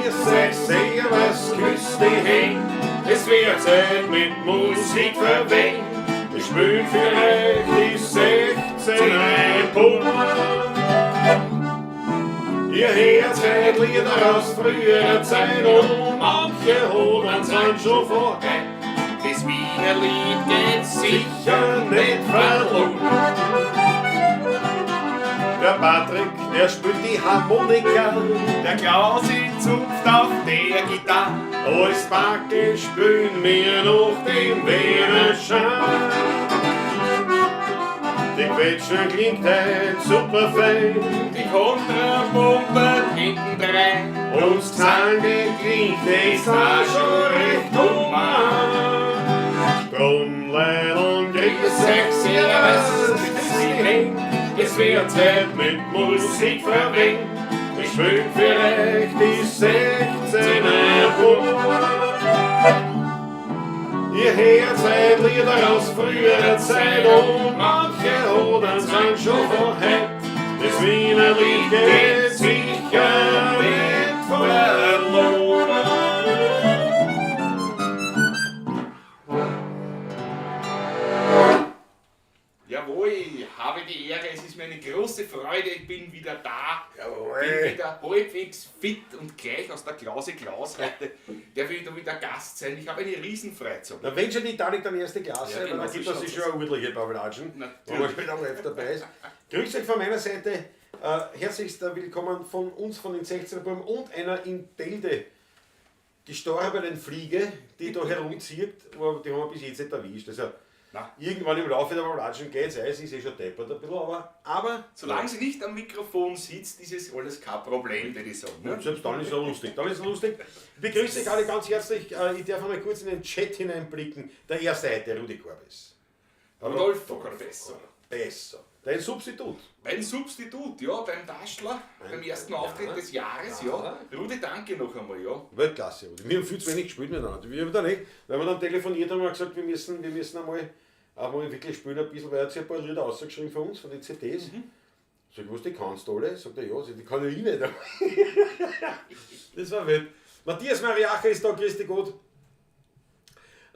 Grüß euch, servus, küss die Händ. Es wird Zeit mit Musik verwendet. Wir spielen für euch die 16er Bund. Ihr hört seit Lieder aus früherer Zeit und manche holen sind schon vorbei. Das Wiener Lied geht Sicher nicht verloren. Der Patrick, der spielt die Harmonika, Der Klaus in Zupft auf der Gitarre. Als Backe spülen wir noch den Wiener Schein. Die Quetsche klingt heut super fein, Die Kontrapumpe hintendrein. und das Zange klingt es auch schon recht human. Drum, Leid und grüß euch, servus, küss die Händ. Es wird Zeit mit Musik verwendet. Ich spiel für euch die 16er Bund. Ihr hört seit Lieder aus früherer Zeit und manche Hodern sind schon von heut. Das Wiener Lied geht sicher nicht verloren. Jawohl, habe die Ehre, es ist mir eine große Freude, ich bin wieder da. Jawohl. Bin wieder halbwegs fit und gleich aus der Klause Klaus heute darf ich da wieder Gast sein. Ich habe eine Riesenfreude. Na, wenn schon die Titanic dann erste Klasse, Ja, weil genau, dann gibt so es sich schaut's schon eine ordentliche Babelatschen, Natürlich. wenn man schon live dabei ist. Grüß euch von meiner Seite. Herzlichst willkommen von uns, von den 16er Buben und einer in Bälde gestorbenen Fliege, die da herumzieht, aber die haben wir bis jetzt nicht erwischt. Also, Na. irgendwann im Laufe der Babelatschen geht's, es ist eh schon deppert ein bisschen, aber Solange sie nicht am Mikrofon sitzt, ist es alles kein Problem, würde ich sagen. Ne? Und selbst dann ist er lustig. Dann ist er lustig. Ich begrüße euch alle ganz herzlich. Ich darf einmal kurz in den Chat hineinblicken. Der erste heute, Rudi Korbes. Rudolfo Corbesso. Besser. Dein Substitut. Mein Substitut, ja, beim Daschler, beim ersten Auftritt des Jahres, ja. Rudi, danke noch einmal, ja. Weltklasse, Rudi. Wir haben viel zu wenig gespielt miteinander. Wir haben da nicht, weil wir dann telefoniert haben, haben wir gesagt, wir müssen einmal wirklich spielen ein bisschen, weil er hat sich ein paar Lieder rausgeschrieben von uns, von den CDs. Sag ich, was, die kannst du alle? Sagt er, ja, sag ich, die kann ja ich nicht. Das war wild. Matthias Mariacher ist da, grüß dich Gott.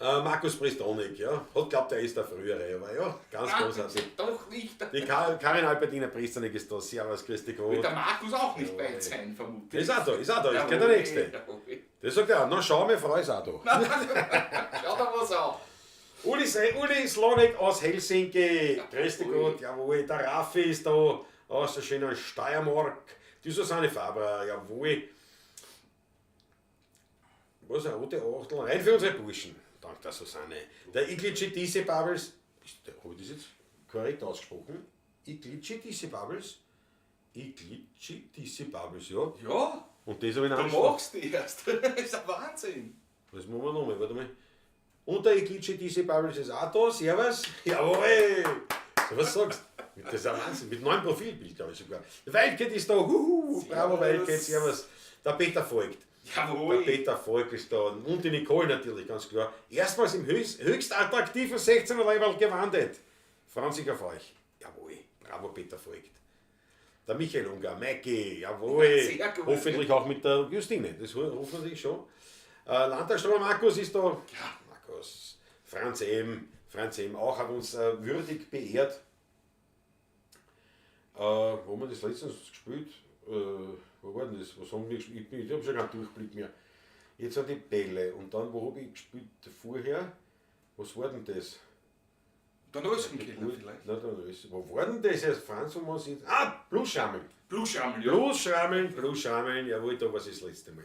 Markus Pristonik, ja, hat glaubt, er ist der Frühere, aber ja, ganz großartig. Doch nicht. Die Karin Albertina Pristanek ist da, servus, grüß dich Gott. Wird der Markus auch nicht weit sein, vermutlich. Ist auch da, ist auch da, ist gleich der Nächste. Jawohl. Der sagt ja, na schau, meine Frau ist auch da. Schau da was an. Uli Slonek aus Helsinki, grüß dich Jawohl. Gott, jawohl. Der Raffi ist da aus der schönen Steiermark. Die Susanne Faber, jawohl. Was, eine rote Achtel, rein für unsere Burschen, dank der Susanne. Der Iglitschi Disse Bubbles, hab ich das jetzt korrekt ausgesprochen? Iglitschi Disse Bubbles? Iglitschi Disse Bubbles, ja. Ja, Und das hab ich du noch machst die erst. Das ist ein Wahnsinn. Das machen wir nochmal, warte mal. Und der Iglitschi Disse Bubbles ist auch da, servus. Jawohl! So, was sagst du? Das ist ein Wahnsinn, mit neuem Profilbild, glaube ich sogar. Wildcat ist da, huhu, bravo Wildcat, servus. Der Peter Voigt. Jawohl. Der Peter Voigt ist da und die Nicole natürlich, ganz klar. Erstmals im höchst attraktiven 16er Level gewandet. Freuen sich auf euch. Jawohl, bravo Peter Voigt. Der Michael Unger, Maiki, jawohl. Sehr gut. Hoffentlich auch mit der Justine, das hoffentlich schon. Landtagstromer Markus ist da. Ja. Markus, Franz M. Franz M. auch hat uns würdig beehrt. Wo haben wir das letztens gespielt? Wo war denn das? Was haben wir gespielt? Ich hab schon keinen Durchblick mehr. Jetzt sind die Bälle. Und dann, wo hab ich gespielt vorher? Was war denn das? Der Rössenkeller vielleicht. Nein, der Rössen. Wo war denn das jetzt? Franz, wo man sieht. Ah, Bluschrammeln. Bluschrammeln, ja. Bluschrammeln, Bluschrammeln. Jawohl, da war es das letzte Mal.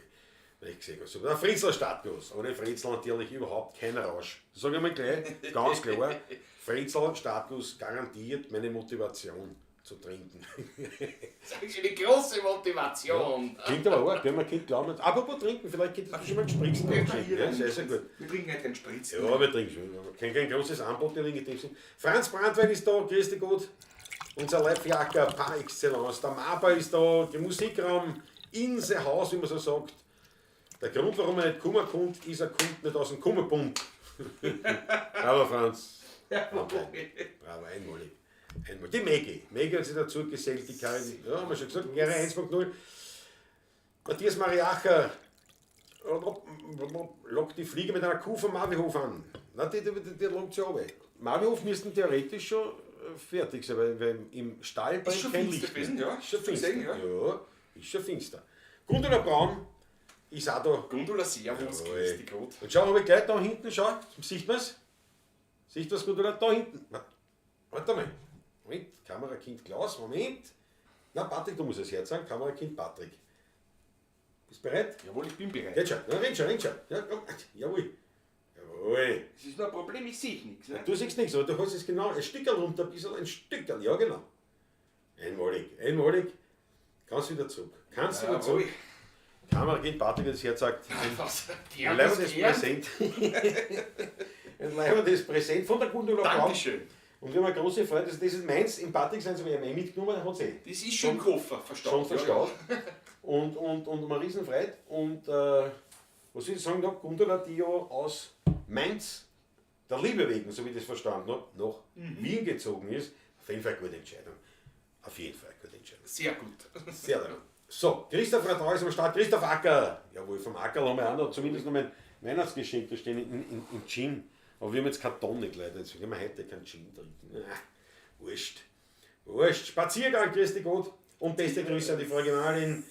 Ich gesehen habe. So, der Fritzl Startguss. Ohne Fritzl natürlich überhaupt kein Rausch. Das sag ich mal gleich, ganz klar. Fritzl Startguss garantiert meine Motivation zu trinken. Das ist eine große Motivation. Ja, klingt aber auch, gell, man könnte glauben. Apropos trinken, vielleicht geht das schon mal einen Spritzen Ja, anschicken, hier ja, sehr, sehr gut. Wir trinken nicht den Spritzen. Ja, wir trinken schon. Kein großes Angebot, in dem Sinn. Franz Brandwein ist da, grüß dich Gott. Unser Live-Jacker par excellence. Der Mapa ist da, der Musikraum in the house, wie man so sagt. Der Grund, warum er nicht kommen kommt, ist, er kommt nicht aus dem Kummerbund. Bravo, Franz. Jawohl. Bravo, einmalig. Einmal. Die Maggie. Maggie hat sich dazu gesellt, die Karin, ja, haben wir schon gesagt, Gera 1.0. Matthias Mariacher, Lockt die Fliege mit einer Kuh vom Marvihof an. Na, die lockt sie runter. Marvihof müssten theoretisch schon fertig sein, weil im Stall brennt schon kein finster Licht gewesen, mehr. ja. Ist schon finster. Gesehen, ja. Ja, ist schon finster. Gundula Braun ist auch da. Gundula, servus, Jawohl. grüß dich Gott. Und schau, hab ich gleich da hinten, schau, sieht man's? Sieht man's, Gundula? Da hinten. Na, warte mal. Moment, Kamerakind Klaus, Moment. Na, Patrick, du musst es herzagen. Kamerakind Patrick. Bist bereit? Jawohl, ich bin bereit. Geht schon, na, renn schon, renn schon. Ja, komm. Jawohl. Jawohl. Es ist nur ein Problem, ich sehe nichts. Ne? Du siehst nichts, aber du hast es genau ein Stückerl runter, ein bisschen, ein Stückerl, ja genau. Einmalig, einmalig. Kannst wieder zurück. Kannst wieder Jawohl. zurück. Kamerakind Patrick, das herzeigt. Was? Ein leibendes Präsent. Ein leibendes Präsent von der Gundula Braun. Dankeschön. Und wir haben eine große Freude, das ist meins, im Patrick sind sie mir mitgenommen, hat sie Das ist schon im Koffer, verstaut. schon verstaut. Und eine Riesenfreude. Und was ich sagen darf, Gundula, die ja aus Mainz, der Liebe wegen, so wie ich das verstanden habe, nach Wien gezogen ist, auf jeden Fall eine gute Entscheidung. Auf jeden Fall eine gute Entscheidung. Sehr gut. Sehr gut. So, Christoph Radau ist am Start. Christoph Acker. Jawohl, vom Acker haben wir auch noch zumindest noch mein Weihnachtsgeschenk da stehen in Gin. Aber wir haben jetzt kein Tonic, leider. Deswegen können wir heute keinen Gin trinken. Ah, wurscht. Wurscht. Spaziergang, grüß dich Gott. Und beste Grüße an die Frau Gemahlin.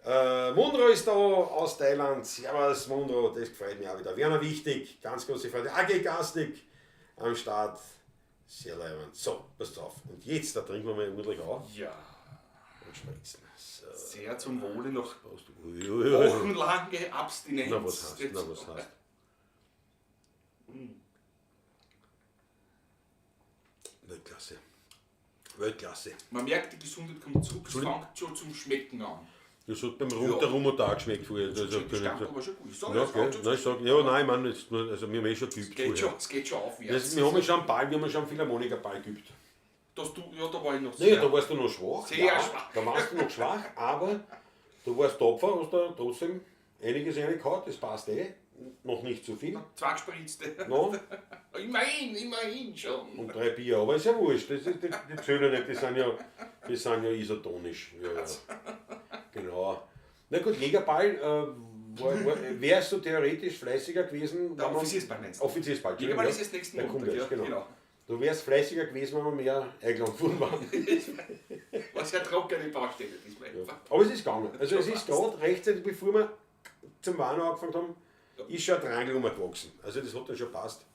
Munro ist da aus Thailand. Servus Munro, das gefällt mir auch wieder. Werner Wichtig, ganz große Freude. AG Gastig am Start. Sehr leibend. So, passt auf. Und jetzt, da trinken wir mal ordentlich auf Ja, und spritzen. So. sehr zum Wohle noch Prost. Ui, ui, ui. wochenlange Abstinenz. Na, was hast na, was hast. Weltklasse. Weltklasse. Man merkt, die Gesundheit kommt zurück, es fängt schon zum Schmecken an. Das hat beim Rum, der Rum hat auch geschmeckt vorher. Also, Das kann ich Stamperl war schon gut. Ich sag, ja, es fängt okay. schon Nein, ich sag, ja, nein, ich meine, jetzt nur, also wir haben eh schon geübt Es geht vorher. schon, es geht schon aufwärts. Das, wir haben ja schon einen Ball, wir haben ja schon einen Philharmonikerball geübt. Dass du, ja, da war ich noch Naja, sehr. da warst du noch schwach. Sehr ja, schwach. Da warst du noch schwach, aber du warst tapfer, hast da trotzdem einiges reingehauen, das passt eh. Noch nicht zu viel. Zwei gespritzte. No. Immerhin, immerhin schon. Und 3 Bier, aber ist ja wurscht, das ist, die zählen nicht, die sind ja isotonisch. Ja, ja. Genau. Na gut, Jägerball, wärst du theoretisch fleißiger gewesen? Der Offiziersball meinst du? Offiziersball, Jägerball ja. ist erst nächsten Der kommt Montag, erst, ja, genau. genau. Du wärst fleißiger gewesen, wenn wir mehr eingeladen worden waren. War sehr trockene Baustelle diesmal. Ja. Aber es ist gegangen. Also es ist gerade rechtzeitig, bevor wir zum Warnen angefangen haben, ist schon ein Triangel umgewachsen. Also das hat dann schon gepasst.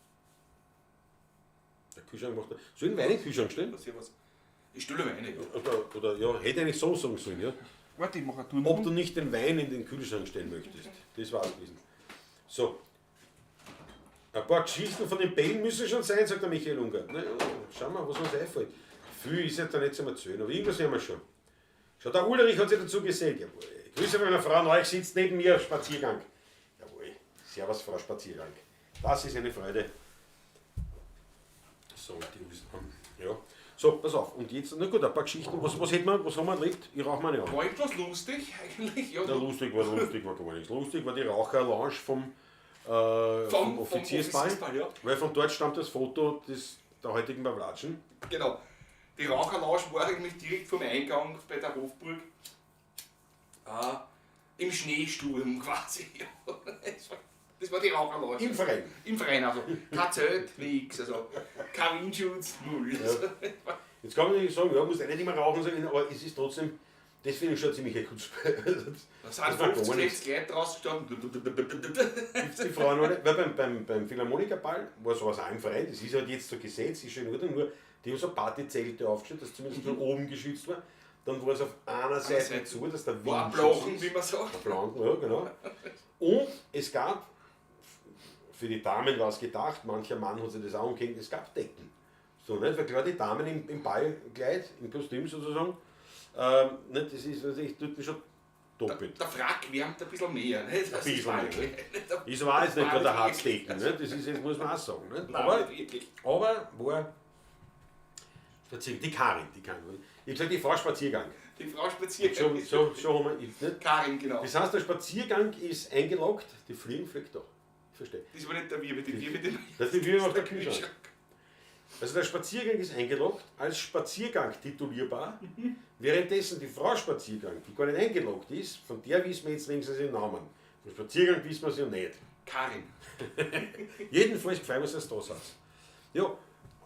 Der Kühlschrank macht. Soll ich einen Wein in den Kühlschrank stellen? Was? Ich stelle mir eine. Ja. Oder ja, hätte ich eigentlich so sagen sollen, ja. Warte, ich mache eine Tour. Ob du nicht den Wein in den Kühlschrank stellen möchtest. Das war's gewesen. So. Ein paar Geschichten von den Bällen müssen schon sein, sagt der Michael Unger. Na ja, schauen wir, was uns einfällt. Viel ist ja da nicht zum Erzählen, aber irgendwas werden wir schon. Schau, der Ulrich hat sich dazu gesellt. Jawohl. Grüße meiner Frau, Neuch sitzt neben mir, Spaziergang. Jawohl. Servus, Frau Spaziergang. Das ist eine Freude. So, die ja. So, pass auf. Und jetzt, na gut, ein paar Geschichten. Was hätten wir, was haben wir erlebt? Ich rauche mir nicht an. War etwas lustig eigentlich? Ja, Na, lustig war gar nichts. Lustig war die Raucherlounge vom Offiziersball. Offiziersball, ja. Weil von dort stammt das Foto der heutigen Bavlatschen. Genau. Die Raucherlounge war eigentlich direkt vom Eingang bei der Hofburg. Im Schneesturm quasi. Das war die Raucherlounge. Im Verein. Im Verein, also. Kein Zelt, nix. Also kein Windschutz, null. Ja. Jetzt kann man nicht sagen, ja, muss ja nicht immer rauchen, sein, aber es ist trotzdem, das finde ich schon ziemlich gut. Da sind 50, 60 Leute draußen gestanden. Gibt's die Frauen alle? Weil beim Philharmonikerball war sowas auch im Verein, das ist halt jetzt so Gesetz, ist schon in Ordnung, nur die haben so Partyzelte aufgestellt, dass zumindest von oben geschützt war. Dann war es auf einer Seite zu, dass der Wind War Blanken, ist. wie man sagt. Blanken, ja, genau. Und es gab, für die Damen war es gedacht, mancher Mann hat sich das auch umgehängt, es gab Decken. So, nicht? Weil klar, die Damen im Ballkleid, im Kostüm sozusagen, nicht, das ist natürlich, tut mir schon doppelt. Der Frack wärmt ein bisschen mehr. Nicht? Ein bisschen mehr. Ne? Ist aber auch jetzt nicht gerade der Harzdecken, ne? Das ist jetzt, muss man auch sagen. Nicht? Nein, aber, nicht wirklich. Aber war Spaziergang. Die Karin. Ich hab gesagt, die Frau Spaziergang. Die Frau Spaziergang. So haben wir, nicht? Karin, genau. Das heißt, der Spaziergang ist eingeloggt, die Fliegen fliegt da. Ich verstehe. Das war nicht der Wirbel, die Wirbel. Das ist die Wirbel auf der Kühlschrank. Also der Spaziergang ist eingeloggt, als Spaziergang titulierbar, währenddessen die Frau Spaziergang, die gar nicht eingeloggt ist, von der wissen wir jetzt wenigstens den Namen. Vom Spaziergang wissen wir es ja nicht. Karin. Jedenfalls gefällt mir, dass ihr da seid. Ja,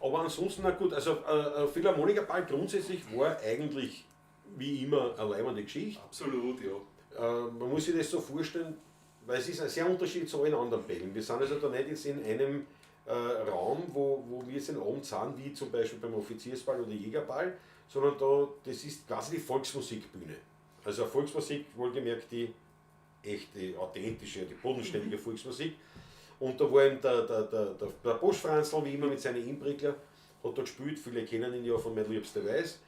aber ansonsten, na gut, also Philharmonikerball grundsätzlich war eigentlich wie immer eine leibende Geschichte. Absolut, ja. Man muss sich das so vorstellen, weil es ist ein sehr Unterschied zu allen anderen Bällen. Wir sind also da nicht jetzt in einem Raum, wo wir jetzt den Abend sind, wie zum Beispiel beim Offiziersball oder Jägerball, sondern da, das ist quasi die Volksmusikbühne. Also Volksmusik, wohlgemerkt die echte, authentische, die bodenständige Volksmusik. Und da war eben der Postfranzl, wie immer, mit seinen Inbrickler, hat da gespielt, viele kennen ihn ja von Mein Liebster Weiß.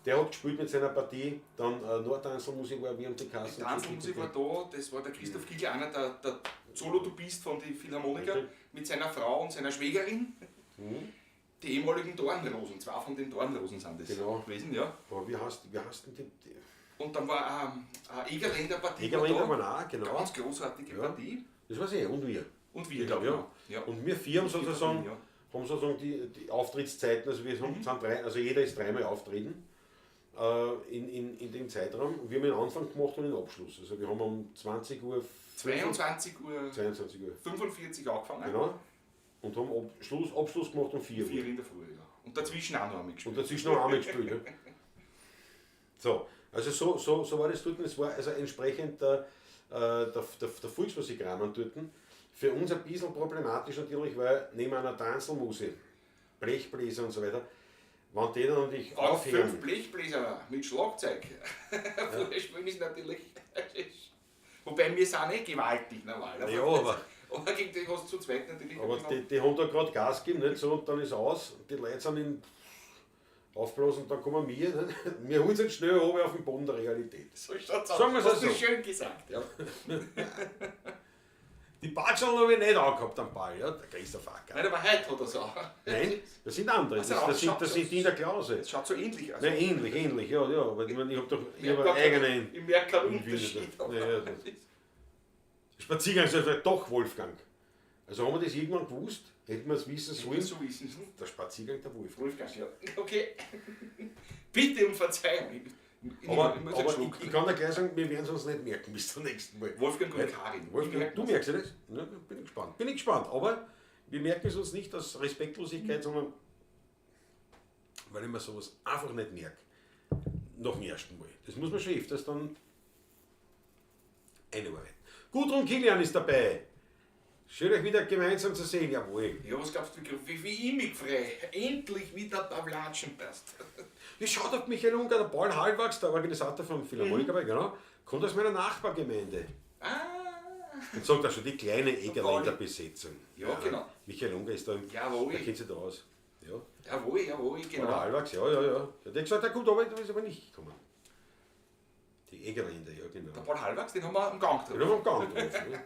Der hat gespielt mit seiner Partie, dann Nordtanzelmusik war, wir haben die Kassen. Die Tanzelmusik war da, das war der Christoph Kiegel, einer der Solo-Tubist von den Philharmoniker, Richtig. Mit seiner Frau und seiner Schwägerin. Mhm. Die ehemaligen Dornrosen, zwei von den Dornrosen sind das Genau. gewesen, ja. Aber wie heißt denn die? Und dann war eine Egerländer Partie. Egerländer war waren da. auch, genau. Ganz großartige Ja. Partie. Das weiß ich, und wir. Und wir, Ich glaube, genau. ja. Ja. Und wir vier haben sozusagen, Ja. haben sozusagen die Auftrittszeiten, also wir haben, sind drei, also jeder ist dreimal auftreten in dem Zeitraum. Und wir haben den Anfang gemacht und den Abschluss. Also wir haben um 20 Uhr 22 Uhr 22 Uhr. 45 angefangen. Genau. Und haben Abschluss gemacht um 4 Uhr. 4 in der Früh, ja. Und dazwischen auch noch einmal gespielt. Und dazwischen noch einmal gespielt. Ja. So, also so war das dort. Es war also entsprechend der Volksmusikrahmen dort. Für uns ein bisschen problematisch natürlich, weil neben einer Tanzelmusik, Blechbläser und so weiter, wenn die dann natürlich Auch aufhören. 5 Blechbläser mit Schlagzeug. Vorher spielen ist natürlich. Wobei wir sind nicht gewaltig normal. Ja, aber Aber gegen die hast du zu zweit natürlich. Aber die haben da gerade Gas gegeben, nicht so, und dann ist aus. Die Leute sind in aufblasen, dann kommen wir. Nicht? Wir holen sie schnell oben auf den Boden der Realität. So schaut's aus. Sagen wir's Hast du so. schön gesagt, ja. Die Batscheln habe ich nicht angehabt am Ball, ja? Der Christoph Acker. Nein, aber heute hat er's auch. Nein, das sind andere. Also, Das sind die in der Klause. Das schaut so ähnlich aus. Nein, ähnlich, ja, ja. Aber ich meine, ich habe doch ich Ich hab einen eigenen. Ich merke keinen in Wien, Unterschied. Ja, ja, das- Spaziergang ist vielleicht doch Wolfgang. Also haben wir das irgendwann gewusst? Hätten wir es wissen sollen? So wissen. Der Spaziergang der Wolfgang. Wolfgang, ja. Okay. Bitte um Verzeihung. Ich Aber, muss einen aber Schluck. ich kann dir gleich sagen, wir werden es uns nicht merken bis zum nächsten Mal. Wolfgang und Nicht? Karin. Wolfgang, du merkst ja das? Ja, bin ich gespannt. Bin ich gespannt. Aber wir merken es uns nicht aus Respektlosigkeit, sondern weil ich mir sowas einfach nicht merke. Nach dem ersten Mal. Das muss man schon öfters dann einarbeiten. Gudrun Kilian ist dabei. Schön, euch wieder gemeinsam zu sehen. Jawohl. Ja, was glaubst du, wie ich mich freue? Endlich wieder Pavlatschen passt. Ja, schaut auf Michael Unger, der Paul Hallwachs, der Organisator vom Philharmoniker, genau, kommt aus meiner Nachbargemeinde. Ah. Und sagt auch schon, die kleine Egerländer Besetzung. Ja, genau. Michael Unger ist da im. Jawohl. Der kennt sich da aus. Ja. Jawohl, jawohl, genau. Paul Hallwachs, ja, ja, ja. Der hat gesagt, er kommt, aber der ist aber nicht gekommen. Die Egerländer, ja, genau. Der Paul Hallwachs, den haben wir am Gang Den getroffen. haben wir am Gang getroffen. Ja.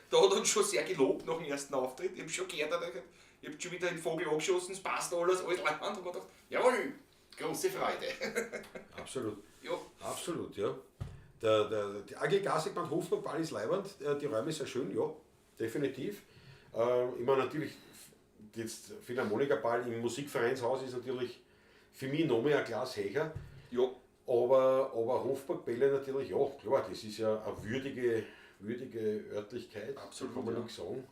Da hat er uns schon sehr gelobt nach dem ersten Auftritt. Ich hab schon gehört, er hat gesagt, ich hab schon wieder den Vogel angeschossen, es passt alles, alles leibend. Und hab mir gedacht, jawohl, große Freude. Absolut. Ja. Absolut, ja. Die AG Klasikband Hofburg ist leibend, die Räume sind schön, ja, definitiv. Ich meine natürlich, jetzt Philharmonikerball im Musikvereinshaus ist natürlich für mich noch mehr ein Glas höher. Ja. Aber Hofburgbälle natürlich, ja, klar, das ist ja eine würdige Örtlichkeit, Absolut, kann man ja. nichts sagen.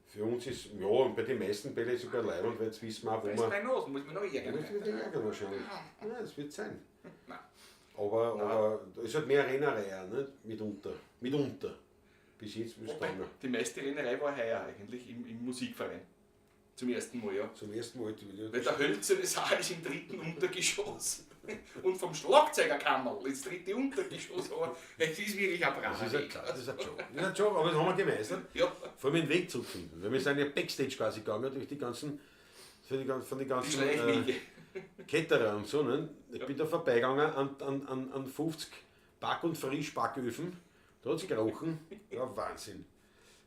Für uns ist, ja, und bei den meisten Bälle sogar leibend, weil jetzt wissen wir auch, wo Weiß man... meine Nase, muss man noch ärgern. Ja, das wird ärgern wahrscheinlich. Ja, das wird sein. Nein. Aber da ist halt mehr Rennerei auch, nicht? Mitunter. Mitunter. Bis jetzt ist es Wobei, gegangen. die meiste Rennerei war heuer eigentlich im Musikverein. Zum ersten Mal, ja. Zum ersten Mal. Weil der hölzerne Saal ist im dritten Untergeschoss. Und vom Schlagzeugerkammerl ins dritte Untergeschoss. Aber es ist wirklich ein Das ist Bravo. ein, das ist ein Job. Das ist ein Job, aber das haben wir gemeistert. Ja. Vor allem den Weg zu finden. Weil wir sind ja Backstage quasi gegangen durch die ganzen, von den Die ganzen Schleichwege. Ketterer und so. Ne? Ich bin da vorbeigegangen an 50 Back- und Frischbacköfen. Da hat es gerochen. Ja, Wahnsinn.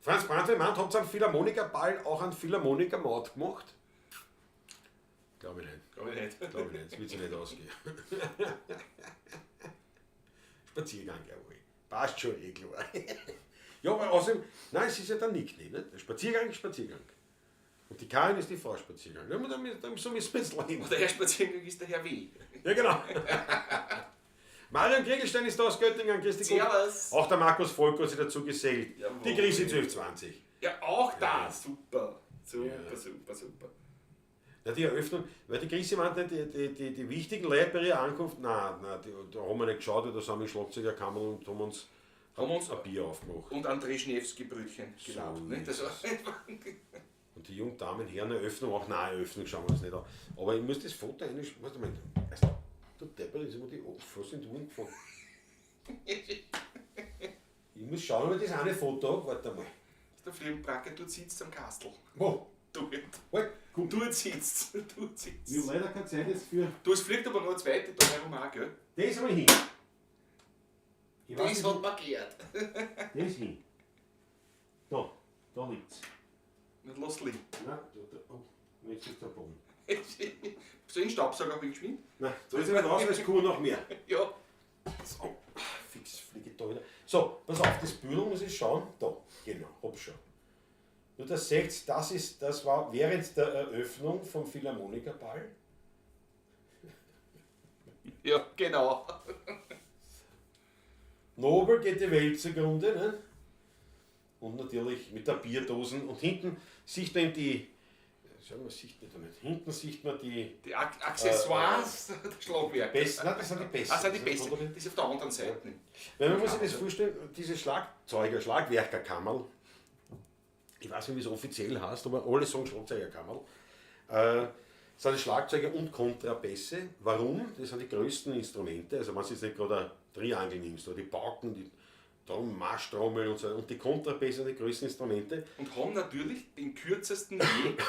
Franz Brandl meint, habt ihr einen Philharmonikerball auch einen Philharmoniker-Maut gemacht? Glaube ich nicht. Glaube ich nicht. Glaube ich nicht. Das wird sich nicht ausgehen. Spaziergang, jawohl. Passt schon, eh klar. Ja, aber außerdem, nein, es ist ja der Nickname, nicht? Der Spaziergang ist Spaziergang. Und die Karin ist die Frau Spaziergang. Ja, dann, so müssen wir jetzt leben. Und der Herr Spaziergang ist der Herr W. Ja, genau. Marion Kriegelstein ist da aus Göttingen, Christi Gott. Servus. Auch der Markus Volk hat sich dazu gesellt. Jawohl. Die Grisi 1220. Ja, auch da, super. Super, super, super. Ja, die Eröffnung, weil die Grisi meinte, die wichtigen Leute bei ihrer Ankunft, nein, nein, die, da haben wir nicht geschaut, weil da sind wir in Schlagzeuger gekommen und haben uns, ein Bier aufgemacht. Und André Schniewski-Brötchen gelabt. So nicht? ist Das war Und die jungen Damen, Herren, Eröffnung, auch nein, Eröffnung schauen wir uns nicht an. Aber ich muss das Foto reinschauen, warte mal, also, du Deppert, ist immer die fast in die Uhren gefallen. Ich muss schauen, ob ich das eine Foto habe, warte mal. Der Fliegenbracke, dort sitzt am Kastel. Wo? Dort. Halt, komm. Dort sitzt. Dort sitzt. Ich habe leider keine Zeit jetzt für. Du, es fliegt aber noch eine zweite da herum auch, gell? Das einmal hin. Ich weiß Das nicht, hat man gehört. das hin. Da, da liegt's. Nicht lass liegen. Nein, da, da, oh, jetzt ist der Boden. Soll ich den Staubsauger ein geschwind? Nein, so jetzt nicht raus, weil es kommen noch mehr. Ja. So, fix fliege ich da wieder. So, pass auf, das Büdel muss ich schauen. Da, genau, hab schon. Nur das seht, das war während der Eröffnung vom Philharmonikerball. Ja, genau. Nobel geht die Welt zugrunde, ne? Und natürlich mit der Bierdosen. Und hinten sieht man die, sagen wir, sieht man da nicht. Hinten sieht man die Die Accessoires der Schlagwerke. besten, nein, das sind die besten. Ah, sind die besten. Das ist auf der anderen Seite. Weil man muss sich das vorstellen, diese Schlagzeuger, Schlagwerkerkammerl, ich weiß nicht, wie es offiziell heißt, aber alle sagen Schlagzeugerkammerl, sind Schlagzeuger und Kontrabässe. Warum? Das sind die größten Instrumente. Also wenn du jetzt nicht gerade ein Triangel nimmst, oder die Pauken, die Marschtrommeln und so, und die Kontrabässe sind die größten Instrumente. Und haben natürlich den kürzesten Weg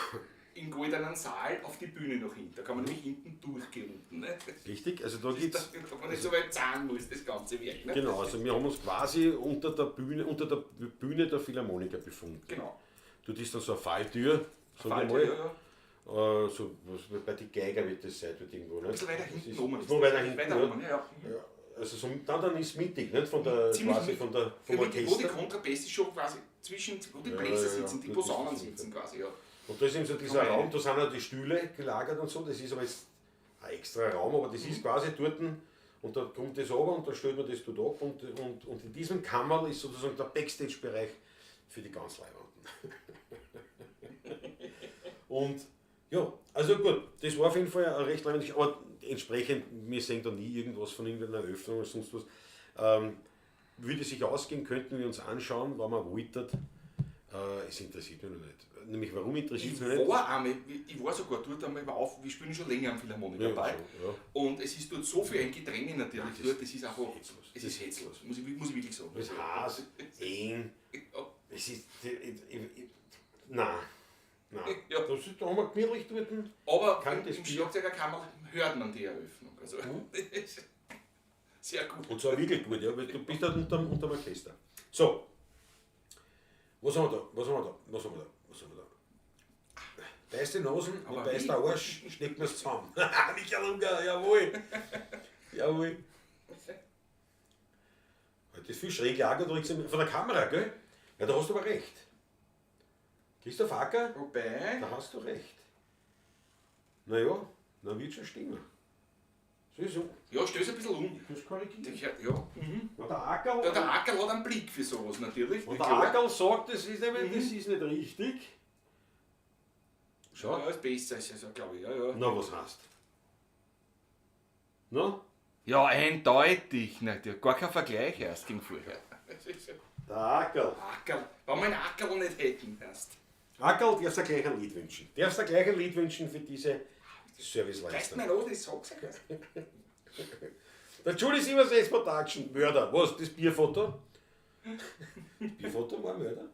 im goldenen Saal auf die Bühne noch hin. Da kann man nämlich hinten durchgehen unten. Ne? Richtig, also da gibt's. Da, da man nicht so weit zahlen muss, das ganze Werk. Ne? Genau, also wir haben uns quasi unter der Bühne der Philharmoniker befunden. Genau. Dort ist dann so eine Falltür, sag ich Falltür, mal. ja, ja. So, was, bei den Geiger wird das sein, dort irgendwo. Ne? Ein bisschen weiter hinten oben. Ist noch weiter hinten, Weiter ja. oben, ja, ja. Ja, also so, dann ist mittig, nicht? Von der, Ziemlich quasi mittig. von der, vom Ja, Wo die Orchester. Kontrabässe schon quasi zwischen, wo die Ja, Bläser ja, ja. sitzen, die Dort ist Posaunen das sitzen quasi, ja. Und da ist eben so dieser Kann man Raum, da sind auch die Stühle gelagert und so, das ist aber jetzt ein extra Raum, aber das ist quasi dort und da kommt das runter und da stellt man das dort ab und in diesem Kammerl ist sozusagen der Backstage-Bereich für die ganz Leibwanden. Und ja, also gut, das war auf jeden Fall ein recht lebendig, aber entsprechend, wir sehen da nie irgendwas von irgendeiner Eröffnung oder sonst was. Würde sich ausgehen, könnten wir uns anschauen, wenn man wollten. Es interessiert mich noch nicht. Nämlich, warum interessiert es Ich mich nicht? war, einmal, ich war sogar dort einmal auf, wir spielen schon länger am Philharmonikerball. Ja, schon, ja. Und es ist dort so viel ein Gedränge natürlich das dort, das ist einfach, hetzlos. es ist hetzlos, muss ich wirklich sagen. Es ist heiß, eng, Ja. es ist. Nein, nein. Ja. Das ist, da haben wir gemütlich dort. Aber Kaltes im Bier. Schlagzeugerkammer hört man die Eröffnung. Also, das ist sehr gut. Und zwar wirklich gut, ja, weil du bist halt unterm Orchester. So. Was haben wir da? Was haben wir da? Was haben wir da? Was haben wir da? Beißt die Nasen, Aber beißt wie? der Arsch, schlägt mir's zusammen. Michael Unger, jawohl. Jawohl. Heute ist viel schräg gelagert von der Kamera, gell? Ja, da hast du aber recht. Christoph Acker, Wobei, da hast du recht. Naja, dann wird schon stimmen. So ist so. ja, stöß ein bisschen um. Das korrigieren. Ja. Mhm. Na, der Ackerl, Ja, der Ackerl hat einen Blick für sowas natürlich. und der Klar. Ackerl sagt, das ist, nicht, das ist nicht richtig. Schau. Ja, ist besser, ist ja, glaube ich. Ja, ja. Na, was heißt? Na? Ja, eindeutig. Natürlich. Gar kein Vergleich erst gegen vorher. Der Ackerl. Ackerl. Wenn wir einen Ackerl nicht hätten erst. Ackerl, darfst du gleich ein Lied wünschen. Darfst du gleich ein Lied wünschen für diese Reißt Serviceleistung. mir an, das sag's ja. Der Julie Sievers S Production, Mörder. Was? Das Bierfoto? Das Bierfoto war Mörder?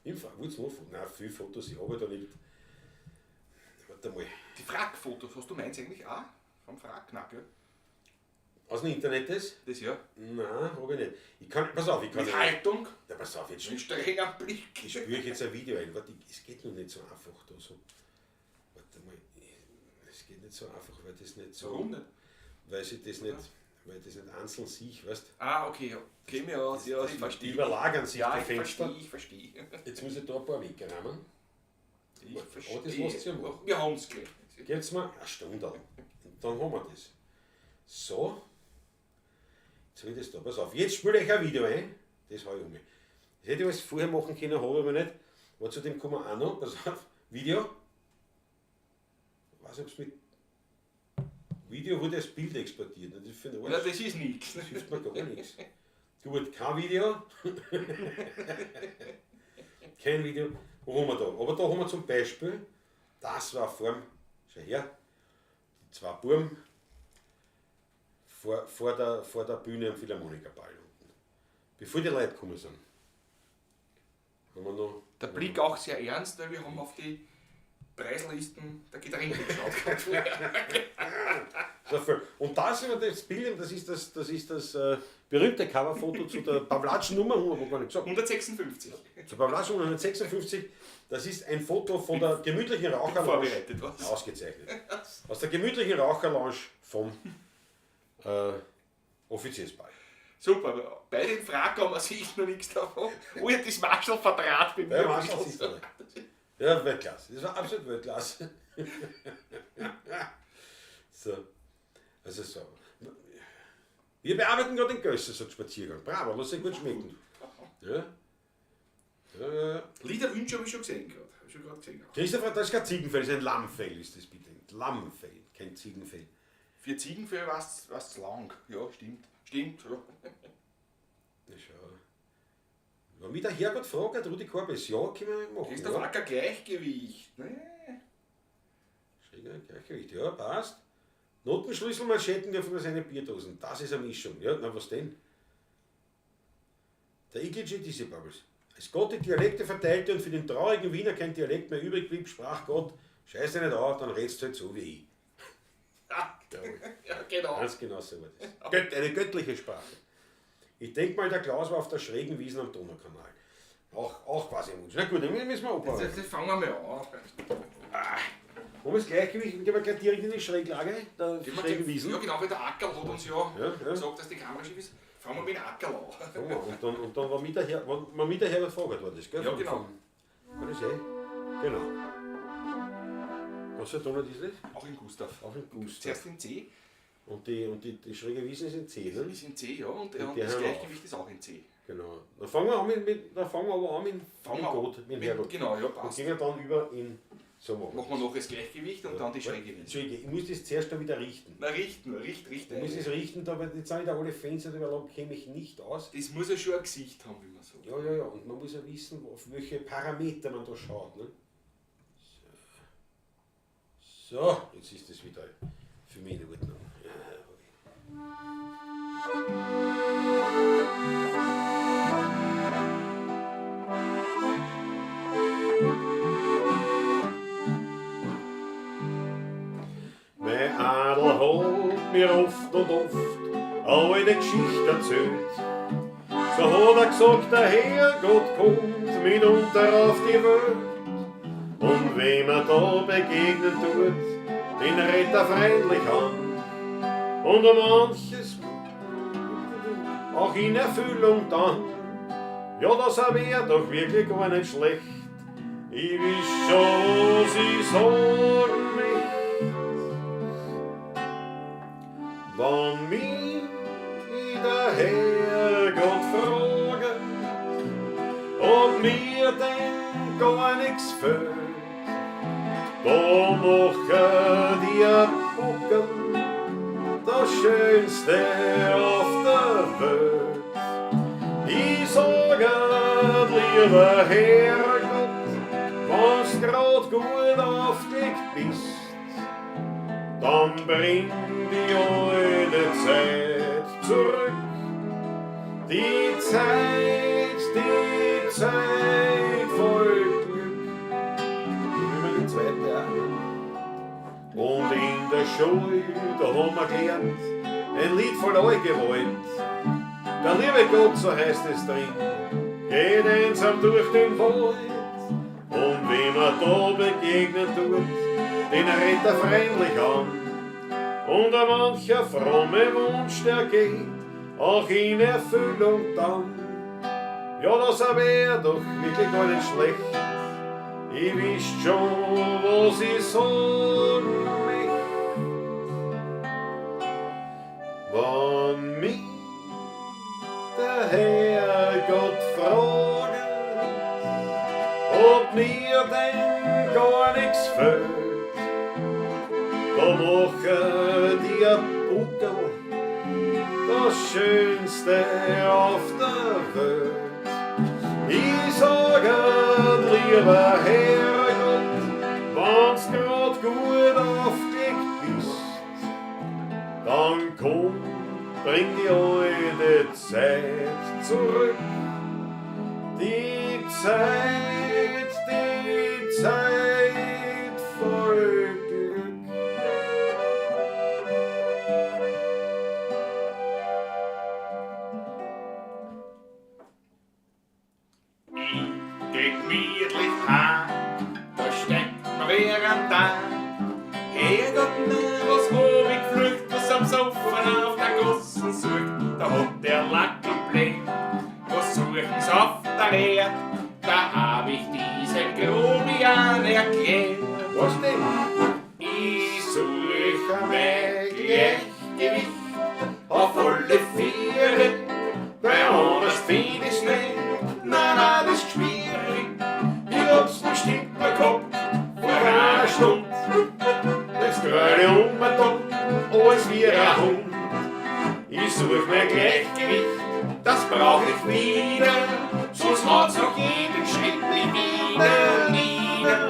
Im Fall, wollt's noch Fotos? Nein, viele Fotos, ich habe da nicht. Warte mal. Die Frackfotos, hast du meins eigentlich auch? Vom Frack? Nein, gell? Aus dem Internet das? Das ja. Nein, habe ich nicht. Ich kann, pass auf, ich kann. Mit Haltung, Ja, pass auf, jetzt mit strenger Blick. ich spüre jetzt ein Video ein. Warte, es geht noch nicht so einfach da so. Warte mal, es geht nicht so einfach, weil das nicht so. Warum nicht? Weil ich das nicht, weil ich das nicht einzeln sehe, weißt du? Ah, okay, ja. Kenn mich aus, ja, ich Die verstehe. überlagern sich Ja, die ich Fenster. verstehe, ich verstehe. Jetzt muss ich da ein paar wegräumen. Ich Aber das lässt sich ja machen. Wir haben's gleich. Geht's mal eine Stunde. Und dann haben wir das. So. Jetzt habe ich das da. Pass auf, jetzt spiele ich ein Video ein. Das hau ich um mich. Das hätte ich alles vorher machen können, habe ich aber nicht. Aber zu dem kommen wir auch noch. Pass auf, Video. Ich weiß nicht, ob es mit Video wurde als Bild exportiert. Das ist für den Ja, Arsch. das ist nichts. Das hilft mir gar nichts. Gut, kein Video. Kein Video. Wo haben wir da? Aber da haben wir zum Beispiel, das war vorm, schau her, die zwei Buben vor der Bühne am Philharmonikerball unten. Bevor die Leute gekommen sind. Haben wir noch. Der Blick auch sehr ernst, weil wir haben auf die Preislisten der Getränke geschaut. Das war voll. Und das ist das Bild, das ist das berühmte Coverfoto zu der Pawlatsch-Nummer, haben wir noch gar nicht gesagt. 156. Zur Pawlatsch-Nummer 156, das ist ein Foto von der gemütlichen Raucherlounge. Vorbereitet was. Ausgezeichnet. Aus der gemütlichen Raucherlounge vom Offiziersball. Super, aber bei den Fragen haben wir sicher noch nichts davon. Oh, ja, das Marschall vertrat bei mir. Ja, Marschall siehst du nicht. Ja, Weltklasse. Das war absolut Weltklasse. So. Also so. Wir bearbeiten gerade den Gösser, sagt Spaziergang. Bravo, lass sich gut schmecken. Ja. Ja, ja, ja. Liederwünsche habe ich schon gesehen gerade. Hab ich schon gerade gesehen. Christopher, das ist kein Ziegenfell, das ist ein Lammfell, ist das bitte. Ein Lammfell, kein Ziegenfell. Für Ziegenfell war es zu lang. Ja, stimmt. Stimmt. Ja. Na schau. Wenn mich der Herrgott fragt, Rudi Korbes, ja, können wir machen. Christoph ja. Acker Gleichgewicht. Ne? Schräger Gleichgewicht, ja, passt. Notenschlüssel, Manschetten dürfen wir seine Bierdosen. Das ist eine Mischung. Ja, na was denn? Der IGG diese Bubbles. Als Gott die Dialekte verteilte und für den traurigen Wiener kein Dialekt mehr übrig blieb, sprach Gott, scheiß dich nicht an, dann redst du halt so wie ich. Ah, ja, genau. Ganz genau so war das. Eine göttliche Sprache. Ich denke mal, der Klaus war auf der schrägen Wiesen am Donaukanal. Auch quasi ein Wunsch. Na gut, dann müssen wir abbauen. Jetzt fangen wir mal an. Wollen wir das Gleichgewicht, gehen wir gleich direkt in die Schräglage der schrägen Wiesen. Ja, genau, weil der Ackerl hat uns ja, Ja, ja. gesagt, dass die Kamera schief ist. Fangen wir mit dem Ackerl an. Fangen wir an. Und dann war mit der Herr, war mit der Herbert Fragert, war das, gell? Ja, genau. Kann ich sehen? Genau. Was für ein Ton ist das? Auch in Gustav. Auch in Gustav. Zuerst in C. Und die schräge Wiesen ist in C, ne? Ist in C, ja. Und die das hören wir auf. Gleichgewicht ist auch in C. Genau. Dann fangen wir an mit, dann fangen wir aber an mit, Fangen mit wir Gott, mit Herrgott. Genau, ja, Und passt. gehen wir dann über in so machen. Machen wir noch das Gleichgewicht und dann die schräge Wiesen. Entschuldige, ich muss das zuerst noch wieder richten. Na, richten, richt, richt. Ich muss es richten, da weil jetzt sind wieder alle Fenster überlaufen, käme ich nicht aus. Das muss ja schon ein Gesicht haben, wie man sagt. Ja, ja, ja. Und man muss ja wissen, auf welche Parameter man da schaut. Ne? So. So, jetzt ist das wieder für mich in Ordnung. Ja, okay. Mein Adel hat mir oft und oft eine Geschichte erzählt. So hat er gesagt, der Herrgott kommt mitunter auf die Welt. Und wem er da begegnen tut, den redet er freundlich an. Und um manches auch in Erfüllung dann. Ja, das wär doch wirklich gar nicht schlecht. Ich wiss schon, was ich sagen möcht. Wann mich der Herrgott fragt, ob mir denn gar nix fehlt, da mache die Buckel das Schönste auf der Welt. Ich sage, lieber Herrgott, wenn's grad gut aufgelegt bist, dann bring die alte Zeit zurück. Die Zeit voll Glück. Über die zweite auch. Und in der Schule, da haben wir gelernt, ein Lied voll Allgewalt. Der liebe Gott, so heißt es drin, geht einsam durch den Wald. Und wem er da begegnen tut, den redet er freundlich an. Und ein mancher fromme Wunsch, der geht auch in Erfüllung dann. Ja, das wär doch wirklich gar nicht schlecht. Ich wüsst schon, was ich sagen möcht. Wann mich der Herrgott fragt, ob mir denn gar nix fehlt, da mache die ein Buckel, das Schönste auf der Welt. Ich sage, lieber Herrgott, wenn's grad gut aufgelegt bist, dann komm, bring die alte Zeit zurück. Die Zeit, die Zeit voll Glück. Ich geh gemütlich heim, da steckt mir wer am Tag. Herrgott, na, was hab ich geflucht, was am Sofa auf der Gossen sucht. Da hat der Lackel blöd, was suchen's auf der Erde? Da hab ich diese Grobian erklärt. Was denn? Ich suche mein Gleichgewicht auf alle Viere, weil anders find ich's nicht. Nein, nein, das ist schwierig. Ich hab's bestimmt mal gehabt vor einer Stunde. Jetzt grüne um und um, alles wie ein Hund. Ich such mein Gleichgewicht, das brauch ich wieder, sonst haut's noch jeden Schritt mich wieder nieder.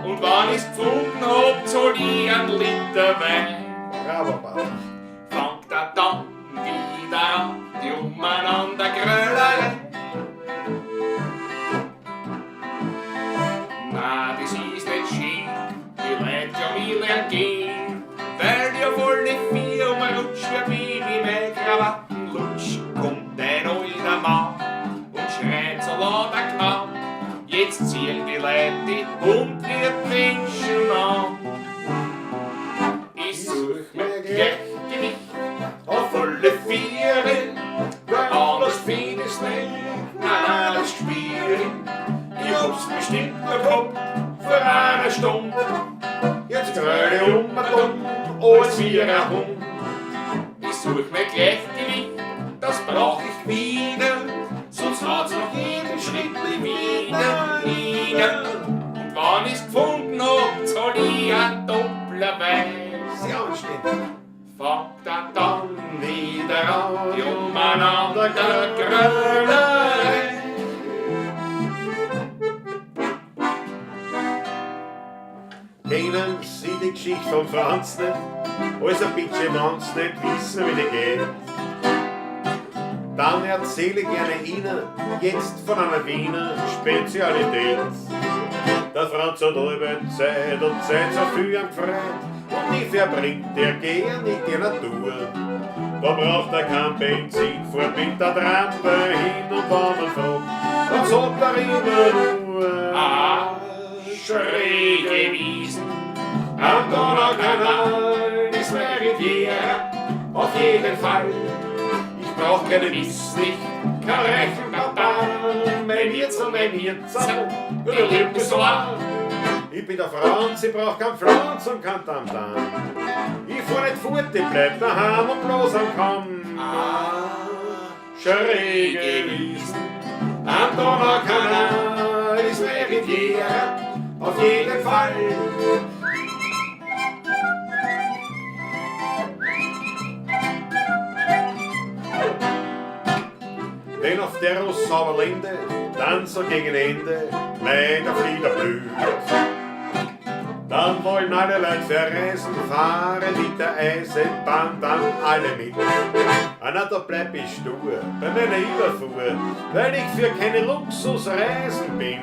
Und wann ich's gefunden hab, zahl ich einen Liter Wein. Bravo, Papa. Fangt er dann wieder an, die umeinander Gröllerei. Na, das ist nicht schön, die Leute ja mir gehen, weil die auf alle vier umrutsch, wie bin ich meine Krawatten lutsch, kommt ein alter Mann und schreit so laut er kann. Jetzt ziehen die Leute die umdreht Menschen an. Ich such mir Gleichgewicht auf alle Viere, weil anders find ich's nicht, nein, das ist schwierig. Ich hab's bestimmt noch gehabt vor einer Stunde. Jetzt grüne um und um, alles wie ein Hund. Ich such mir Gleichgewicht, das brauch ich wieder, sonst haut's noch jeden Schritt wieder nieder. Und wann ich's gefunden hab, zahl ich ein Doppler Wein. Sehr anständig. Fangt er dann wieder an, die umeinander Gröllerei. Kennen Sie die Geschichte vom Franz nicht? Also bitte, wenn's nicht wissen, wie die geht. Dann erzähle ich gerne Ihnen jetzt von einer Wiener Spezialität. Der Franz hat alle Zeit und Zeit so viel am gefreut und die verbringt er gern in der Natur. Da braucht er kein Benzin, fährt mit der Trampe hin und wenn man fragt, dann sagt er immer nur: Ah, schräge Wiesen am Donaukanal ist meine Riviera, auf jeden Fall. Ich brauch keine Misslicht, kein reichen Papa, mein Hirzel, mein Hirzel, du lebt mich so an. Ich bin der Franz, ich brauch kein Pflanz und kein Tamtam. Ich fahr nicht fort, ich bleib daheim und bloß am Kamm. Ah, schräge Wiesen am Donaukanal ist meine Riviera, auf jeden Fall. Wenn auf der Sauerlinde dann so gegen Ende leider Flieder blüht, dann wollen alle Leute verreisen, fahren mit der Eisenbahn dann alle mit. Ah, na, da bleib ich stur bei meiner Überfuhr, weil ich für keine Luxusreisen bin.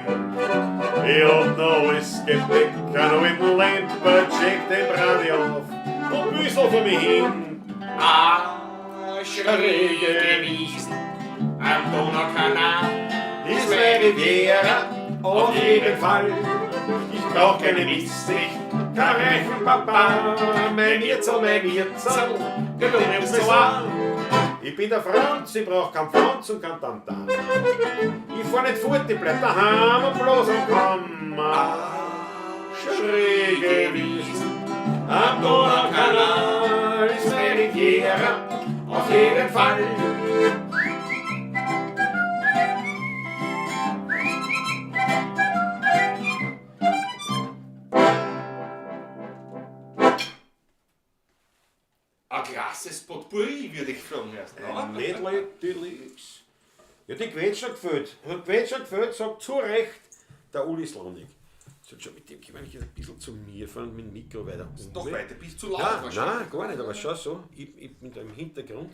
Ich hab noch alles Gepäck, keinen alten Lamperjack, den brate ich auf und büssel vor mich hin. Ah, schräge Wiesen am Donaukanal ist meine Riviera, auf jeden Fall. Ich brauch keine Mistsicht, kein reichen Papa, mein Hirzel, mein Hirzel, der du nimmst mich so an. Ich bin der Franz, ich brauch keinen Franz und kein Tamtam. Ich fahr nicht fort, ich bleib daheim und bloß am Kammer. Schräge Wiesen am Donaukanal ist meine Kehrer, auf jeden Fall. Ein klasses Potpourri, würde ich fragen erst. Ein Medley Deluxe. Ja, die Quetscher gefällt. Hat Quetscher gefällt, sagt zu Recht der Uli Slonik. Sagt schon, mit dem kann ich jetzt ein bisschen zu mir fahren, mit dem Mikro weiter. Noch weiter, bist zu laut Nein, wahrscheinlich. nein, gar nicht, aber schau so, ich bin da im Hintergrund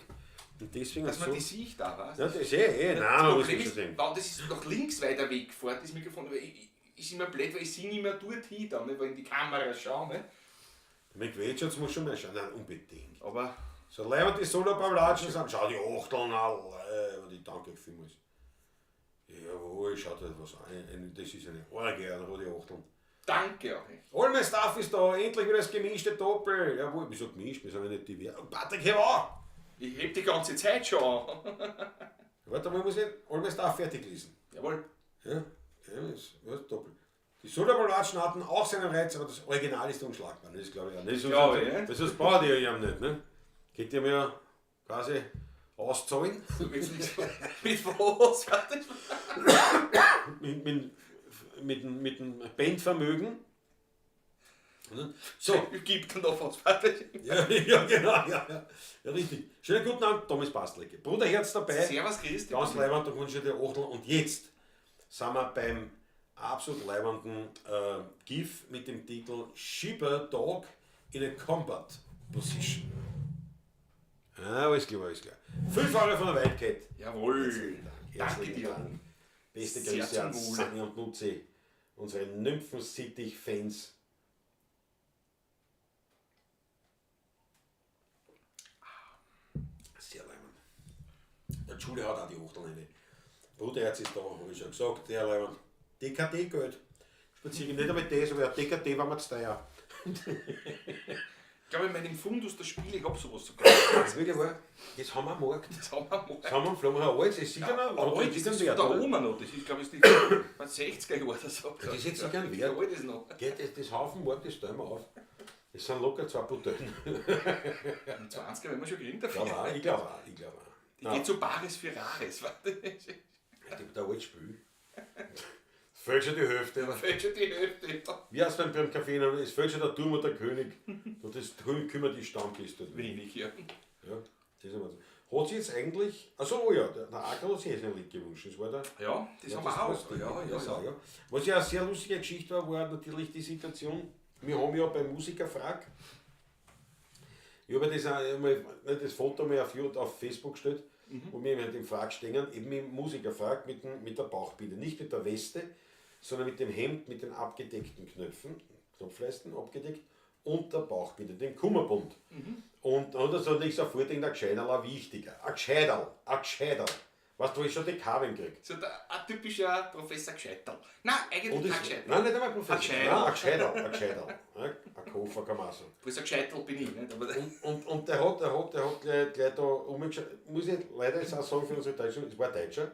und deswegen Dass man so. die sieht da, weißt Ja, das ist nein, Das man muss Problem nicht ist, schon sehen. wenn das ist nach links weiter wegfährt, das Mikrofon, weil ich, ist immer blöd, weil ich singe immer dort hin, dann, nicht, weil ich in die Kamera schaue. Ne? Mit Quetscher muss schon mal schauen, nein, unbedingt. Aber So leibend die Solo-Pavlatschen sind, schau die Achteln alle, die danke ich vielmals. Jawohl, schaut euch was an. Das ist eine Orgie, an die Achteln. danke auch nicht. All my Stuff ist da, endlich wieder das gemischte Doppel. Jawohl, wieso gemischt? Wir sind ja nicht divers. Oh, Patrick, heb an! Ich heb die ganze Zeit schon an. Warte mal, muss ich All my Stuff fertig lesen. Jawohl. Ja, ja, das was Doppel. Die Solo-Ballatschen hatten auch seinen Reiz, aber das Original ist unschlagbar. Das glaube ich auch. Das ist, Glaub ich, ne? das ist braucht ihr ja nicht, ne? Könnt ihr mir quasi auszahlen? Mit was? Mit dem Bandvermögen. So. Ich gebe dann noch was fertig. Ja, ja, genau. Ja, ja. Ja, richtig. Schönen guten Abend, Thomas Bastlecke. Bruderherz dabei. Servus, Christi. Ganz leibend, da kommt schon die Achtel. Und jetzt sind wir beim absolut leibenden GIF mit dem Titel Schieber Dog in a Combat Position. Ah, alles klar, alles klar. 5 Euro von der Wildcat. Jawohl. Danke Herzlichen dir. Dank. Beste Sehr Grüße zum an Wohle. Sani und Nutzi, unsere Nymphen-City-Fans. Sehr leibend. Der Schule hat auch die Achtel rein. Bruderherz ist da, habe ich schon gesagt. Der leibend. DKT-Geld. Spazieren nicht einmal das, aber DKT war mir zu teuer. Ich glaube, in meinem Fundus der Spiele, ich hab sowas sogar. Das will ich wahr. Das haben wir am Markt. Das haben wir mal. Das haben wir am Flohmarkt. Alt, das ist sicher noch. Aber alt das ist das ist ein von der Wert, oder? Oma noch. Das ist, glaube ich, die 60er Jahre oder so. Das ist jetzt sicher ein Wie Wert. alt ist noch? Gell, das Haufen Markt, das stellen wir auf. Das sind locker 2 Butteln. Im 20er werden wir schon kriegen dafür. Ja, nein, ich glaube auch. Ich glaub auch. Die geht zu Bares für Rares. Warte. Der alte Spiel. Es fällt schon die Hälfte. Fällt schon die Hälfte. Wie heißt beim Café? Es fällt schon der Turm und der König. Und das kümmert die Stammgäste. Wenig, ja. Ja, das ist immer so. Hat sich jetzt eigentlich. Achso, ja, der Acker hat sich jetzt ein Lied gewünscht. Das war der. Ja, das Ja, haben wir auch. das Ja, ja, das ja. auch, ja. Was ja eine sehr lustige Geschichte war, war natürlich die Situation, wir haben ja beim Musikerfrag, ich habe das, auch einmal, nicht das Foto mal auf Facebook gestellt, wo wir mit dem Frag stehen, eben mit dem Musikerfrag mit der Bauchbinde, nicht mit der Weste, sondern mit dem Hemd mit den abgedeckten Knöpfen, Knopfleisten abgedeckt und der Bauchbinde, dem Kummerbund. Und dann hat er so nicht sofort gedacht, ein Gescheiderl war wichtiger. Ein Gescheiderl, ein Gescheiderl. Weißt du, wo ich schon die Kabeln krieg? So der, ein typischer Professor Gescheiterl. Nein, eigentlich Und kein es, Gescheiterl. nein, nicht einmal Professor. Ein Gescheiterl. Nein, ein Gescheiterl, ein Gescheiterl. Ja, ein Koffer kann man auch sagen. Professor Gescheiterl bin ich, nicht? Aber Und der hat gleich da umgeschaut, muss ich leider jetzt auch sagen für unsere Deutschen, es war Deutscher.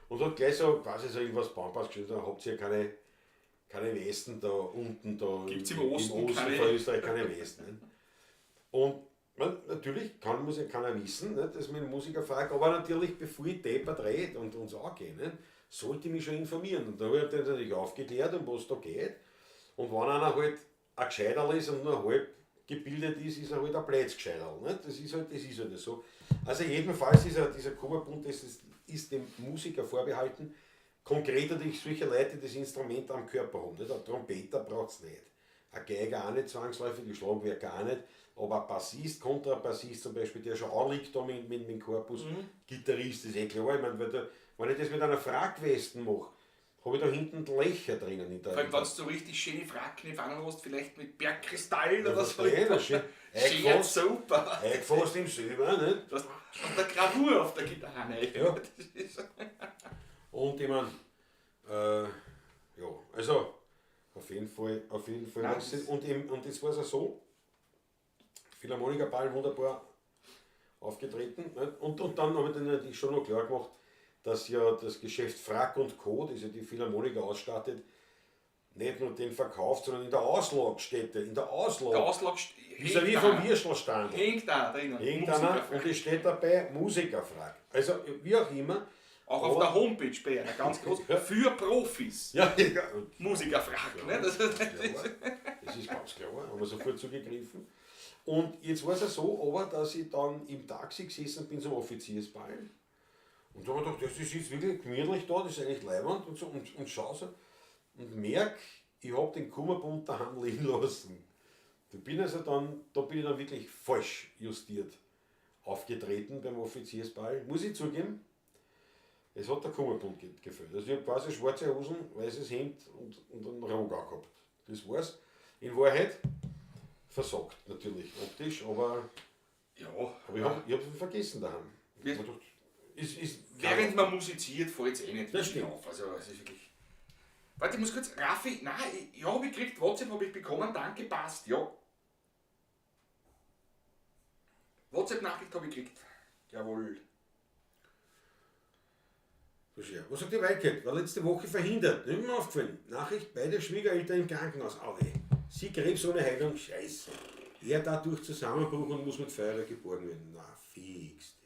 Und hat gleich so quasi so irgendwas Pampas geschrieben, da habt ihr keine Westen da unten da. Gibt's im Osten im Osten keine- von Österreich keine Westen. Ne? Und man, natürlich kann er wissen, ne, dass man einen Musiker fragt, aber natürlich, bevor ich deppert rede und uns angehe, ne, sollte ich mich schon informieren. Und da habe ich dann natürlich aufgeklärt, um was da geht. Und wenn einer halt ein Gescheiterl ist und nur halb gebildet ist, ist er halt ein Plätzgescheiterl. Ne? Das ist halt so. Also jedenfalls ist dieser Kummerbund, das ist dem Musiker vorbehalten. Konkret natürlich solche Leute, die das Instrument am Körper haben. Nicht? Ein Trompeter braucht es nicht. Ein Geiger auch nicht zwangsläufig, die Schlagwerker auch nicht. Aber ein Bassist, Kontrabassist zum Beispiel, der schon anliegt da mit dem Korpus, Gitarrist ist eh klar. Ich mein, weil da, wenn ich das mit einer Fragwesten mache, habe ich da hinten Löcher drinnen. In der, vor allem, wenn du so richtig schöne Frackknöpfe hast, vielleicht mit Bergkristall Ja, oder so. verstehe, das schön. Schön, Eingefasst, super. eingefasst im Silber, nicht? Du hast und der Gravur auf der Gitarre. Ja. Das ist Und ich mein, ja, also auf jeden Fall. Nein, und jetzt war es ja so, Philharmonikerball wunderbar aufgetreten. Ne? Und dann habe ich dann natürlich schon noch klar gemacht, dass ja das Geschäft Frack und Co., das ja die Philharmoniker ausstattet, nicht nur den verkauft, sondern in der Auslagestätte, in der Auslage. Der Auslag Vis-à-vis vom Würstelstand. Hängt da drinnen. Hängt einer und es steht dabei Musikerfrack. Also, wie auch immer. Auch auf der Homepage bei einer, ganz groß. Für Profis. Ja, ja. Musikerfrack. Ne? Das, das, klar. Das ist ganz klar, haben wir sofort zugegriffen. Und jetzt war es ja so, aber, dass ich dann im Taxi gesessen bin zum Offiziersball. Und da habe ich gedacht, das ist jetzt wirklich gemütlich da, das ist eigentlich leibend und so, und schau so. Und merk, ich habe den Kummerbund daheim liegen lassen. Da bin, also dann, da bin ich dann wirklich falsch justiert aufgetreten beim Offiziersball. Muss ich zugeben, es hat der Kummerbund gefehlt. Also ich habe quasi schwarze Hosen, weißes Hemd und einen Rock auch gehabt. Das war's. In Wahrheit versagt natürlich optisch, aber, ja, aber ich habe es vergessen daheim. Ich hab gedacht, ist Während man musiziert, fällt es eh nicht Das stimmt. auf. Also, es ist wirklich. Warte, ich muss kurz. Raffi, nein, ja, habe ich gekriegt, WhatsApp habe ich bekommen, danke, passt, ja. WhatsApp-Nachricht habe ich gekriegt. Jawohl. Verstehe. Was sagt die Weikert? War letzte Woche verhindert. Nicht mehr aufgefallen. Nachricht, beide Schwiegereltern im Krankenhaus. Au weh. Sie Krebs ohne Heilung. Scheiße. Er dadurch Zusammenbruch und muss mit Feuerwehr geborgen werden. Na, fix.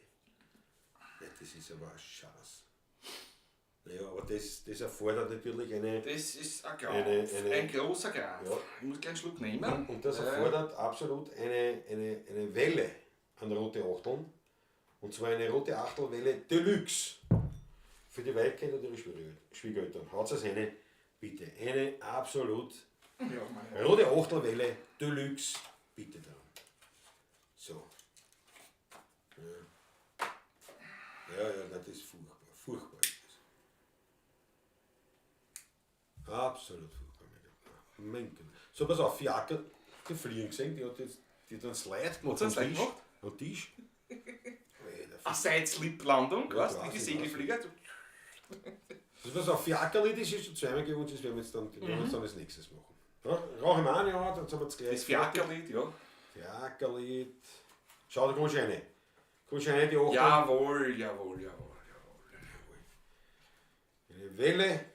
Ja, das ist aber ein Schatz. Naja, aber das erfordert natürlich eine. Das ist ein Graf. Ein großer Graf. Ja. Ich muss gleich einen Schluck nehmen. Und das erfordert absolut eine Welle an rote Achteln. Und zwar eine rote Achtelwelle Deluxe. Für die Weibchen und ihre Schwiegereltern. Haut es eine, bitte. Eine absolut Ja, rote Achtelwelle Deluxe. Bitte dran. So. Ja, ja, ja, nein, das ist furchtbar. Furchtbar ist das. Absolut furchtbar. Mein Gott. So, pass auf, Fiaker, die Fliegen gesehen, die hat jetzt die hat einen Slide gemacht. Hat sie einen Slide am Tisch. gemacht? Am Tisch. Alter, Eine Side-Slip-Landung, Ja, weißt du, wie die quasi, Segelflieger. Also pass auf, Fiakerli, das ist schon zweimal geworden, das werden wir jetzt dann, das werden wir jetzt dann als nächstes machen. Ja, rauchen wir eine an, dann sind wir jetzt gleich. Das Fiakerlied, ja. Fiakerlied. Schau, da kommst du rein. Kommst du rein, die Achtel. Jawohl, jawohl, jawohl, jawohl. Eine Welle.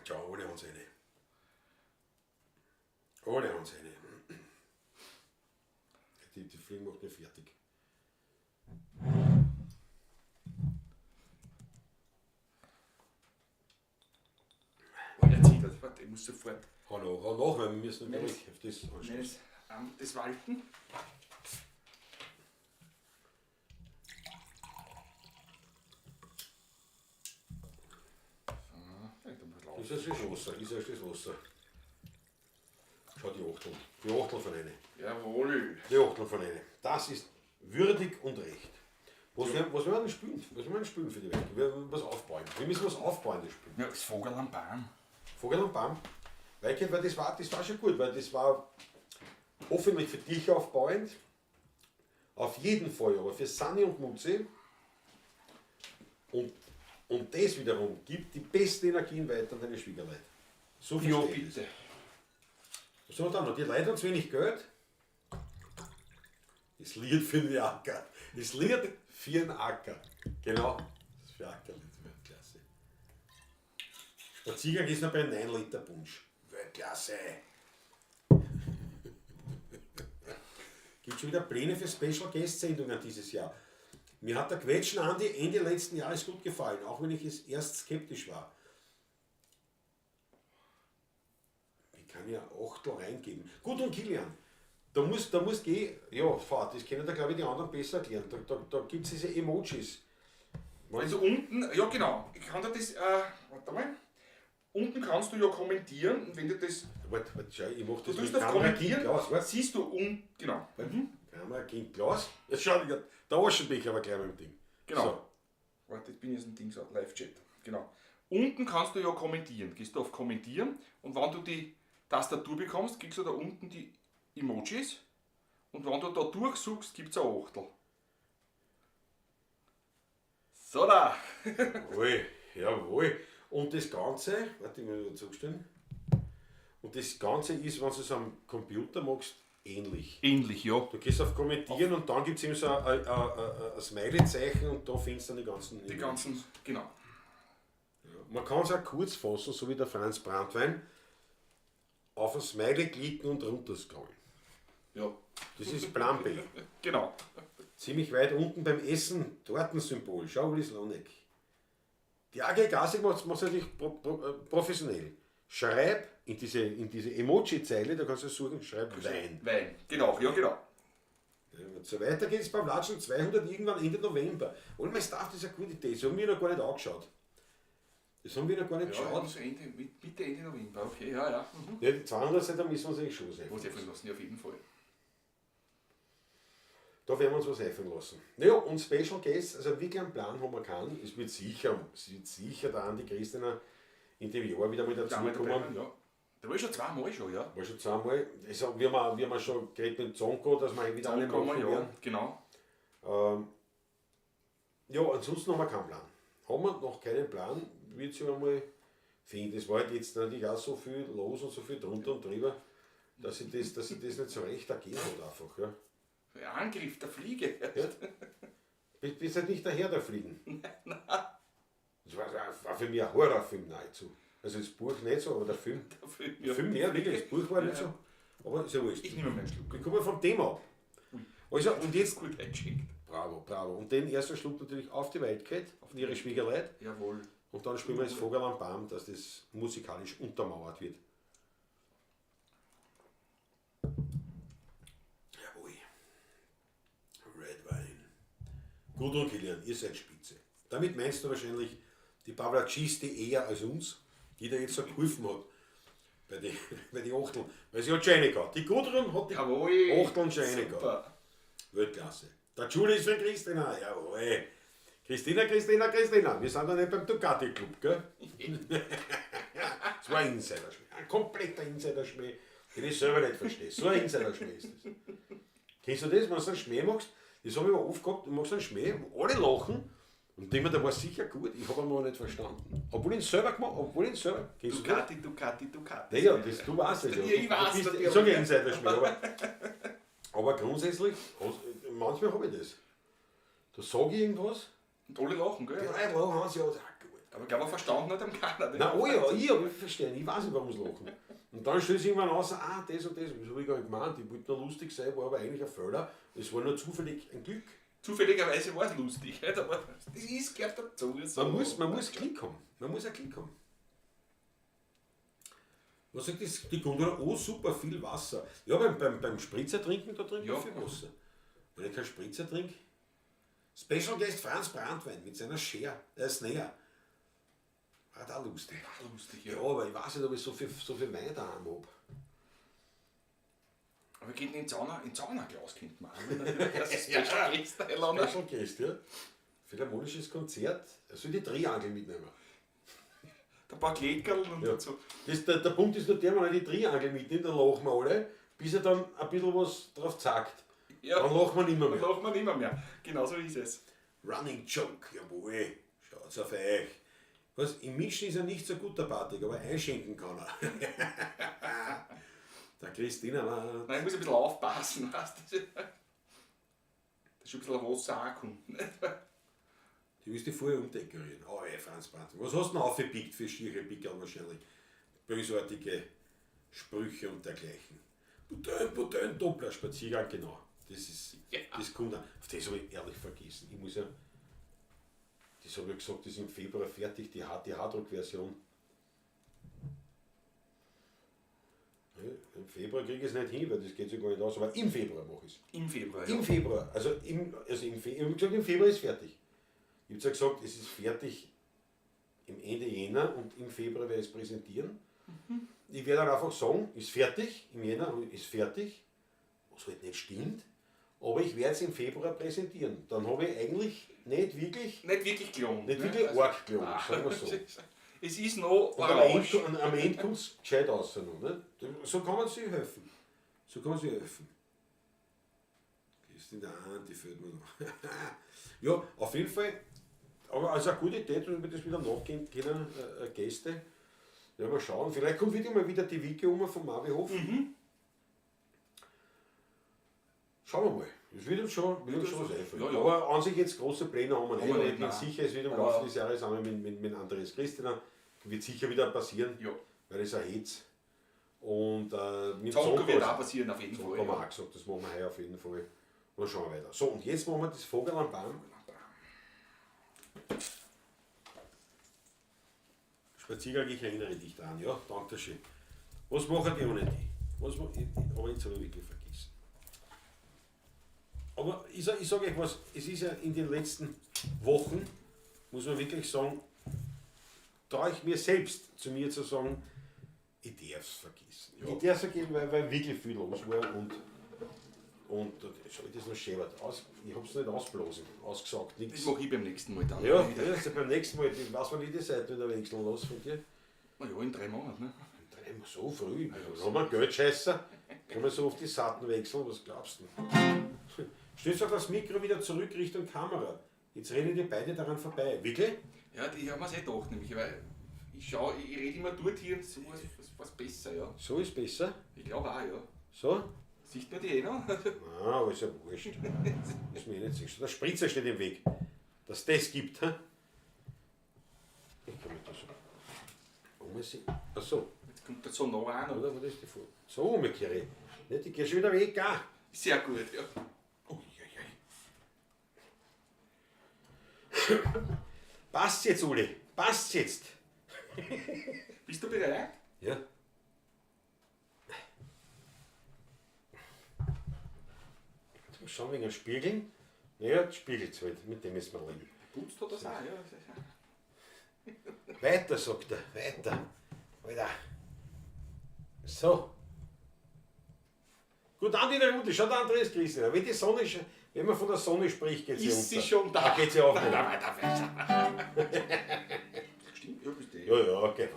Schau, alle haben eine. Alle haben eine. Die Fliegen macht mich fertig. Oh, der zittert. Warte, ich muss sofort Hau nach, weil wir müssen natürlich auf das anstoßen. meines Amtes walten. So, Ist das Wasser? Ist das Wasser? Schau die Achtel. Die Achtel von einer. Jawohl. Die Achtel von einer. Das ist würdig und recht. Was, ja. Was wollen wir denn spielen? Was wollen wir denn spielen für die Welt? Wir wollen was aufbauen. Wir müssen was aufbauen, das Spiel. Ja, das Vogel am Baum. Vogel und Baum. Weil das war schon gut, weil das war hoffentlich für dich aufbauend. Auf jeden Fall, aber für Sanni und Mutzi. Und das wiederum gibt die besten Energien weiter an deine Schwiegerleute. So Ja, verstehe ich bitte. das. So, dann noch. Die Leute haben zu wenig Geld. Das Lied für den Acker. Das Lied für den Acker. Genau. Das für Ackerlied. Weltklasse. Spaziergang ist noch bei 9 Liter Punsch. Weltklasse. Gibt schon wieder Pläne für Special Guest Sendungen dieses Jahr. Mir hat der Quetschen Andi Ende letzten Jahres gut gefallen, auch wenn ich es erst skeptisch war. Ich kann ja Achtel reingeben. Gut und Kilian, da muss gehen, ja, fahrt, das können da glaube ich die anderen besser erklären. Da gibt es diese Emojis. Also unten, ja genau, ich kann dir das, warte mal. Unten kannst du ja kommentieren und wenn du das. Warte, schau, ich mach das Du tust mit auf Kamera Kommentieren, Kind Klaus, warte. siehst du unten, genau. Kamera Kind Klaus. Jetzt schau, der Aschenbecher aber gleich mit dem Ding. Genau. So. Warte, jetzt bin ich jetzt ein Ding so, Live-Chat. Genau. Unten kannst du ja kommentieren. Gehst du auf Kommentieren und wenn du die Tastatur bekommst, kriegst du da unten die Emojis. Und wenn du da durchsuchst, gibt es ein Achtel. So da! Jawohl, jawohl. Und das Ganze, warte, ich muss wieder zurückstellen. Und das Ganze ist, wenn du es am Computer machst, ähnlich. Ähnlich, ja. Du gehst auf Kommentieren und dann gibt es eben so ein Smiley-Zeichen und da findest du dann die ganzen. Die ganzen, genau. Man kann es auch kurz fassen, so wie der Franz Brandwein. Auf ein Smiley klicken und runterscrollen. Ja, Das ist Plan B. genau. Ziemlich weit unten beim Essen, Tortensymbol. Schau, Uli Slonek. Die AG Gasig macht es natürlich professionell. Schreib in diese Emoji-Zeile, da kannst du suchen, schreib Wein. Wein, genau, ja, genau. Ja, so weiter geht's beim Latschen 200 irgendwann Ende November. All my Stuff, das ist eine gute Idee. Das haben wir noch gar nicht angeschaut. Das haben wir noch gar nicht Ja, geschaut. so Ende, Mitte, Ende November, okay, ja, ja. Mhm. Ja, die 200 Seiten müssen wir uns eigentlich schon was einfallen Was einfallen lassen, ja, auf jeden Fall. Da werden wir uns was einfallen lassen. Naja, und Special Guests, also wirklich einen Plan haben wir keinen. Es wird sicher der Andi Christina in dem Jahr wieder mal dazukommen. Ja. Da war ich schon zweimal schon, ja. War schon zweimal. Also, wir haben schon geredet mit Zonko, dass wir wieder alle Zusammengekommen, machen ja, werden. genau. Ja, ansonsten haben wir keinen Plan. Haben wir noch keinen Plan, wird sich einmal finden. Es war halt jetzt natürlich auch so viel los und so viel drunter und drüber, dass sich das nicht so recht ergeben hat einfach. Ja. Der Angriff der Fliege. Ja. Bist halt nicht der Herr der Fliegen. Nein. Das war für mich ein Horrorfilm nahezu. Also das Buch nicht so, aber der Film. Der Film, Der Film, ja, wirklich, das Buch war nicht so. Aber ist ja wurscht. Ich nehme meinen Schluck. Wir kommen vom Thema ab. Also, und jetzt. Gut eingeschenkt. Bravo, bravo. Und den ersten Schluck natürlich auf die Wildcat, auf ihre Schwiegerleut. Jawohl. Und dann spielen wir das Vogel am Baum, dass das musikalisch untermauert wird. Jawohl. Red Wine. Gudrun Kilian, ihr seid spitze. Damit meinst du wahrscheinlich die Pavlacisti eher als uns, die da jetzt so geholfen hat. Bei den Achteln. Weil sie hat schon eine gehabt. Die Gudrun hat die Jawohl. Achteln schon eine gehabt. Weltklasse. Der Julie ist für Christina. Jawohl. Christina, Christina, Christina. Wir sind da nicht beim Ducati Club, gell? Das war ein Insiderschmäh. Ein kompletter Insiderschmäh, den ich selber nicht verstehe. So ein Insiderschmäh ist das. Kennst du das, wenn du einen Schmäh machst? Das habe ich mal oft gehabt. Du machst einen Schmäh, wo alle lachen. Und denke mir, der war sicher gut. Ich habe ihn noch nicht verstanden. Obwohl ich ihn selber gemacht habe. Obwohl ich ihn selber. Kennst du das? Ducati, Ducati, Ducati. Naja, das, du weißt es ja. Ja, ich weiß Ich sage Insiderschmäh, aber grundsätzlich, manchmal habe ich das. Da sage ich irgendwas. Und alle lachen, gell? Die Leute lachen, sie auch gut. Aber ich glaube, verstanden hat am keiner. Nein, oh ja, ich habe verstehen, ich weiß nicht, warum sie lachen. Und dann stellt sich irgendwann raus, das und das, das habe ich gar nicht gemeint. Ich wollte nur lustig sein, war aber eigentlich ein Fehler. Es war nur zufällig ein Glück. Zufälligerweise war es lustig, aber das ist gehört dazu. So. Man muss Glück haben. Man muss ein Glück haben. Was sagt das? Die Gundula, oh super, viel Wasser. Ja, beim Spritzer trinken, da trinkt man viel Wasser. Wenn ich keinen Spritzer trinke. Special Guest Franz Brandwein mit seiner Snare. War da lustig. War lustig, ja. Ja, aber ich weiß nicht, ob ich so viel Wein daheim habe. Aber wir könnten in Sauna-Glas könnten wir auch. Das ist Special Guest, Special Guest, ja. Philharmonisches Konzert. Soll ich die Triangel mitnehmen? Ein paar Kleckerl und ja. dazu. Das, der Punkt ist nur der, wenn er die Triangel mitnimmt, dann lachen wir alle, bis er dann ein bisschen was drauf zeigt. Ja. Dann lachen wir nicht mehr. Dann lachen wir nicht mehr. Genau so ist es. Running Joke, jawohl. Schaut's auf euch. Was, im Mischen ist er nicht so gut, der Patrick, aber einschenken kann er. Der Christina war. Nein, ich muss ein bisschen aufpassen, weißt du. Das ist schon ein bisschen Wasser auch kommt. Die willst du vorher umdekorieren. Oh, ey, Franz Brandt. Was hast du denn aufgepickt für schiere Pickerl wahrscheinlich? Bösartige Sprüche und dergleichen. Potent, potent, Doppler, Spaziergang, genau. Das ist, ja. Das kommt auch. Auf das habe ich ehrlich vergessen. Ich muss ja, das habe ich gesagt, das ist im Februar fertig, die HTH-Druckversion. Ja, im Februar kriege ich es nicht hin, weil das geht sich gar nicht aus, aber im Februar mache ich es. Im Februar, ja. Im Februar, also im gesagt, im Februar ist fertig. Ich habe zwar gesagt, es ist fertig im Ende Jänner und im Februar werde ich es präsentieren. Mhm. Ich werde dann einfach sagen, ist fertig, im Jänner ist fertig, was halt nicht stimmt, aber ich werde es im Februar präsentieren. Dann habe ich eigentlich nicht wirklich... Nicht wirklich gelogen. Nicht wirklich also, arg gelogen, sagen wir so. Es ist noch und am Ende kommt es gescheit raus. Noch, ne? So kann man sich helfen. So kann man sich helfen. Ist in der Hand, die fehlt mir noch. Ja, auf jeden Fall. Aber also eine gute Idee, dass wir das wieder nachgehen können, Gäste. Werden wir schauen. Vielleicht kommt wieder mal wieder die Wieke um vom Mavihof. Mhm. Schauen wir mal. Es wird uns schon, wird uns schon was einfallen. Ja, ja. Aber an sich jetzt große Pläne haben wir nicht. Haben wir Aber nicht, ich bin nein. sicher, es wird im Aber- Laufe des Jahres einmal mit Andreas Christina. Wird sicher wieder passieren, Ja. weil es ein Hetz. Und mit Zonko Zonko wird auch passieren, auf jeden Zonko Fall. haben wir auch gesagt, das machen wir heuer auf jeden Fall. Und dann schauen wir weiter. So, und jetzt machen wir das Vogel am Baum. Spaziergang, ich erinnere dich dran, ja, danke schön. Was machen die ohne die? Was, aber jetzt habe ich wirklich vergessen. Aber ich sage ich sag euch was, es ist ja in den letzten Wochen, muss man wirklich sagen, traue ich mir selbst zu mir zu sagen, ich darf es vergessen. Ja. Ich darf es vergessen, weil wirklich viel los war und schau ich das noch schön weit aus. Ich habe es nicht ausblasen, ausgesagt, Das nichts. mache ich beim nächsten Mal dann. Ja, das ist ja beim nächsten Mal, ich weiß man nicht die Seite wieder wechseln los von dir. Na ja, in 3 Monaten. Ne? Dreimal so früh, da haben wir Geldscheißer, kann man so auf die Seiten wechseln, was glaubst du? Stellst du auch das Mikro wieder zurück Richtung Kamera. Jetzt reden die beide daran vorbei. Wirklich? Ja, die haben mir's eh gedacht, nämlich, weil ich schau, ich rede immer dort hier und so ist was besser, ja. So ist besser. Ich glaube auch, ja. So? Sieht man die eh noch? Ah, aber ist ja wurscht. Ist mir eh nicht sicher. Der Spritzer steht im Weg. Dass das gibt, hä? Ich kann mich da so umsehen. Ach so. Jetzt kommt das so nah an, oder? Oder? Was ist die Vor? So umgekehrt. Nicht, ich geh schon wieder weg, ah. Sehr gut, ja. Ui, ui, ui. Passt jetzt, Uli. Passt jetzt. Bist du bereit? Ja. Jetzt mal schauen wegen dem Spiegeln. Naja, das spiegelt halt. Mit dem müssen wir leben. Putzt du das auch, ja. Weiter, sagt er. Weiter. Alter. So. Gut, Andi, der Gute. Schau, der Andreas Christina. Wenn die Sonne, wenn man von der Sonne spricht, geht sie Ist sie unter. schon da? Da geht sie auch nicht. Nein, nein, nein. Stimmt, ja, bist du. Ja, ja, okay.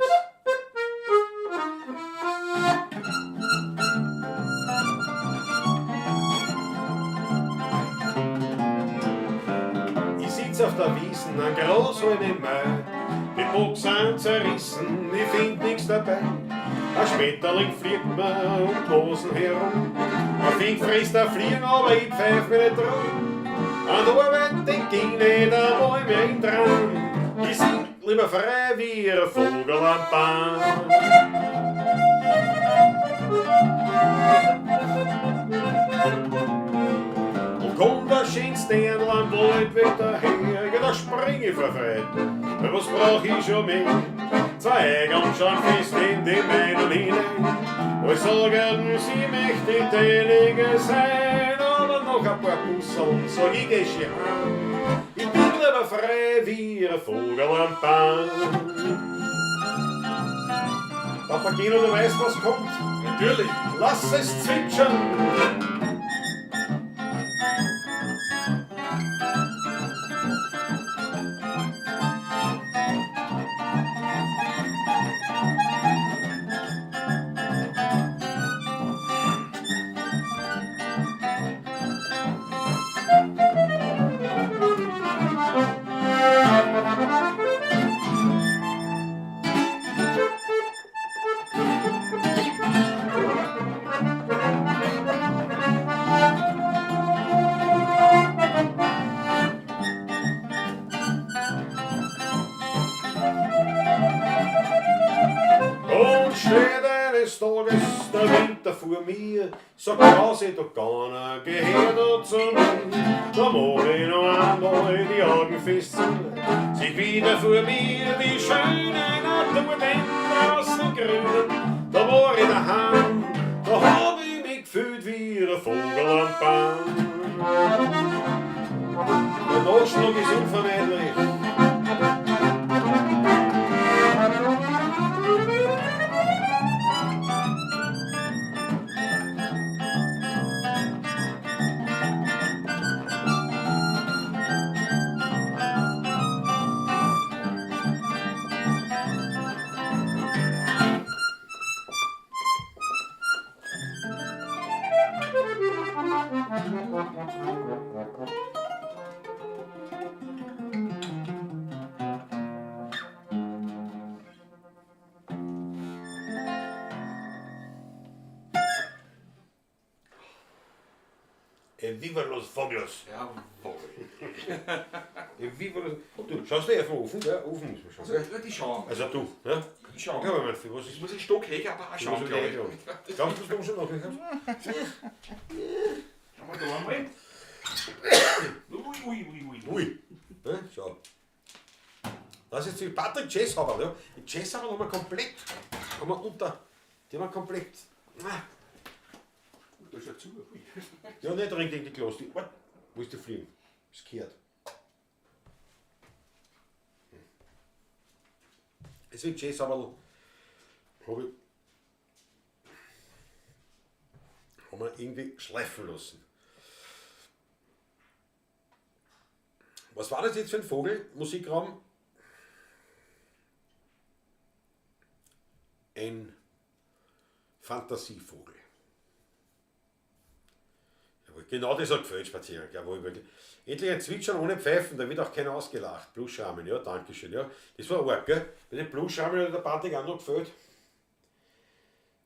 Ich sitz auf der Wiesen, ein Großholm im Mai. Die Boxen zerrissen, ich find nix dabei. Ein Schmetterling fliegt mir um die Hosen herum. Ein Fink frisst ein Fliegen, aber ich pfeif mir nicht drum. An der Arbeit denk ich nicht einmal mehr im Traum. Ich sing lieber frei wie ein Vogel am Baum. Und kommt der schönste Erdl am Wald wieder her, ja, da spring ich vor Freude. Ja, was brauch ich schon mehr? Zwei Augen schauen fest in die meinen hinein. Alle sagen, sie möchte deinige sein, aber noch ein paar Busseln sag ich, geh schon heim. Ich bin lieber frei wie ein Vogel am Baum. Papageno, du weißt, was kommt. Natürlich. Lass es zwitschern. Und steht eines Tages der Winter vor mir, sagt Krause, da keiner gehört da zu mir. Da mach ich noch einmal die Augen fest zu, sich wieder vor mir die schöne Natur, den draußen grünen. Da war ich daheim, da hab ich mich gefühlt wie ein Vogel am Baum. Der Nachschlag ist unvermeidlich. Viva los Vogels. Jawohl. Viva los... Du, schaust du eh auf den Ofen, gell? Ofen muss man schauen. Also, ja, die schauen. Also du, ne? Die schauen. Ja, aber mein, was Ich ist... muss einen Stock höher, aber auch schauen, glaube ich. Glaubst du, dass du schon noch hast? Schauen wir da einmal. Ui, ui, ui, ui. Ui. Ne? Schau. Das ist die Patrick Jazzhaberl, ja. Die Jazzhaberl haben wir komplett, haben wir unter, die haben wir komplett, ah. Da ist ja zu. Ui. Ja, nicht ringt die Glas. Die, warte, wo ist die Fliegen? Ist gehört. Deswegen Jazzhaberl habe ich, haben wir irgendwie schleifen lassen. Was war das jetzt für ein Vogel? Musikraum? Ein Fantasievogel. Jawohl, genau das hat gefällt, Spaziergang. Jawohl, wirklich. Endlich ein Zwitschern ohne Pfeifen, da wird auch keiner ausgelacht. Bluschrahmen, ja, danke schön. Ja. Das war arg, gell? Bei den Bluschrahmen hat der Patrick auch noch gefällt.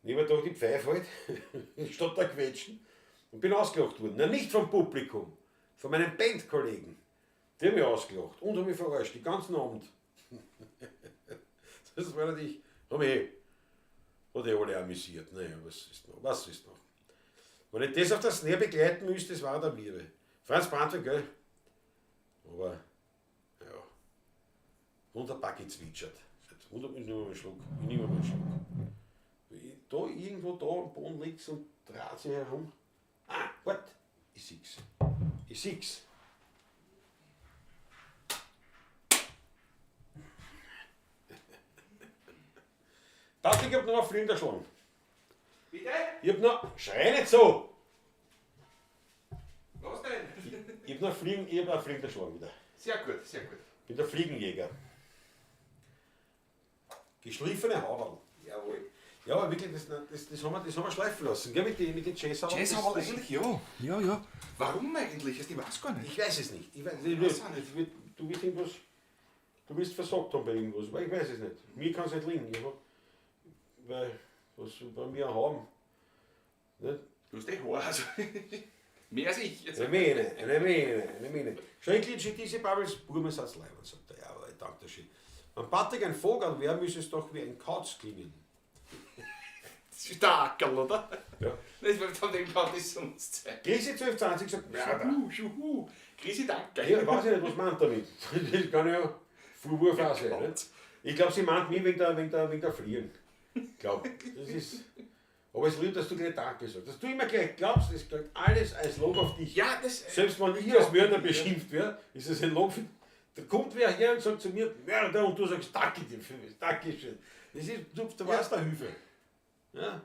Nehmen wir doch die Pfeife halt, statt da quetschen. Und bin ausgelacht worden. Na, nicht vom Publikum, von meinen Bandkollegen. Die haben mich ausgelacht und haben mich verarscht, den ganzen Abend. Das war natürlich, haben mich hat eh alle amüsiert. Naja, was ist noch? Was ist noch? Wenn ich das auf der Snare begleiten müsste, das war der Wiebe. Franz Brandl, gell? Aber, ja. Wunderbar gezwitschert. Wunderbar, ich nehme mal einen Schluck. Ich nehme mal einen Schluck. Da, irgendwo da am Boden liegt's und dreht sich herum. Ah, warte, ich sieh's. Ich sieh's. Patrick, ich hab noch einen Fliegen erschlagen. Bitte? Ich hab noch. Schrei nicht so! Was denn? Ich hab noch Fliegen, ich hab einen Fliegen erschlagen wieder. Sehr gut, sehr gut. Bin der Fliegenjäger. Geschliffene Haberl. Jawohl. Ja, aber wirklich, das haben wir schleifen lassen, gell, mit den Jazzhaberl. Jazzhaberl eigentlich, ja. Ja, ja. Warum eigentlich? Ich weiß gar nicht. Ich weiß es nicht. Ich weiß, weiß auch nicht. Du wirst irgendwas. Du wirst versagt haben bei irgendwas, weil ich weiß es nicht. Mir kann es nicht liegen. Ich hab, weil, was bei mir haben. Nicht? Du hast eh Haar, also. Mehr als ich. Eine Mähne, eine Mähne, eine Mähne. Schrecklich, diese Babels, Burmesatz Leiber, sagt er. Ja, aber ich danke dir schön. Wenn Patrick ein Vogel wäre, müsste es doch wie ein Kauz klingen. Das ist der Ackerl, oder? Ja. Das war von dem kann das sonst sein. Grisi 1220 sagt, Mörder. Juhu, juhu. Grisi, danke. Ja, weiß ich nicht, was meint damit. Das kann ja Vorwurf auch sein. Nicht? Ich glaube, sie meint mich wegen der Fliegen. Ich glaube, das ist. Aber es ist lieb, dass du gleich Danke sagst. Dass du immer gleich glaubst, es kriegt alles als Lob auf dich. Ja, das. Selbst wenn ich als Mörder beschimpft werde, ist es ein Lob. Da kommt wer her und sagt zu mir, Mörder, und du sagst, danke dir für mich, danke schön. Das ist, du warst der Hilfe. Ja.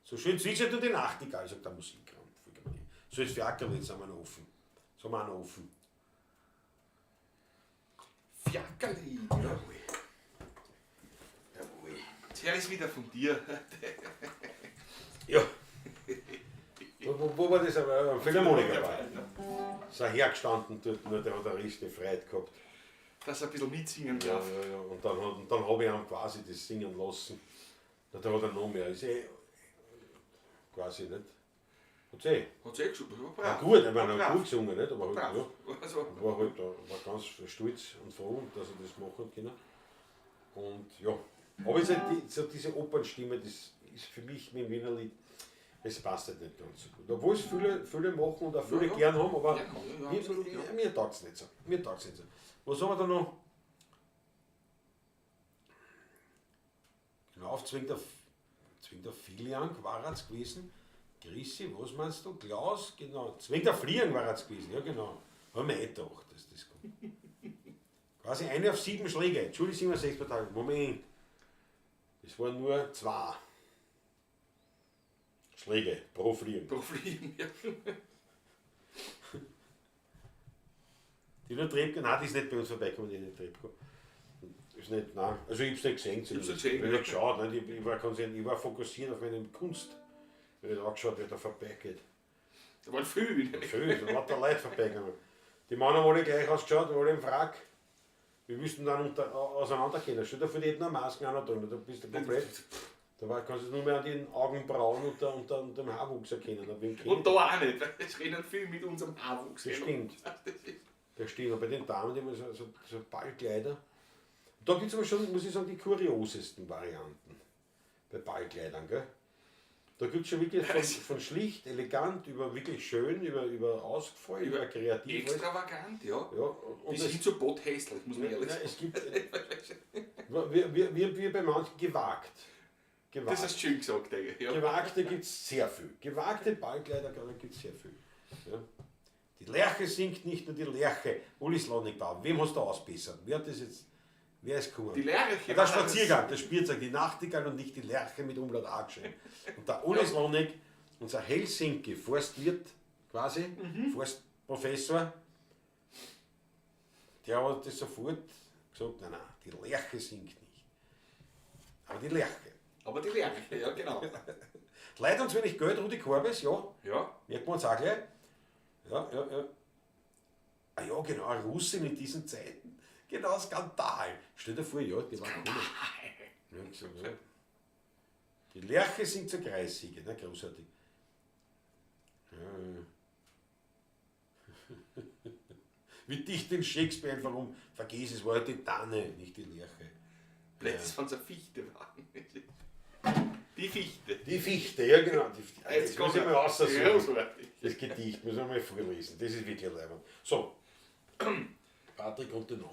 So schön zwitschert du die Nachtigall, sagt der Musikraum. So ist Fiakerl, jetzt sind wir noch offen. Jetzt haben wir auch noch offen. Fiakerli, ja. Jawohl. Jawohl. Jetzt höre ich es wieder von dir. Ja. Wo war das? Am Philharmoniker war. Ist er hergestanden dort, nur der hat eine riesige Freude gehabt. Dass er ein bisschen mitsingen Ja, darf. ja, ja. Und dann habe ich ihn quasi das singen lassen. Na, da hat er noch mehr. Ist eh quasi nicht. Hat's eh. Hat's eh gesungen. War Ja, brav. gut, ich meine, War er hat brav. gut gesungen, nicht? Aber halt, Brav. ja. Also, War halt, war ganz stolz und froh, dass er das machen hat können. Und ja. Aber es ist halt so diese Opernstimme, das ist für mich mit dem Wienerlied, es passt halt nicht ganz so gut. Obwohl es viele machen und auch viele Ja, ja. gern haben, aber Ja, ja, ja, absolut, ja. mir taugt's nicht so. Mir taugt's nicht so. Was haben wir da noch? Genau, auf zwingt der Filiang war es gewesen. Grisi, was meinst du? Klaus, genau. Zwingt der Fliang war es gewesen, ja genau. Haben wir eh gedacht, dass das kommt. Quasi eine auf 7 Schläge. Entschuldigung, 67 Tage. Moment. Es waren nur 2 Schläge pro Fliegen. Pro Fliegen, ja. Die nur Trebko, nein, die ist nicht bei uns vorbeigekommen, die nicht Trebko. Ist nicht, nein. Also ich hab's nicht gesehen. Ich hab's nicht gesehen, Ich hab ja. nicht geschaut, nein, ich war fokussiert auf meine Kunst. Ich hab nicht angeschaut, wer da vorbeigeht. Da waren viele. Viele, da waren da Leute vorbeigegangen. Die Männer haben alle gleich ausgeschaut, alle im Frack. Wir müssten dann auseinandergehen. Stell dir vor, die hätten eine Maske auch noch drin. Da bist du komplett. Da war, kannst du nur mehr an den Augenbrauen und dem Haarwuchs erkennen. Aber wen Und da auch nicht, weil es rennen viel mit unserem Haarwuchs. Das stimmt. Das ist Das stimmt. Und bei den Damen, die haben so Ballkleider. Da gibt es aber schon, muss ich sagen, die kuriosesten Varianten bei Ballkleidern. Gell? Da gibt es schon wirklich von schlicht, elegant, über wirklich schön, über ausgefallen, über kreativ. alles. extravagant, ja. Ja, und Bis es, hin zu potthässlich, muss man ehrlich nein, sagen. es gibt, wir bei manchen gewagt. Gewagt. Das hast du schön gesagt, eigentlich. Ja. Gewagte gibt es sehr viel. Gewagte Ballkleider gibt es sehr viel. Ja. Die Lerche singt nicht nur die Lerche. Uli Slonnikbauer, wem hast du ausbessert? Wer hat das jetzt? Wer ist gekommen? Die Lerche. Ja, der Spaziergang, der Spielzeug, die Nachtigall und nicht die Lerche mit Umlaut A geschrieben. Und der Uli Slonik, unser Helsinki Forstwirt quasi, Forstprofessor, der hat das sofort gesagt, nein, nein, die Lerche singt nicht. Aber die Lerche. Aber die Lerche, ja genau. Leid uns wenig Geld, Rudi Korbes, ja, Ja, merkt man uns auch gleich. Ja, ja, ja. Ah ja, genau, eine Russin in diesen Zeiten. Genau, Skandal. Stell dir vor, ja, die war cool. Ja, ich sag, ja. Die Lerche singt zur Kreissiege, ne, großartig. Ja, ja. Wie dicht den Shakespeare einfach um. Vergiss es, war ja die Tanne, nicht die Lerche. Vielleicht ist von der Fichte waren. Die Fichte. Die Fichte, ja genau. Die, das muss ich mal aussuchen. Großartig. Das Gedicht müssen wir mal vorlesen. Das ist wirklich leibend. So, Patrick und den noch.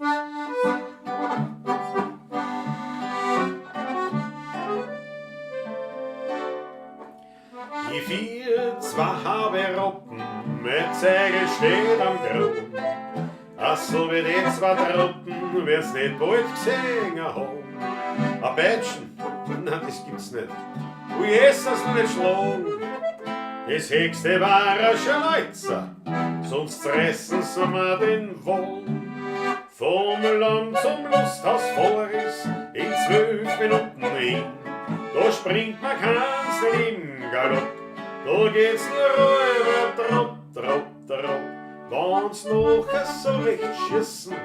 Die vier, zwei habe Roppen, mit Segel steht am Grund. Ach so wie die zwei Truppen, wer's nicht bald gesehen haben. A Peitschen, nein, das gibt's nicht. Ui, Jesus, noch nicht schlagen. Das höchste war ein Schneuzer, sonst zerreißen sie mir den Wohn. Vom Land zum Lusthaus Voris in 12 Minuten hin. Da springt man keins nicht im Galopp, da geht's nur rüber, trott, trott, trott. Wenn's nachher so recht schießen,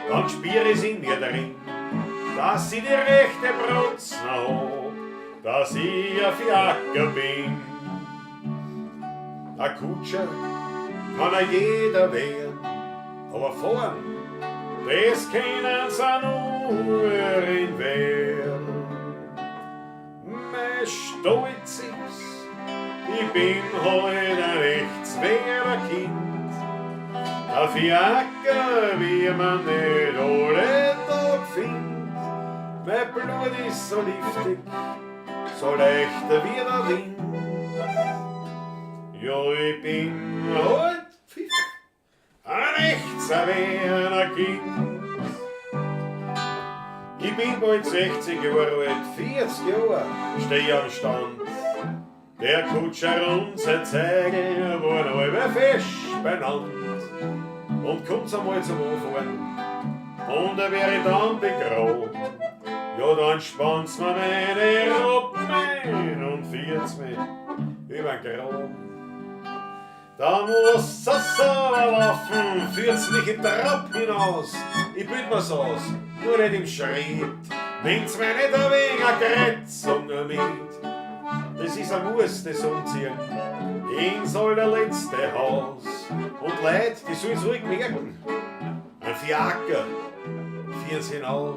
dann spür ich's in mir drin, dass ich die rechte Brutz noch hab, dass ich ein Fiaker bin. Ein Kutscher kann ja jeder werden, aber fahren, das können sie nur in Wern. Mein Stolz ist, ich bin heut ein echt schwerer Kind. Ein Fiaker, wie man nicht alle Tag findet. Mein Blut ist so liftig, so leicht wie der Wind. Ja, ich bin halt Pfiff, ein echtes Kind. Ich bin bald 60 Jahre alt, 40 Jahre steh ich am Stand. Der Kutscher und sein Zeigel waren alle fest beieinander. Und kommt's einmal zum Anfahren, und er wäre dann begraben. Ja, dann spannt's mir meine Roppen ein und führt's mich übern Graben. Da muss es aber laufen, führt's mich im Trab hinaus. Ich bild mir's aus, nur nicht im Schritt. Nehmt's mir nicht ein wenig eine Kreuzung mit. Das ist ein Muss, das Umziehen ins allerletzte Haus. Und Leute, die sollen's ruhig merken, ein Fiaker führen's hinaus.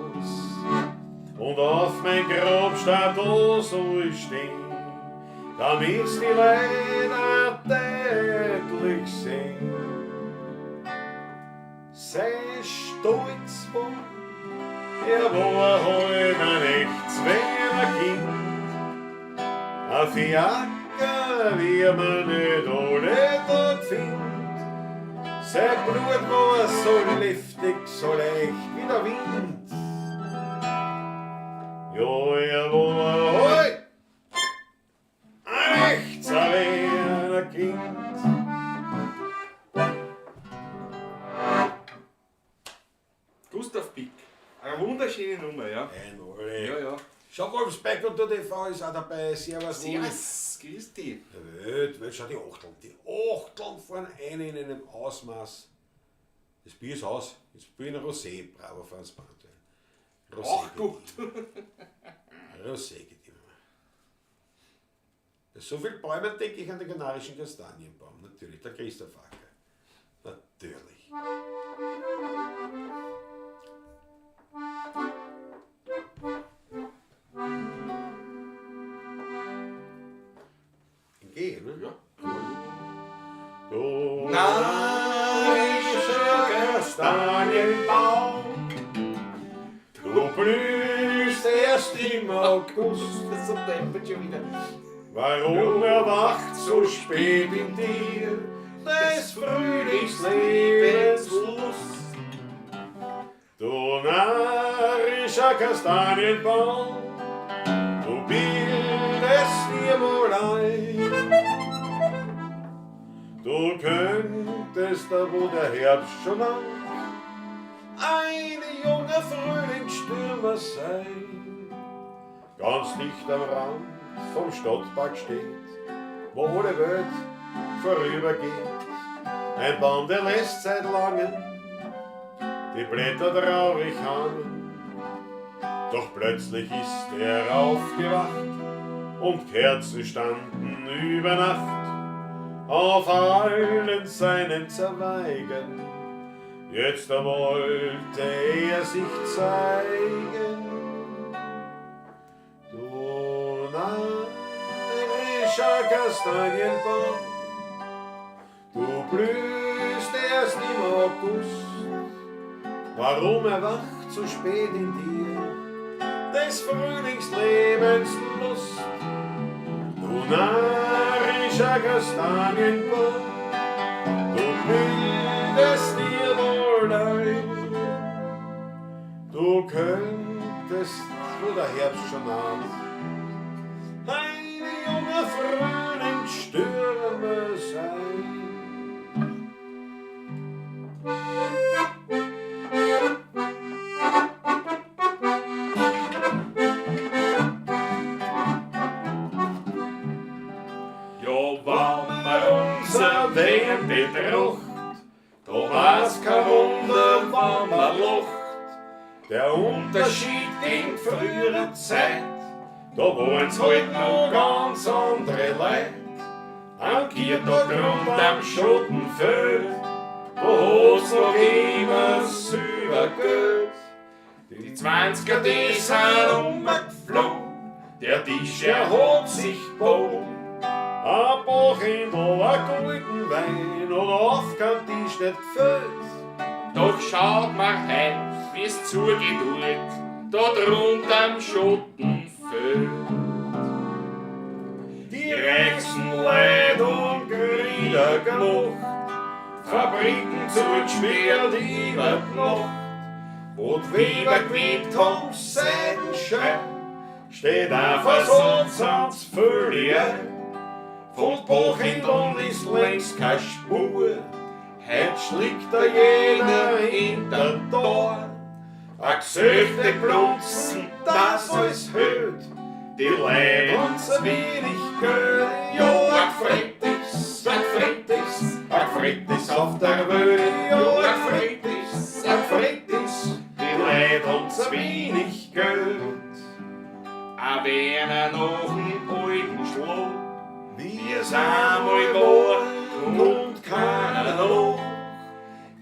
Und auf mein Grabstein da soll ich stehen, damit's die Leute deutlich sehen. Sei stolz war, er war heut ein echt schwerer Kind. Ein Fiaker, wie man nicht alle Tag findet. Sein Blut war so liftig, so leicht wie der Wind. Ja, er war heut ein echt schwerer Kind. Gustav Pick. Eine wunderschöne Nummer, ja. Ein Olli. Ja, ja. Schau, Wolfsbeck und der TV ist auch dabei. Servus, Wolf. Servus, grüß dich. Welt, Welt, schau die Achteln. Die Achteln fahren ein in einem Ausmaß. Das Bier ist aus. Jetzt bin ich ein Rosé. Bravo, Franz Brandwein. Rosé Auch gut. Rosé geht immer. So viele Bäume denke ich an den kanarischen Kastanienbaum. Natürlich, der Christoph Acker. Natürlich. In G, ne? Ja. Du narischer Kastanienbaum, du blühst erst im August. Das ist so deppert schon wieder. Warum erwacht so spät in dir des Frühlings Lebenslust? Du narischer Kastanienbaum, du bildest dir wohl ein, du könntest da, wo der Herbst schon naht, eine junge Frühlingsstürmer sein. Ganz dicht am Rand vom Stadtpark steht, wo alle Welt vorübergeht. Ein Baum, der lässt seit langem die Blätter traurig hangen. Doch plötzlich ist er aufgewacht und Kerzen standen über Nacht auf allen seinen Zweigen. Jetzt wollte er sich zeigen. Du narischer Kastanienbaum, du blühst erst im August. Warum erwacht so spät in dir des Frühlings Lebenslust? Du narischer Kastanienbaum, du bildest dir wohl ein, du könntest, wo der Herbst schon naht, ein junger Frühlingsstürmer sein. Ja, wann man unser Leben betracht, da war's kein Wunder, wann man lacht. Der Unterschied in früherer Zeit, da waren's halt noch ganz andere Leute. Am Kirtag rund am Schottenfeld, da hat's noch immer silber Geld. Die 20er, die sind umgeflogen, der Tisch, er hat sich gebogen. Ein Bochendl, ein guten Wein und auf kein Tisch nicht gefällt. Doch schaut mal heim, wie's zugeht dort, dort rund am Schottenfeld. Die reichsten Leid und Grieder gemacht, Fabriken zugesperrt über die Nacht, wo die Weber gewebt haben, Seidenschein, steht einfach sonst ans völlig ein. Von Bochendeln ist längst keine Spur, heut schlägt da jeder hinter Tor. A Gesöchte blunzen, das alles hört, die Leid und zu wenig Geld. Ja, a gefreut ist, a gefreut ist, a gefreut ist auf der Welt. Ja, a gefreut ist, a gefreut ist, die Leid und zu wenig Geld. A wenn er noch einen alten Schlag, wie es einmal war, kommt keiner noch.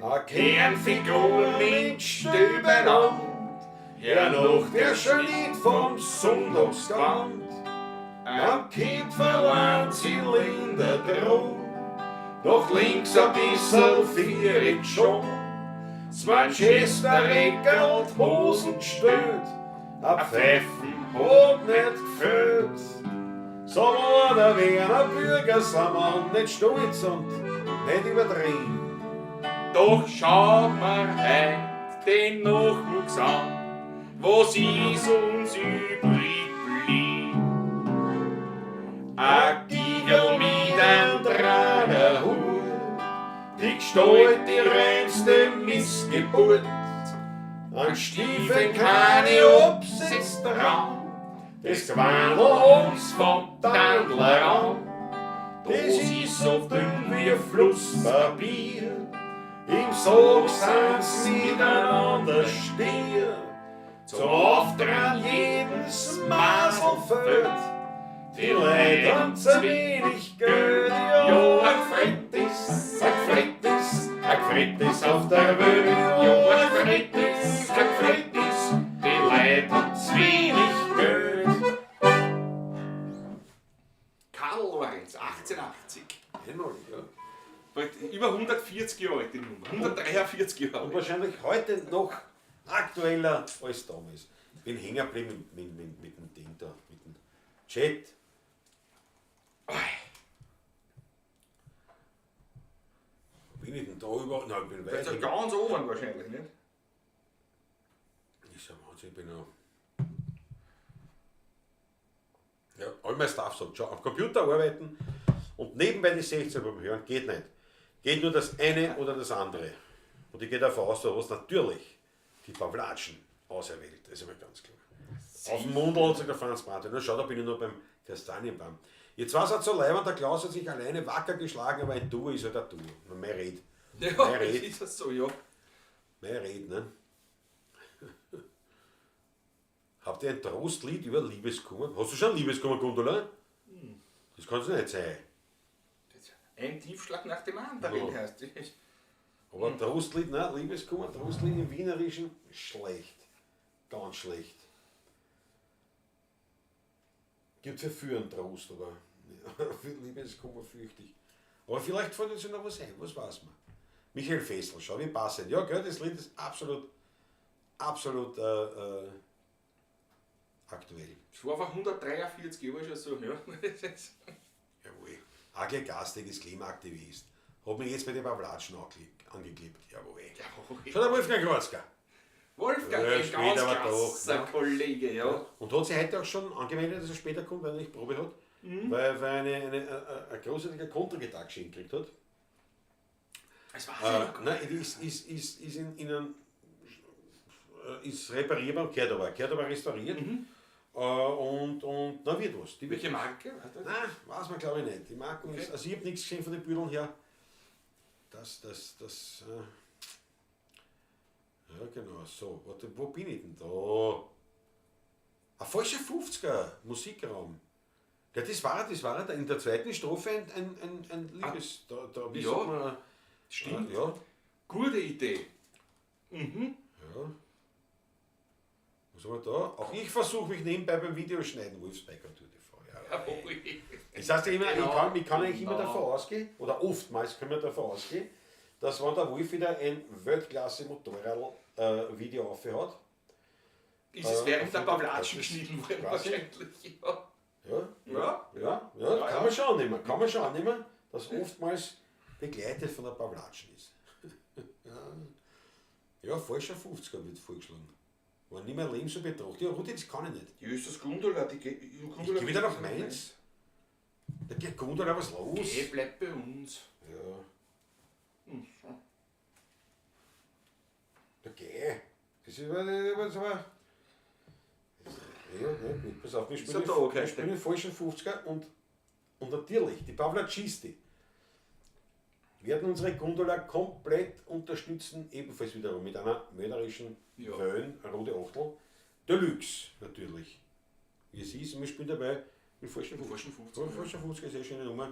A Kernfigur mit Stübeland, hernach der Schlied vom Sonntagsgewand. Am Kind verlangt Zylinder droh, doch links ein bissel vierig schon. Das Manchester und Hosen gestellt, a Pfeifen hat nicht gefällt. So war der Werner Bürgersammann nicht stolz und nicht übertrieben. Doch schaut mir heut den Nachwuchs an, was ist uns übrig blieb. A Giegel mit einem Dragerhut, die Gestalt die reinste Missgeburt. An Stiefeln keine Obsitz dran, das Gewandel uns vom Tandler an. Das ist so dünn wie Flusspapier, im Sog sind's miteinander stier. Zum Auftragen jedes Masel fällt, Die Leute haben zu wenig Geld, ja, ein Gefreut ist, ein Gefreut ist, ein Gefreut ist auf der Welt, ja, ein Gefreut ist, ein Gefreut ist, die Leute haben zu wenig Geld. Karl Lorenz, 1880. Einmalig, ja. Bald über 140 Jahre alt die Nummer. 143 Jahre Und alt. wahrscheinlich heute noch aktueller als damals. Bin hängen geblieben mit dem Ding da, mit dem Chat. Wo bin ich denn da überhaupt? Nein, ich bin Das ist weit. ja ganz oben wahrscheinlich, nicht? Ist ja Wahnsinn, ich bin ja. Ja, all mein Stuff sagt, schau, am Computer arbeiten und nebenbei die 16 beim Hören geht nicht. Geht nur das eine oder das andere. Und ich gehe davon aus, du hast natürlich die Pavlatschen auserwählt, das ist mir ganz klar. Auf dem Mundl hat sich der Franz Martin. Na schau, da bin ich noch beim Kastanienbaum. Jetzt war es halt so leibend, der Klaus hat sich alleine wacker geschlagen, aber ein Duo ist halt ein Duo. Mehr Red. Ja, Mehr Red. ist das so, ja. Mehr Red, ne? Habt ihr ein Trostlied über Liebeskummer? Hast du schon Liebeskummer, Gundula? Das kann es nicht sein. Ein Tiefschlag nach dem anderen Ja. heißt das. Aber ein Trostlied, ne? Liebeskummer, Trostlied im Wienerischen, schlecht. Ganz schlecht. Gibt es ja für einen Trost, aber für Liebeskummer fürchte ich. Aber vielleicht fällt uns ja noch was ein, was weiß man. Michael Fessel, schau, wie passend. Ja, gell, das Lied ist absolut, absolut aktuell. Das war vor 143 Jahren schon so, ja. Jawohl. Agle Gastig ist Klimaaktivist. Hat mich jetzt bei den Pavlatschen angeklebt. Jawohl. Jawohl. Schau, der Wolfgang Grotzka. Wolfgang, Ja, ein später ganz aber doch, krasser ne? Kollege, ja. Und hat sich heute auch schon angemeldet, dass er später kommt, weil er nicht Probe hat. Weil er eine großartige Kontergedatsche hingekriegt hat. Das weiß ich noch gar Nein, die ist in, in einem, ist reparierbar, gehört aber restauriert. Und na wird was. Die wird Welche Marke? Hat das? Nein, weiß man glaube ich nicht. Die Marke ist, Okay. also ich habe nichts gesehen von den Büdeln her. Ja genau, so, warte, wo bin ich denn da? Ein falscher 50er, Musikraum. Ja, das war in der zweiten Strophe ein Liebes... Da, da, wie Ja, sagt man, stimmt. Ja, Gute Idee. ja. Was haben wir da? Auch ich versuche mich nebenbei beim Videoschneiden, Wolfsbiker Tour TV. Ja, Jawohl. Das heißt ja immer, Genau. ich kann eigentlich immer Genau. davon ausgehen, oder oftmals können wir davon ausgehen, dass wenn der Wolf wieder ein Weltklasse-Motorrad-Video aufhat. Ist es während der auf- Pavlatschen das ist geschnitten worden quasi- wahrscheinlich, ja. Ja, Ja. ja, ja, Ja, kann ja. man schon annehmen. Kann man schon annehmen, dass oftmals begleitet von der Pavlatschen ist. Ja. Ja, falscher 50er wird vorgeschlagen. War nicht mehr Leben so betrachtet. Ja, Rudi, das kann ich nicht. Ja, ist das Gundula? Die geht, Ich gehe wieder nach Mainz. Da geht Gundula, was los? Geh, bleib bei uns. Ja. Da geh. Das ist aber, das ist aber. Ja, ne, gut, pass auf, wir Ist spielen, ein Tag wir heute. spielen den falschen 50er und natürlich, die Pavlacisti werden unsere Gundula komplett unterstützen, ebenfalls wiederum mit einer mörderischen Ja. Wellen, rote Achtel. Deluxe natürlich. Wie es ist, wir spielen dabei mit falschen 50er. Falschen 50er, Ja, falschen 50er, sehr schöne Nummer.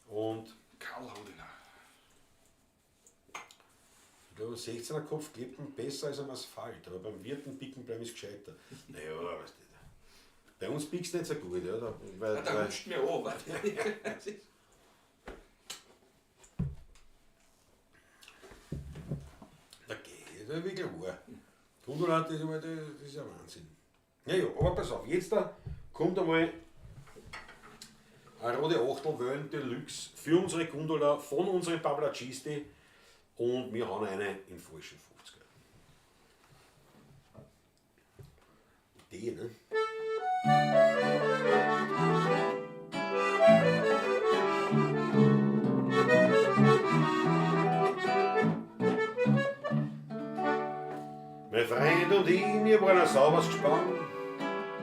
Und Karl Hodener. ich glaube, 16er Kopf klebt ihm besser als am Asphalt, aber beim Wirten picken bleiben ist gescheiter. Naja, weißt du. Bei uns pickt's nicht so gut, ja. Da, weil, Ah, da weil, rutscht mir an. warte. da geht das ist wirklich wahr. Gundula, das ist, das ist ja Wahnsinn. Ja, ja, aber pass auf, jetzt da kommt einmal eine rote Achtel Wellen Deluxe für unsere Gundula von unseren Pavlacisti und wir haben eine im falschen 50er. Idee, ne? Mein Freund und ich, wir waren ein sauberes Gespann.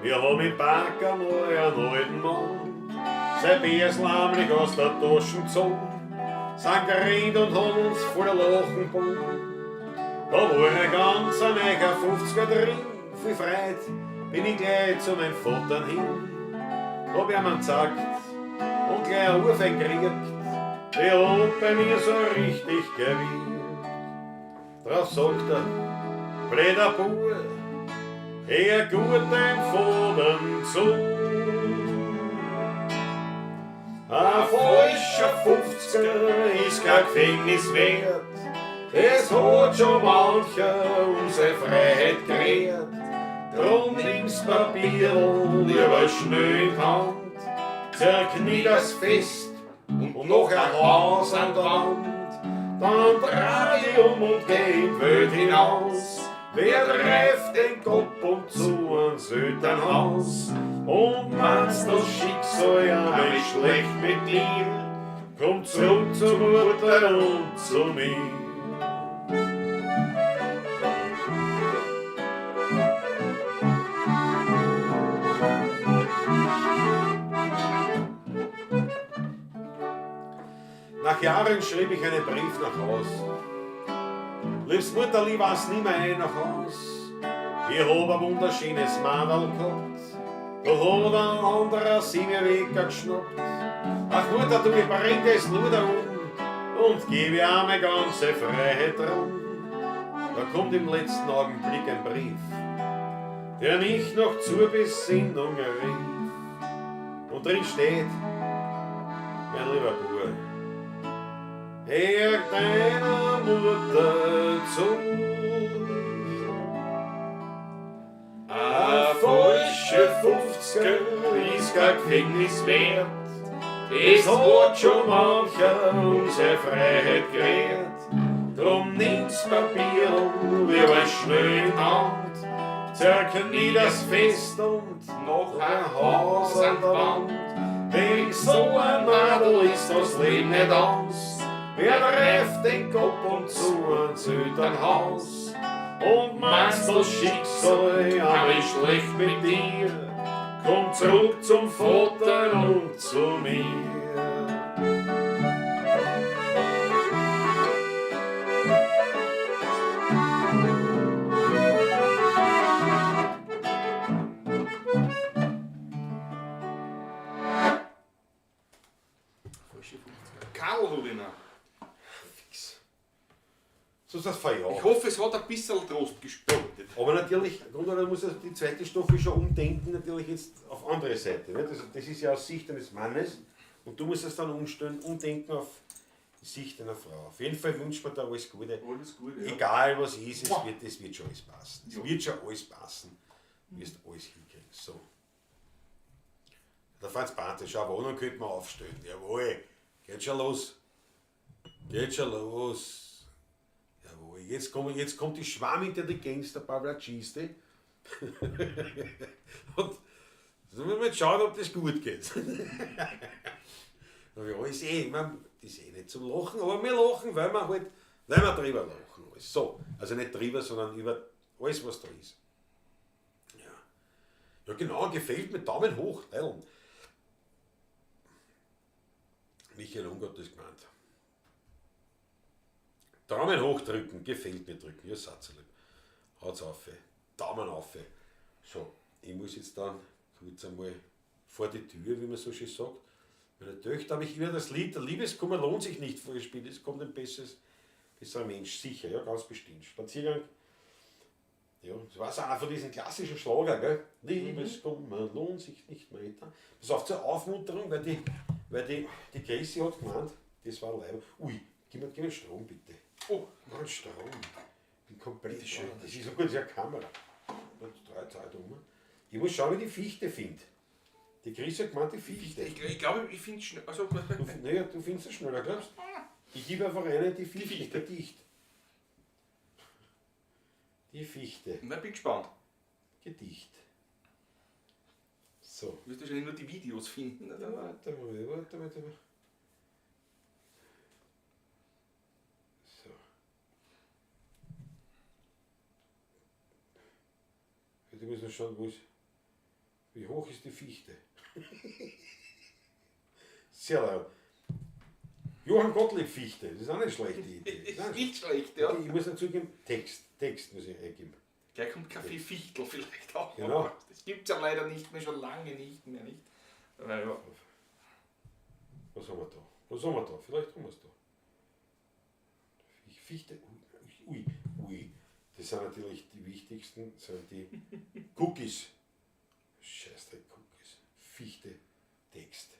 Wir haben im Park einmal einen alten Mann. Sein Bärsel heimlich aus der Tasche gezogen. Sind gerannt und haben uns voller Lachen gebogen. Da war ein ganz ein neuer 50er drin. Viel Freude bin ich gleich zu meinem Vater hin. Hab ich ihm gesagt und gleich einen Urfein gekriegt, der hat bei mir so richtig gewirkt. Drauf sagt er, blöder Bub, hör gut dein Vater zu. Ein falscher 50er ist kein Gefängnis wert, es hat schon mancher um seine Freiheit gerät. Drum nimm's Papierl lieber schnell in die Hand, zerknick das fest und noch ein Haus an der Wand. Dann dreh dich um und geh in die Welt hinaus. Wer treibt den Kopf und zu ans Elternhaus? Und meinst das Schicksal ja nicht schlecht mit dir? Komm zurück zur Mutter und zu mir. Nach Jahren schrieb ich einen Brief nach Haus. Liebs Mutterli, was nimmer ein nach Haus. Ich hab ein wunderschönes Madel gehabt. Da hat ein anderer sie mir weggeschnappt. Ach Mutter, du, ich bring das Luder um und gebe ihr meine ganze Freiheit drum. Da kommt im letzten Augenblick ein Brief, der mich noch zur Besinnung rief. Und drin steht, mein lieber Bub, hör deiner Mutter zu. Ein falscher 50er ist kein Gefängnis wert, es hat schon mancher um seine Freiheit gerät. Drum nimm's Papier lieber schnell in die Hand, zerknick das fest und Noch ein Haus an der Wand. Wegen so ein Madel ist das Leben nicht aus. Wer trifft den Kopf und zu ans Elternhaus? Und meinst das Schicksal hab ich schlecht mit dir? Komm zurück zum Vater und zu mir. Falsche 50er. Karl hab ich noch. Fix. So ist das verjahrt. Ich hoffe, es hat ein bisschen Trost gespendet. Aber natürlich, Grunde muss die zweite Staffel schon umdenken, natürlich jetzt auf andere Seite. Ne? Das ist ja aus Sicht eines Mannes und du musst es dann umstellen, umdenken auf die Sicht einer Frau. Auf jeden Fall wünscht man da alles Gute. Alles Gute, ja. Egal was ist, es wird schon alles passen. Es Ja. wird schon alles passen. Du wirst alles hinkriegen. So. Der Franz Bartel, schau, Wohnung könnte man aufstellen. Jawohl, geht schon los. Geht schon los. Jawohl, jetzt kommt die Schwarmintelligenz der Pavlaciste. Und so müssen wir jetzt schauen, ob das gut geht. Ja, ist eh, ich mein, das ist eh nicht zum Lachen, aber wir lachen, weil wir halt, weil wir drüber lachen. Alles. So, also nicht drüber, sondern über alles, was da ist. Ja, ja genau, gefällt mir, Daumen hoch, teilen. Michael Unger hat das gemeint. Daumen hoch drücken, gefällt mir drücken, ja, Satzerlieb. Haut's auf, Daumen auf. So, ich muss jetzt dann kurz einmal vor die Tür, wie man so schön sagt. Meine Töchter habe ich immer das Lied, der Liebeskummer lohnt sich nicht vorgespielt, es kommt ein besserer Mensch, sicher, ja, ganz bestimmt. Spaziergang, ja, das war so einer von diesen klassischen Schlager, gell? Liebeskummer lohnt sich nicht mehr. Pass auf, zur Aufmunterung, weil die Chrissy hat gemeint, das war leider. Ui, gib mir Strom bitte. Oh. Gib mir Strom. Ich bin komplett Bitte schön. Das ist so gut, das ist ja Kamera. Und 3 Zeit um. Ich muss schauen, wie ich die Fichte finde. Die Chris hat gemeint, die Fichte. Ich glaube, ich finde es schnell. Also, naja, du findest es schneller, glaubst du? Ich gebe einfach eine, die Fichte. Die Fichte. Gedicht. Die Fichte. Na, bin gespannt. Gedicht. So. Du wirst wahrscheinlich nur die Videos finden, oder? Ja, warte mal, warte mal, warte mal. So. Jetzt müssen wir schauen, wo ist, wie hoch ist die Fichte? Sehr laut. Johann Gottlieb Fichte, das ist auch eine schlechte Idee. Das ist nicht schlecht, ja. Ich muss dazu geben, Text muss ich eingeben. Gleich kommt Kaffee Fichtel vielleicht auch. Genau. Das gibt's ja leider nicht mehr, schon lange nicht mehr, nicht? Nein, ja. Was haben wir da? Was haben wir da? Vielleicht haben wir es da. Fichte, ui, ui. Das sind natürlich die wichtigsten, sind die Cookies. Scheißdreck Cookies. Fichte, Text.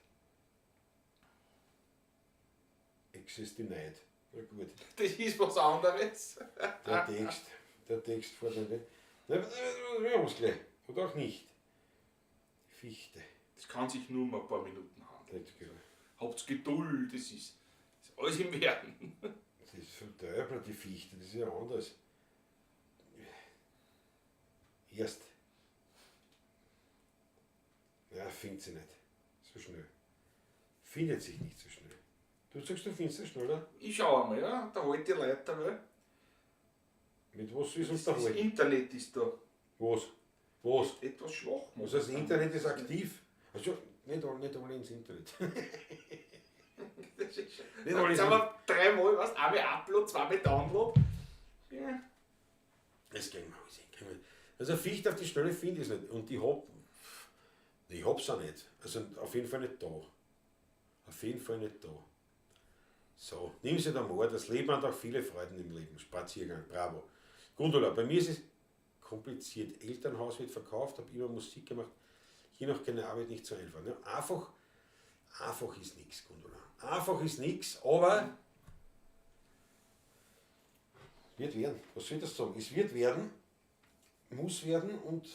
Access denied. Na gut. Das ist was anderes. Der Text vor dem. Na, wir haben es gleich. Oder auch nicht. Fichte. Das kann sich nur um ein paar Minuten handeln. Nicht genau. Habt Geduld, das ist alles im Werden. Das ist vom Teufel, die Fichte, das ist ja anders. Erst. Ja, findet sie nicht. So schnell. Findet sich nicht so schnell. Du sagst, du findest es schneller? Ich schau einmal, ja. Da halt die Leute, weil. Mit was ist uns Das da halten? Internet ist da Was? Was? etwas schwach. Was heißt, das Internet ist aktiv. Also, nicht alle ins Internet. Das ist Nicht alle Jetzt haben wir dreimal, was? Einmal Upload, zweimal Download. Ja. Das kriegen wir alles hin. Also Fichte auf die Schnelle finde ich es nicht. Und ich hab's auch nicht. Also auf jeden Fall nicht da. Auf jeden Fall nicht da. So, nimm sie da mal. Das Leben hat auch viele Freuden im Leben. Spaziergang, bravo. Gundula, bei mir ist es kompliziert. Elternhaus wird verkauft, habe immer Musik gemacht. Hier noch keine Arbeit, nicht so einfach. Ne? Einfach ist nichts, Gundula. Einfach ist nichts, aber wird werden. Was soll ich das sagen? Es wird werden, muss werden und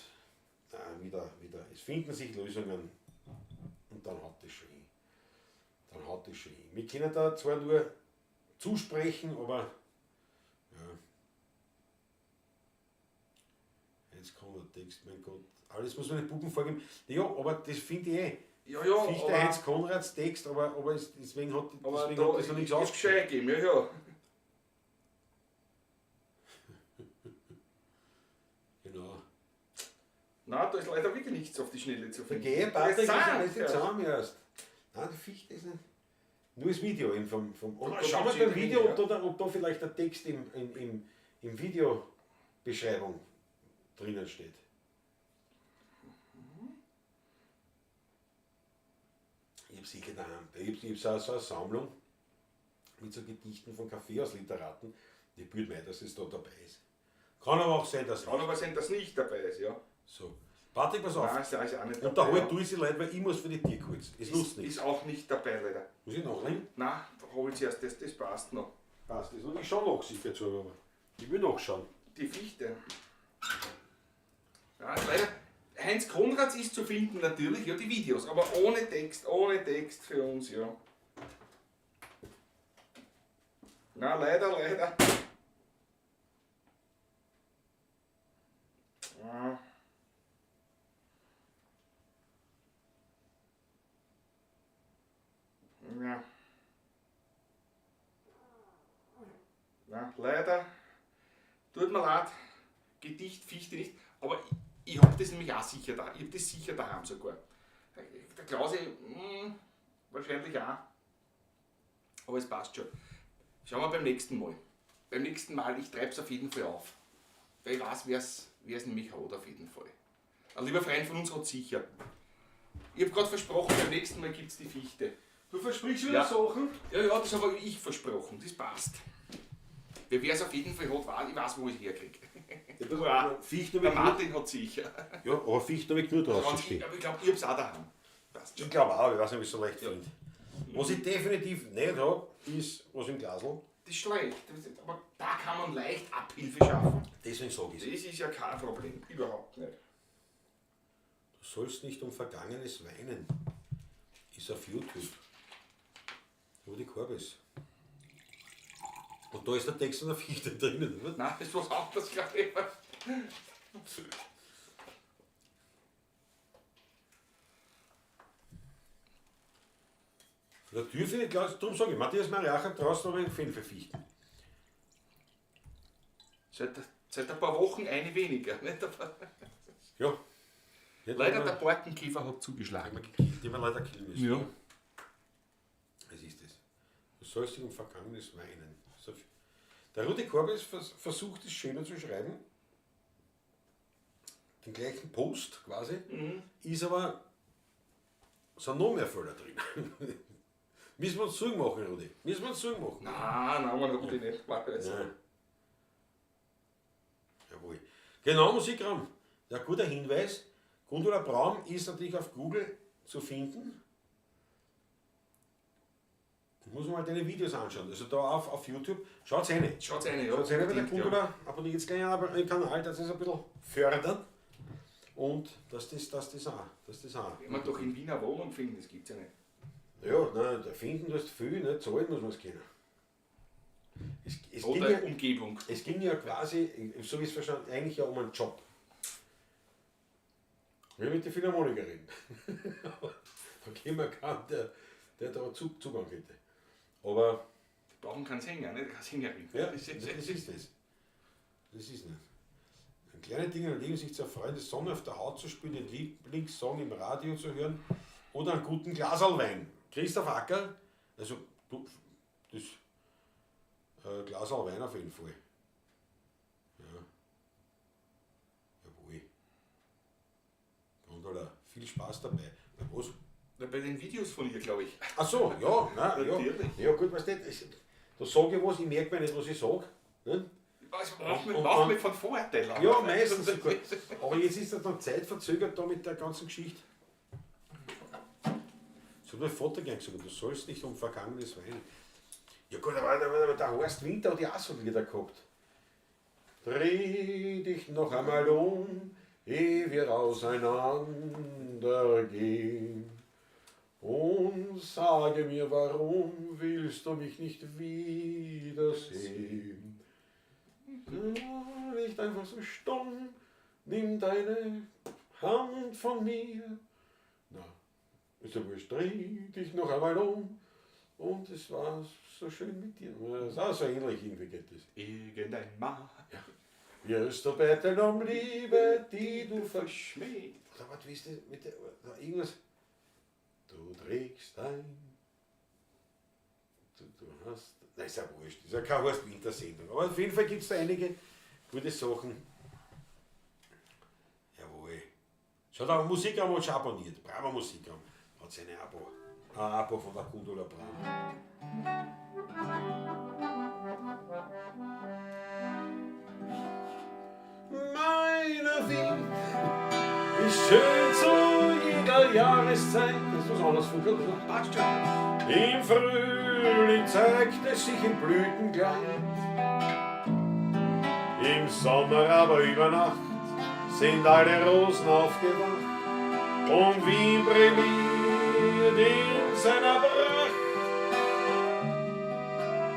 wieder. Es finden sich Lösungen und dann hat das schon hin. Dann hat das schon hin. Wir können da zwar nur zusprechen, aber ja. Jetzt kommt der Text, mein Gott. Alles muss man den Buben vorgeben. Ja, aber das finde ich eh. Ja, ja, Fichte aber, Heinz Konrads Text, aber es, deswegen hat, aber deswegen da hat das noch nichts ist ausgeschrieben. gescheit gegeben, ja, ja. Genau. Nein, da ist leider wirklich nichts auf die Schnelle zu finden. Okay, Patrick, Das das ist ja. zusammen erst. Nein, die Fichte ist nicht. Nur das Video eben vom. Und Da schauen wir steht beim Video, drin, ja. ob da vielleicht der Text im Videobeschreibung drinnen steht. Ich habe sicher daheim. Ich hab so eine Sammlung mit so Gedichten von Kaffeehausliteraten. Die bildet mir, dass es da dabei ist. Kann aber auch sein, dass Kann aber sein, dass nicht dabei ist, ja. So. Patrick, pass auf. Nein, ist auch nicht dabei. Und da halt ja. du sie Leute, weil ich muss für die Tür kurz. Es nutzt nichts. Ist auch nicht dabei, leider. Muss ich nachlegen? Nein, da hol ich zuerst das, das passt noch. Passt das. Und ich schau nach sicher zu, aber ich will nachschauen. Die Fichte. Ja, leider. Heinz Konrads ist zu finden natürlich, ja, die Videos, aber ohne Text für uns, ja. Na, leider, leider. Ja. Ja. Na, leider. Tut mir leid. Gedicht Fichte nicht, aber ich hab das nämlich auch sicher da. Ich hab das sicher daheim sogar. Der Klausi, wahrscheinlich auch. Aber es passt schon. Schauen wir beim nächsten Mal. Beim nächsten Mal, ich treib's auf jeden Fall auf. Weil ich weiß, wer's nämlich hat, auf jeden Fall. Ein lieber Freund von uns hat sicher. Ich hab grad versprochen, beim nächsten Mal gibt's die Fichte. Du versprichst wieder Sachen? Ja, ja, das habe ich versprochen, das passt. Wer es auf jeden Fall hat, ich weiß, wo ich es herkriege. Ja, Fichte Der habe ich Martin hat sicher. Ja, aber Fichte habe ich nur draußen stehen. Aber ich glaube, ich hab's auch daheim. Passt schon. Ich glaube auch, ich weiß nicht, ob ich es so leicht finde. Was ich definitiv nicht habe, ist was im Glasl. Das ist schlecht, aber da kann man leicht Abhilfe schaffen. Deswegen sage ich es. Das ist ja kein Problem, überhaupt nicht. Du sollst nicht um Vergangenes weinen. Ist auf YouTube. Wo die Korb ist. Und da ist der Text von der Fichte drinnen, oder? Nein, das ist was anderes, glaube ich. Von der Tür finde ich, klar, darum sage ich, Matthias Mariacher draußen habe ich 5 Fichten. Seit ein paar Wochen eine weniger. Nicht? Ja. Nicht Leider der Borkenkäfer hat zugeschlagen. Die wir leider killen müssen. Ja. Was ist das? Du sollst dich um Vergangenes weinen. Der Rudi Korbes versucht es schöner zu schreiben. Den gleichen Post quasi. Ist aber Sind noch mehr Fehler drin. Müssen wir uns Sorgen machen, Rudi? Müssen wir uns Sorgen machen? Nein, nein, man Rudi nicht. Nein. Jawohl. Genau, Musikraum. Ja, guter Hinweis. Gundula Braun ist natürlich auf Google zu finden. Muss man mal deine Videos anschauen. Also da auf YouTube. Schaut's rein. Schaut's rein, ja. Schaut's rein bei der Unbedingt, ja. Gundula. Abonniert jetzt gleich einen Kanal, dass das ein bisschen fördern. Und dass das auch. Wenn man doch in Wien eine Wohnung finden, das gibt's ja nicht. Ja, nein, da finden das viel, ne? Zahlen muss man es können. Es Oder ging ja, Umgebung. Es ging ja quasi, so wie es verstanden, eigentlich ja um einen Job. Wir mit den Philharmoniker reden. Da gehen wir keinen, der da Zugang hätte. Aber die brauchen keinen Sänger, nicht? Keine Sängerin. Ja, das ist das. Das ist nicht. Ein kleines Ding im Leben, sich zu erfreuen, die Sonne auf der Haut zu spüren, den Lieblingssong im Radio zu hören oder einen guten Glaserl Wein. Christoph Acker, also du, das Glaserl Wein auf jeden Fall. Ja. Jawohl. Gundula, viel Spaß dabei. Na, was? Na, bei den Videos von ihr, glaube ich. Ach so, ja, nein, ja. Natürlich. Ja, gut, weißt du, da sage ich was, ich merke mir nicht, was ich sage. Ne? Was macht mich von Vorurteilen? Ja, meistens sogar. Aber jetzt ist das noch zeitverzögert da mit der ganzen Geschichte. Das hat mein Vater gern gesagt, du sollst nicht um Vergangenes weinen. Ja gut, aber der Horst Winter hat ja auch so Lieder gehabt. Dreh dich noch einmal um, ehe wir auseinandergehen. Und sage mir, warum willst du mich nicht wiedersehen? Nicht einfach so stumm, nimm deine Hand von mir. Na, ist ja wurscht, dreh dich noch einmal um. Und es war so schön mit dir. Das ist auch so ähnlich irgendwie geht das. Irgendein Mann. Ja. Wirst du betteln um Liebe, die du verschmäht. Oder was, wie ist das mit der, oder irgendwas? Du trägst ein. Du hast. Nein, ist ja wurscht. Ist ja keine Horst-Winter-Sendung. Aber auf jeden Fall gibt es da einige gute Sachen. Jawohl. Schaut auch, Musikraum hat schon abonniert. Bravo Musikraum hat seine Abo. Ein Abo von der Gundula Braun. Meine Wien ist schön zu jeder Jahreszeit. Das ist was anderes, Funkel, oder? Passt schon. Im Frühling zeigt es sich im Blütenkleid. Im Sommer aber über Nacht sind alle Rosen aufgewacht und Wien brilliert in seiner Pracht.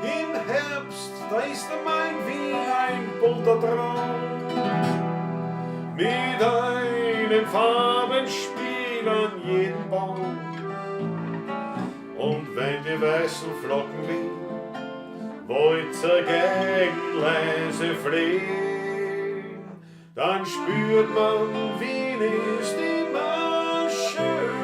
Im Herbst, da ist mein Wien ein bunter Traum, mit einem Farbenspiel an jedem Baum. Und wenn die weißen Flocken wehen, Wolzer gegen leise flehen, dann spürt man, Wien ist immer schön.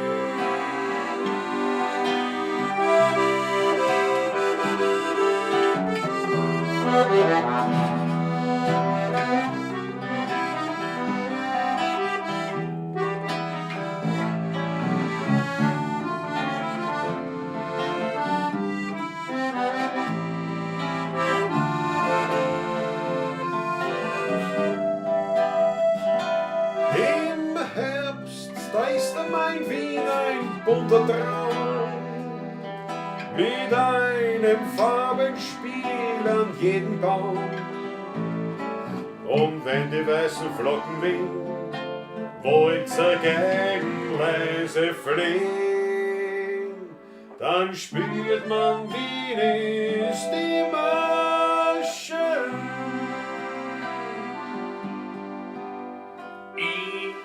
Im Herbst, da ist mein Wien ein bunter Traum, mit einem Farbenspiel an jedem Baum. Und wenn die weißen Flocken wehen, Wolzer gegen leise flehen, dann spürt man, Wien ist immer schön. Ich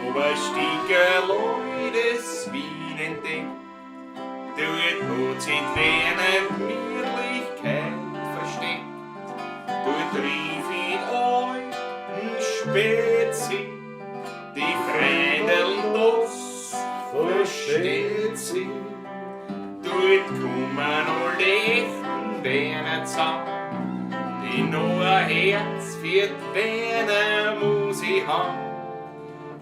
Oberstieger Leutes Wien entdeckt, dort hat sich die Gemütlichkeit versteckt. Dort rief ich alten Spezi, die Freideln, das versteht sie. Dort kommen alle echten Werner zusammen, die nur ein Herz für die Werner Musik haben.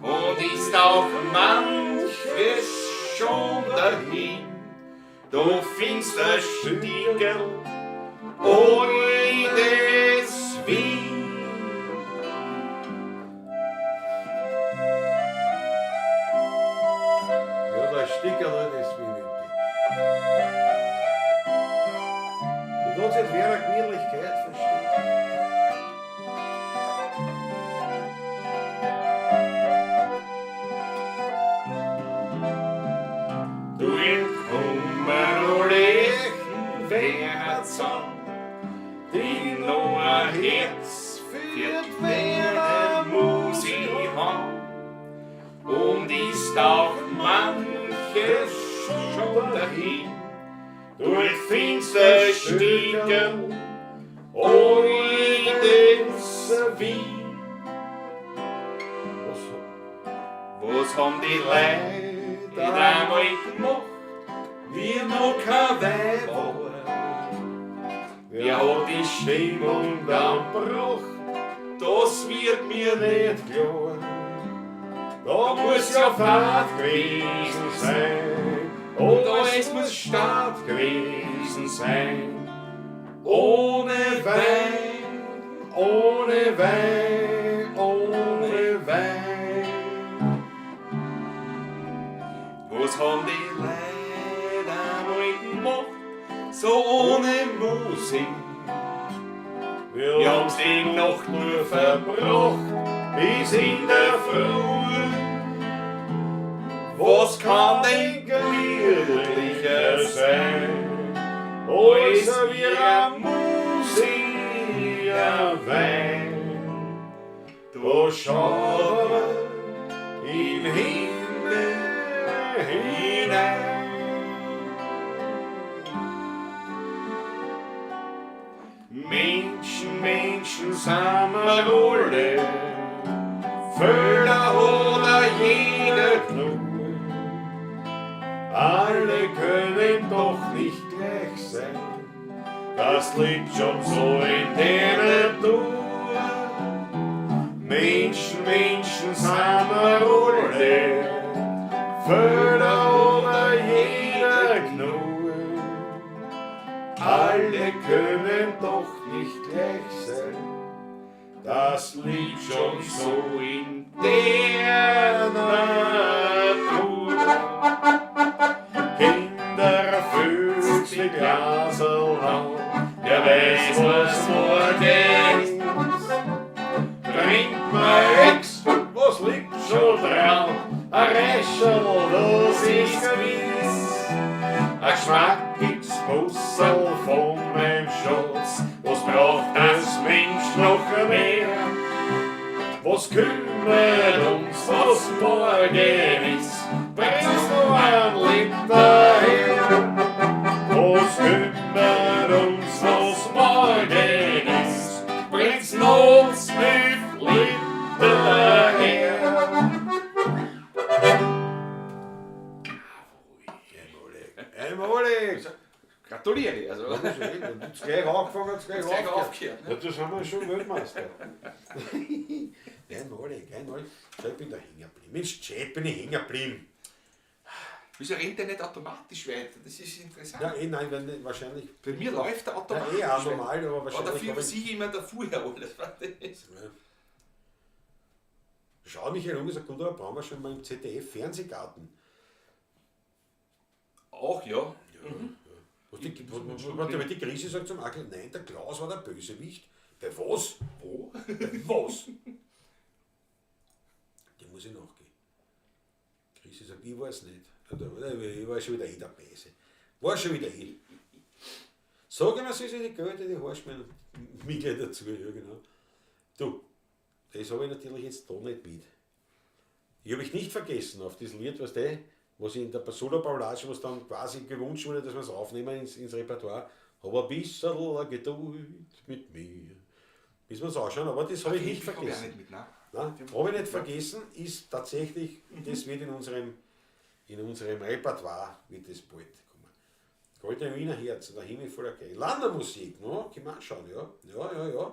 Und ist auch manches schon dahin. Du findest ein Stickerl altes Wien. Ja, der Stickerl das Wien. Du kannst jetzt wer Gemütlichkeit verstehen. Du kommen alle Wiener zusammen, die noch ein Herz für die Wiener Musik haben. Und ist auch manches schon dahin. Du findest ein Stickerl altes Wien. Was, Was haben die Leute einmal gemacht, wie noch kein Weib war? Wer hat die Stimmung dann gebracht? Das wird mir nicht nicht klar. Da muss ja Fahrt gewesen sein. Und Und es muss Staat gewesen sein. Ohne Wein, ohne Wein, ohne Wein. Was haben die Leute einmal gemacht, so ohne Musik? Wir Wir haben's die Nacht nur verbracht, bis in der Früh. Was kann denn glücklicher sein, als als wir wir am am Musik Wein? Da schauen wir in Himmel hinein. Menschen, Menschen sind wir alle, Fehler hat jeder genug. Alle können doch nicht gleich sein, das liegt schon so in der Natur. Menschen, Menschen sind wir alle, Fehler hat jeder genug. Alle können doch nicht gleich sein, das liegt schon so in der Natur. Kinder, fühlt's die Glaserl an, wer weiß, was morgen ist. Trinkt man Ex, was liegt schon dran? Ein Rescherl, das ist gewiss. Ein geschmackiges Busserl von meinem Schatz, was braucht das Mensch noch mehr? Was kümmert uns, was morgen ist? Bringst du ein Liter her? Was kümmert uns, was morgen ist? Bringt's noch 12 Liter her? Einmalig! Gratuliere, also. Du hast gleich angefangen, hast gleich Hast gleich aufgehört. aufgehört, ne? Ja, da sind wir schon Weltmeister. Einmalig, einmalig. Schau, ich bin da hängen geblieben. Mensch, Chat, bin ich hängen geblieben. Wieso rennt der nicht automatisch weiter? Das ist interessant. Ja, eh, nein, wenn, wahrscheinlich. Bei mir läuft der Ja, automatisch eh auch weiter. normal, aber Aber wahrscheinlich. dafür hab ich- sehe ich immer da vorher alles. Ja. Schau, Michael Unger sagt, gut, aber brauchen wir schon mal im ZDF-Fernsehgarten. Auch, ja. Was die, was, warte, aber die Krise sagt zum Axel, nein, der Klaus war der Bösewicht. Bei was? Wo? Bei was? Dem muss ich nachgehen. Chrissy sagt, ich weiß nicht. Ich war schon wieder eh der Böse. War schon wieder eh. Sag ich mir, sie die Geld, die horchst mir mich gleich dazu. Ja, genau. Du, das habe ich natürlich jetzt da nicht mit. Ich habe ich nicht vergessen auf das Lied, was der, was ich in der Solo-Paulage, was dann quasi gewünscht wurde, dass wir es aufnehmen ins Repertoire, habe ein bisschen Geduld mit mir. Müssen wir uns anschauen, aber das habe ich nicht Hab ich auch vergessen. nicht mit, nein. Nein, habe ich nicht vergessen, ist tatsächlich, das wird in unserem Repertoire, wird das bald kommen. Goldene Wiener Herz, der Himmel voller Geil. Landermusik, no? Können wir anschauen, ja. Ja.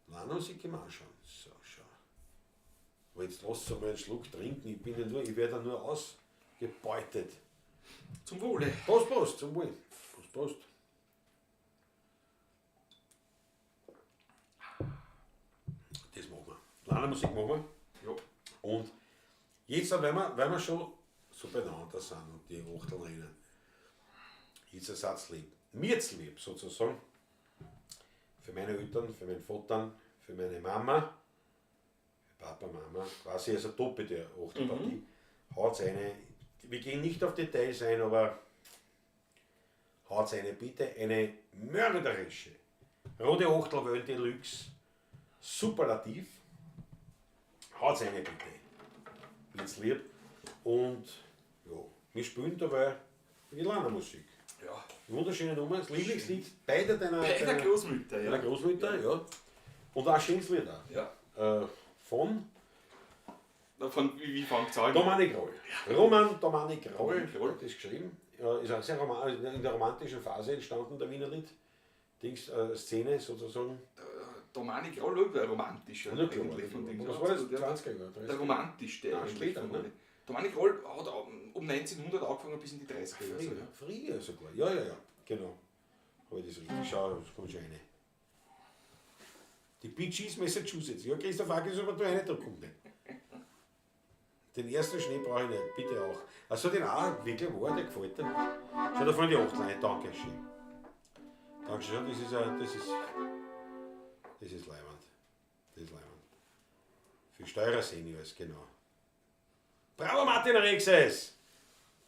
Landermusik können wir anschauen. So, schau. Aber jetzt lass uns mal einen Schluck trinken, ich bin ja nur, ich werde ja nur ausgebremst. Gebeutet. Zum Wohle. Prost, Prost, zum Wohl. Prost, Prost. Das machen wir. Lana-Musik machen wir. Ja. Und jetzt, weil wir schon so beieinander sind und die Achtel rennen, jetzt ein Satz lieb. Mir zu lieb, sozusagen. Für meine Eltern, für meinen Vater, für meine Mama, für Papa, Mama, quasi also doppelte Achtelpartie. Haut's eine, wir gehen nicht auf Details ein, aber haut's eine bitte, eine mörderische Rote Achtelwelt Deluxe, superlativ. Haut's eine bitte, wenn's lieb. Und ja, wir spielen dabei die Lana-Musik. Ja. Wunderschöne Nummer, das Lieblingslied beider deiner, Beider Großmütter, ja. deiner Großmütter, ja. Und auch ein schönes Lied auch. Ja. Von Von, wie fängt's an? Dominik Roll. Roman Dominik Roll Dominik Roll. hat das geschrieben. Ist auch sehr in der romantischen Phase entstanden, der Wiener Lied. Dings, Szene sozusagen. Dominik Roll war romantisch. Ja, klar. Eigentlich von Dings. Was war das? Der, 20er Jahre? der romantischste Ah, eigentlich später, von ne? allen. Dominik Roll hat um 1900 angefangen bis in die 30er Jahre. Früher, Ja. früher sogar. Ja, ja, ja. Genau. Habe ich das richtig? Schau, das kommt schon rein. Die Bee Gees Massachusetts. Ja, Christoph Ackes, aber du eine, da kommt nicht. Den ersten Schnee brauche ich nicht, bitte auch. Also den auch, wirklich wahr, der gefällt dir. Schau, da fallen die 8 rein, danke schön. Dankeschön, das ist, das ist leiwand. Das ist leiwand. Für Steurer Seniors, genau. Bravo Martin Rexes!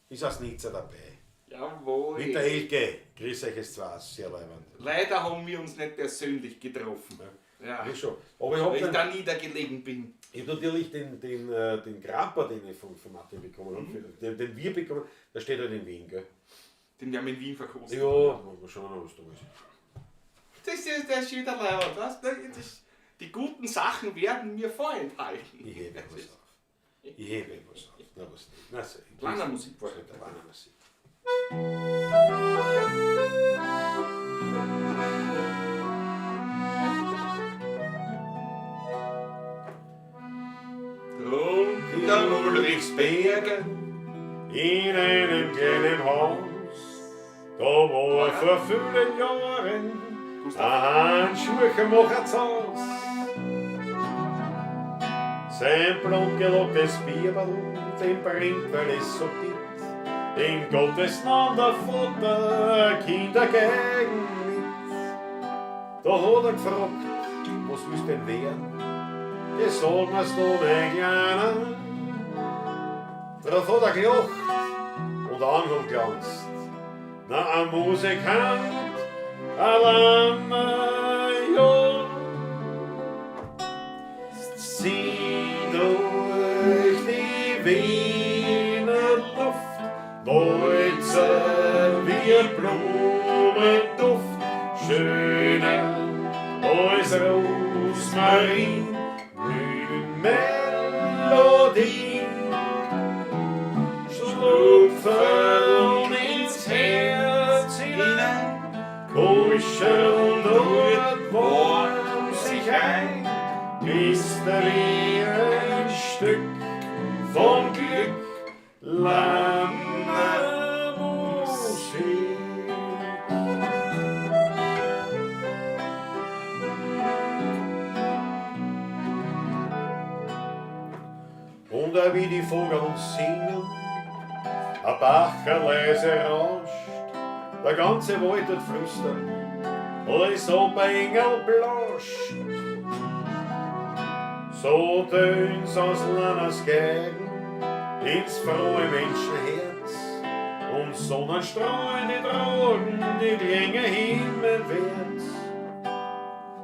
Ist aus Nizza dabei. Jawohl. Mit der Elke. Grüß euch es zwar, sehr leiwand. Leider haben wir uns nicht persönlich getroffen. Ja. Ja, schon. Aber ich habe Weil ich da niedergelegen bin. Ich hab natürlich den Grappa, den ich von Martin bekommen habe, den wir bekommen, der steht halt in Wien, gell? Den werden wir in Wien verkosten. Ja, mal schauen, was da ist. Das ist der schöne Leib, weißt du? Die guten Sachen werden mir vorenthalten. Ich hebe was auf. Ich hebe was auf. Na, was nicht. Na, so, ich Lana Musik war der Lana Musik. Drunter Ulrichsberge in einem kleinen Haus, da war vor vielen Jahren ein Schuhmacher zu Haus. Sein blondgelocktes Bierl, den bringt, weil es so bitt, in Gottes Namen der Vater, Kinder gegen mit. Da hat er gefragt, was willst denn werden? Das sag mir's du, mein Kleiner. Drauf hat er gelacht und Augen glanzt. Na, ein Musikant, ein Lammer, ja. Zieh durch die Wiener Luft, Walzer wie Blumenduft, schöner als Rosmarin, Melodie. Schlupfen ins Herz hinein, kuscheln dort warm sich ein, bis der ein Stück vom Glück Lana Musik. Und auch wie die Vögel singen, ein Bacher leise rauscht, der ganze Wald tut flüstern, als ob ein Engel blascht. So tönt's aus Lanas Geigen ins frohe Menschenherz und Sonnenstrahlen tragen die Klänge himmelwärts.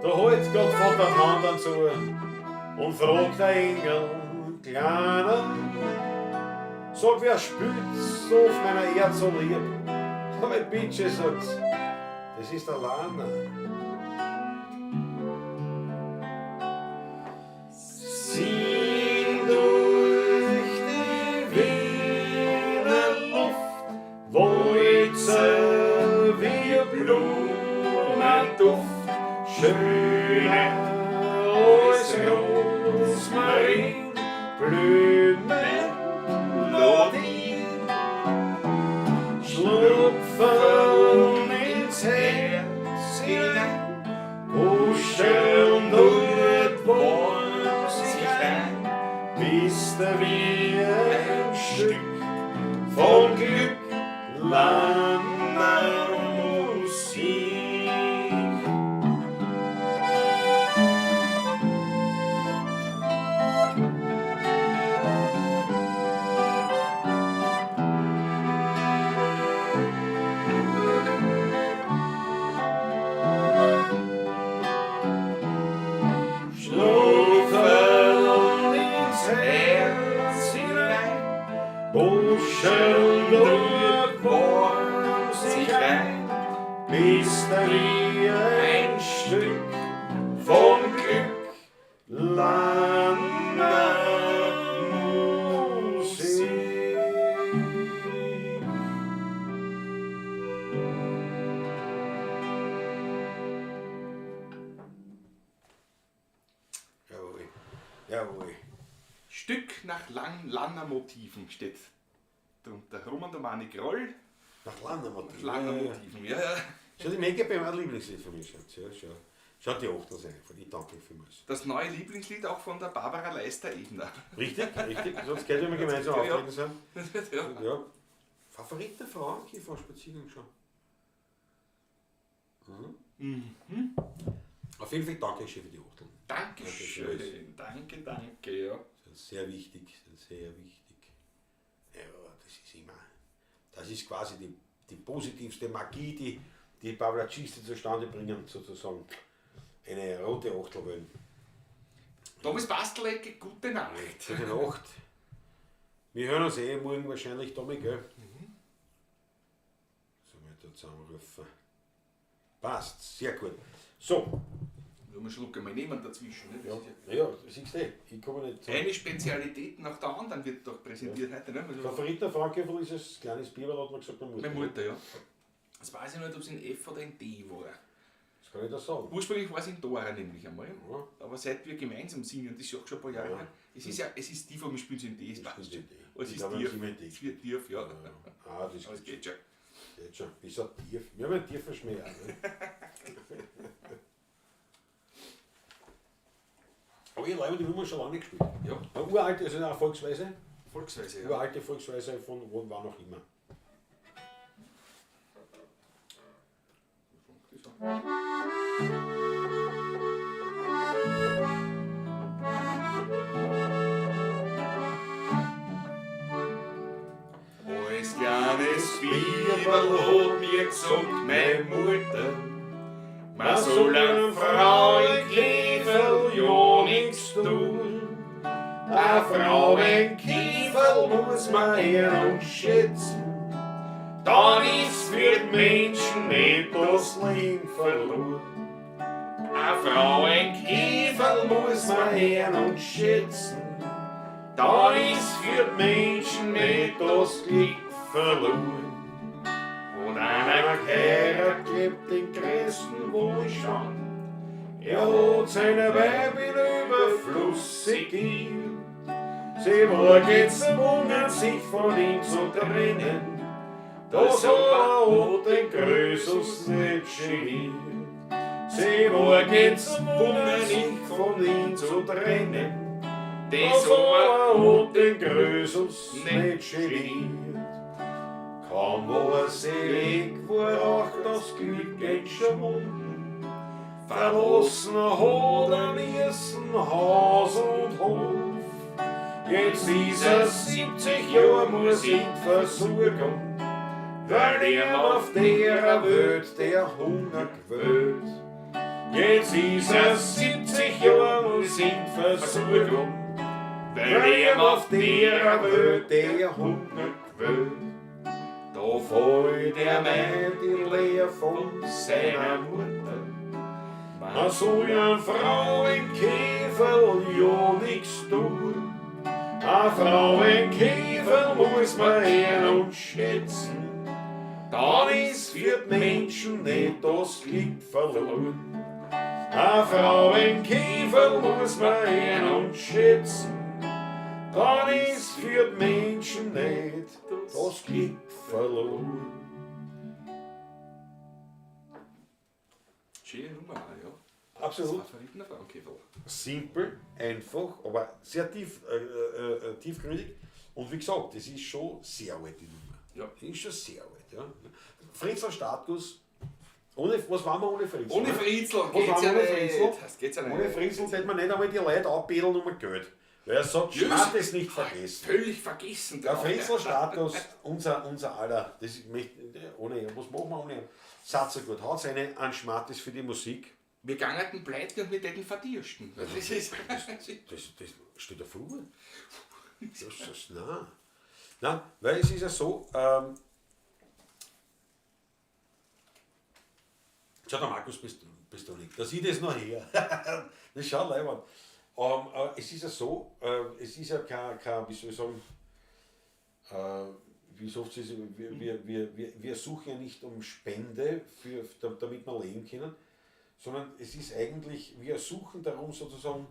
Da hält Gott Vater die Hand an zu und fragt der Engel, Kleiner, sag, wer spielt so auf meiner Erd so lieb? Aber bitte, sagt, das ist der Lana. Zieh durch die Wiener Luft, Walzer wie Blumenduft, schöner als Rosmarin, Blütenmelodie. Ist wie ein Stück vom Glück Lannermusik. Jawohl, jawohl. Stück nach Lannermotiven steht drunter. Roman Domani Groll, Nach Lannermotiven. Lannermotiven, ja, ja. Schau, die Mega bei meinem Lieblingslied von mir, schaut. Ja, schau. Schaut die Achtel sein, ich danke vielmals. Das neue Lieblingslied auch von der Barbara Leister-Ebner. Richtig, richtig. Sonst geht, wenn wir gemeinsam Ja. auftreten sind. Ja. Ja. Favorit der Frau, okay, Spaziergang schon. Mhm. Auf jeden Fall danke schön für die Achtel. Dankeschön, danke, danke, ja. Sind sehr wichtig, sind sehr wichtig. Ja, das ist immer, das ist quasi die positivste Magie, die die Pavlatschisten zustande bringen, sozusagen. Eine rote Achtel wollen. Thomas Bastelecke, gute Nacht. Gute Nacht. Wir hören uns eh morgen wahrscheinlich, Tommy, gell? Mhm. So, mal da zusammenrufen. Passt, sehr gut. So. Nur einen Schluck einmal nehmen dazwischen. Ne? Ja, ja, siehst du, ich komme nicht zu. Eine Spezialität nach der anderen wird doch präsentiert heute. Ne? Also, Favorit der Frankenfeld ist das kleines Bier, hat man gesagt, meine Mutter. meine Mutter, ja. Das weiß ich nicht, ob es in F oder in D war. Das kann ich da sagen. Ursprünglich war es in Dora nämlich einmal. Ja. Aber seit wir gemeinsam singen, das ist ja auch schon ein paar Jahre Ja. her, es ist ja, es ist tief, aber wir spielen es in D, es passt schon. in D. Es Ich ist glaube, wir tief. haben in D. Es wird tief, ja. Ja. Ah, das Aber es geht schon. geht schon. Wieso tief? Wir haben einen tiefen Schmäh auch, ne? Aber ich habe die Nummer schon lange nicht gespielt. Ja. Eine uralte, also eine Volksweise. Volksweise, ja. Uralte Volksweise von wo wann auch immer. Als kleines Biberl hat mir gesagt, meine Mutter, man soll einer Frau im Käferl ja nix tun. Eine Frau im Kieferl muss man ehren und schätzen. Dann ist für die Menschen nicht das Das Leben verloren. Eine Frau im Käferl muss man ehren und schätzen. Dann ist für die Menschen nicht das Glück verloren. Und einer Einer Kehrer klebt den größten Wohlstand. Er hat seine Weib in Überfluss segiert. Sie war gezwungen, sich von ihm zu trennen. Das aber hat den Krösus nicht geniert. Sie war gezwungen, sich von ihm zu trennen. Das Das aber aber hat den Krösus nicht geniert. Kaum war sie weg, war auch das Glück entschwunden. Verlassen hat er müssen Haus und Hof. Jetzt ist er 70 Jahre, muss ihn versorgen, weil ihm auf der Welt der Hunger quält. Jetzt ist er 70 Jahre, muss ihn versorgen, weil ihm auf der Welt der Hunger quält. Da Fällt er mir die Lehr von seiner Mutter. Man soll ja Frau im Käferl ja nix tun. A Frau im Käferl muss man ehren und schätzen. Dann ist für die Menschen nicht das Glück verloren. A Frau im Käferl muss man ehren und schätzen. Dann ist für die Menschen nicht das Glück verloren. Schöne Nummer, auch, ja. Absolut. Favoriten der Frauenkäferl. Simpel, einfach, aber sehr tiefgründig. Und wie gesagt, das ist schon sehr alt, die Nummer. Ja. Die ist schon sehr alt. Ja. Fritzl Status, ohne, was waren wir ohne Fritzl? Ohne ne? Fritzl Was geht's waren ja wir ohne nicht. Fritzl? Das geht's ja nicht. Ohne Fritzl hätte man nicht einmal die Leute abbetteln um Geld. Weil er sagt, Ja, Schmatt es nicht vergessen. Völlig vergessen. Der Fritzl Status, unser aller, das ist, möchte, ohne, was machen wir ohne? Satz so gut, hat seine an Schmattes für die Musik. Wir gangen pleite und wir täten verdirsten. Das ist Das steht da vor. Das ist, nein. Nein, weil es ist ja so, Schau, der Markus Pistonik, da sieht es noch her. Das schaut leibend. Es ist ja so, es ist ja kein, wie soll ich sagen, wie so oft ist, wir suchen ja nicht um Spende, damit wir leben können, sondern es ist eigentlich, wir suchen darum sozusagen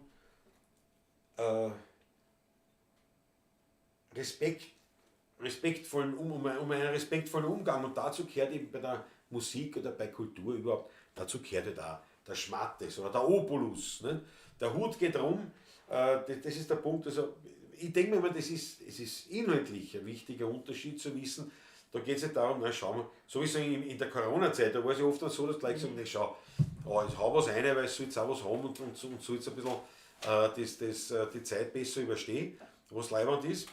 respektvollen, um einen respektvollen Umgang, und dazu gehört eben bei der Musik oder bei Kultur überhaupt, dazu gehört ja da der Schmattes oder der Opulus. Ne? Der Hut geht rum, das ist der Punkt. Also, ich denke mir immer, es ist inhaltlich ein wichtiger Unterschied zu wissen. Da geht es nicht darum, na schauen wir, sowieso in der Corona-Zeit, da war es ja oft dann so, dass die Leute sagen, na schau, oh, ich hau was rein, weil ich soll jetzt auch was haben und soll jetzt ein bisschen die Zeit besser überstehen, was leibend ist.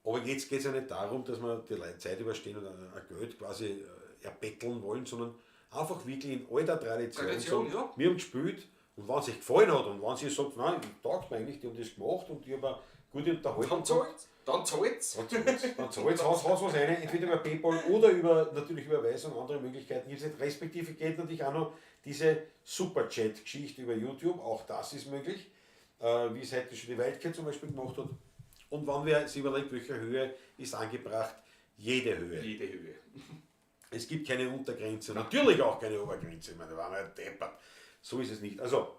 Aber jetzt geht es ja nicht darum, dass wir die Zeit überstehen und ein Geld quasi erbetteln wollen, sondern einfach wirklich in alter Tradition sagen, ja. Wir haben gespielt und wenn es euch gefallen hat und wenn sie sagt, nein, taugt mir eigentlich, die haben das gemacht und die haben eine gute Unterhaltung. Dann zahlt's. Dann zahlt's, haus was rein, entweder über PayPal oder über natürlich Überweisung, andere Möglichkeiten gibt es nicht. Respektive geht natürlich auch noch diese Superchat-Geschichte über YouTube, auch das ist möglich, wie es heute schon die Wildcat zum Beispiel gemacht hat. Und wenn wer sich überlegt, welche Höhe ist angebracht, jede Höhe. Jede Höhe. Es gibt keine Untergrenze, natürlich auch keine Obergrenze, ich meine, da waren wir ja deppert. So ist es nicht. Also,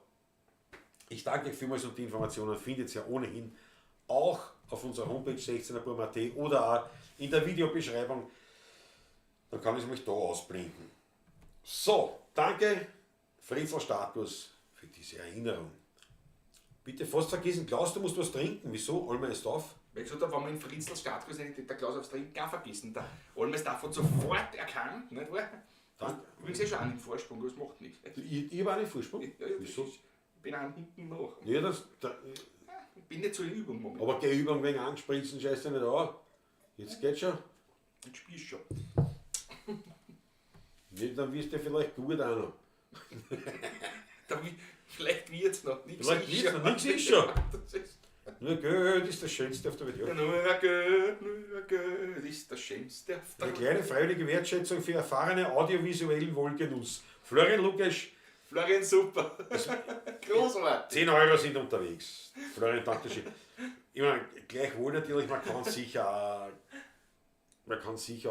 ich danke euch vielmals und die Informationen findet ihr ja ohnehin auch auf unserer Homepage 16erburm.at oder auch in der Videobeschreibung. Dann kann ich es mich da ausblenden. So, danke Fritzl Status für diese Erinnerung. Bitte fast vergessen, Klaus, du musst was trinken. Wieso? Alma ist auf. Weil ich gesagt habe, wenn wir in Fritzl Status sind, hätte der Klaus aufs Trinken auch vergessen. Der Alma ist davon sofort erkannt, nicht wahr? Danke. Übrigens eh schon einen Vorsprung, aber das macht nichts. Ich habe einen Vorsprung? Ja, ja, Wieso? Ich bin einen hinten nach. Ja, ich bin nicht so in Übung momentan. Aber geh Übung wegen Anspritzen, scheiß dich nicht an. Jetzt geht's schon. Jetzt spielst du schon. Ja, dann wirst du vielleicht gut auch noch. Vielleicht wird's noch. Nix Vielleicht ist wird's schon. noch. Nix ist schon. Das ist Nur Geld ist das Schönste auf der Welt. Ja. Nur Geld ist das Schönste auf der Eine Welt. kleine freiwillige Wertschätzung für erfahrene audiovisuellen Wohlgenuss. Florian Lukas. Florian, super. Großartig. 10 Euro sind unterwegs. Florian, danke schön. Ich meine, gleichwohl natürlich, man kann sicher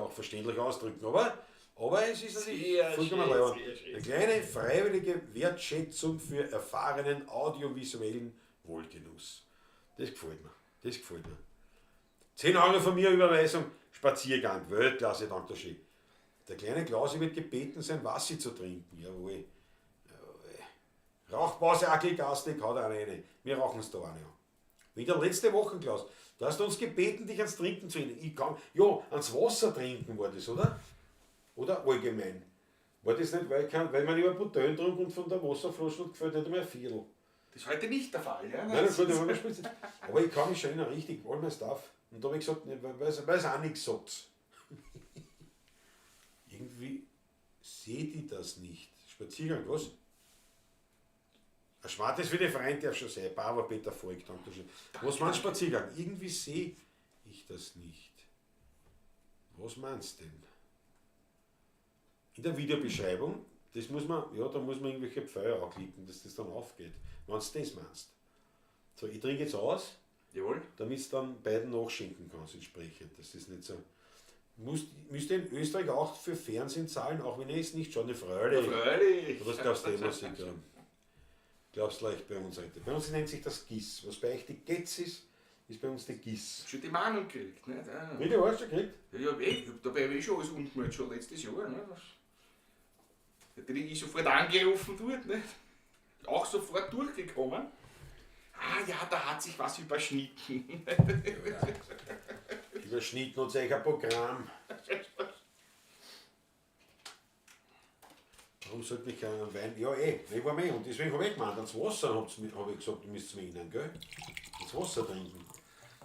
auch verständlich ausdrücken, aber es ist natürlich vollkommen leibend. Eine kleine freiwillige Wertschätzung für erfahrenen audiovisuellen Wohlgenuss. Das gefällt mir. Das gefällt mir. 10 Euro von mir Überweisung, Spaziergang, Weltklasse, danke schön. Der kleine Klausi wird gebeten, sein Wasser zu trinken. Jawohl. Jawohl. Rauchpause, Ackel, Gastig, haut auch eine. Wir rauchen es da auch nicht an. Wieder letzte Woche, Klaus. Da hast du uns gebeten, dich ans Trinken zu erinnern. Ich kann, ja, ans Wasser trinken war das, oder? Oder allgemein. War das nicht, weil man über Bouteille trunk und von der Wasserflasche und gefällt nicht einmal ein Viertel. Das ist heute nicht der Fall, ja? Nein, das wollte ich mal spritzen. Aber ich kann mich schon erinnern, richtig, all mein Stuff. Und da habe ich gesagt, weil es auch nichts sagt. Irgendwie seht ihr das nicht. Spaziergang, was? Ein Schmartes für die Freunde darf schon sein. Bauer Peter Volk, danke schön. Was meinst du Spaziergang? Irgendwie sehe ich das nicht. Was meinst du denn? In der Videobeschreibung, das muss man, ja, da muss man irgendwelche Pfeile anklicken, dass das dann aufgeht, wenn du das meinst. So, ich trinke jetzt aus, Jawohl. damit du dann beiden nachschenken kannst entsprechend. Das ist nicht so. Müsst ihr in Österreich auch für Fernsehen zahlen, auch wenn ihr es nicht schon, eine Freude. Freude. Was glaubst du immer sicher? Glaubst du leicht bei uns heute. Bei uns nennt sich das GIS. Was bei euch die GETZ ist, ist bei uns die GIS. Schon die Mahnung gekriegt, nicht? Ja. Wie, du hast schon gekriegt? Ja, ich hab dabei eh schon alles umgemeldet, schon letztes Jahr. Ne? Da bin ich sofort angerufen dort, nicht? Auch sofort durchgekommen. Ah ja, da hat sich was überschnitten. Ja. Überschnitten und sich ein Programm. Warum sollte mich kein Wein... Ja, ich war mehr. Und deswegen habe ich gemeint, ans Wasser habe ich gesagt, du müsst mir erinnern, gell? Ans Wasser trinken.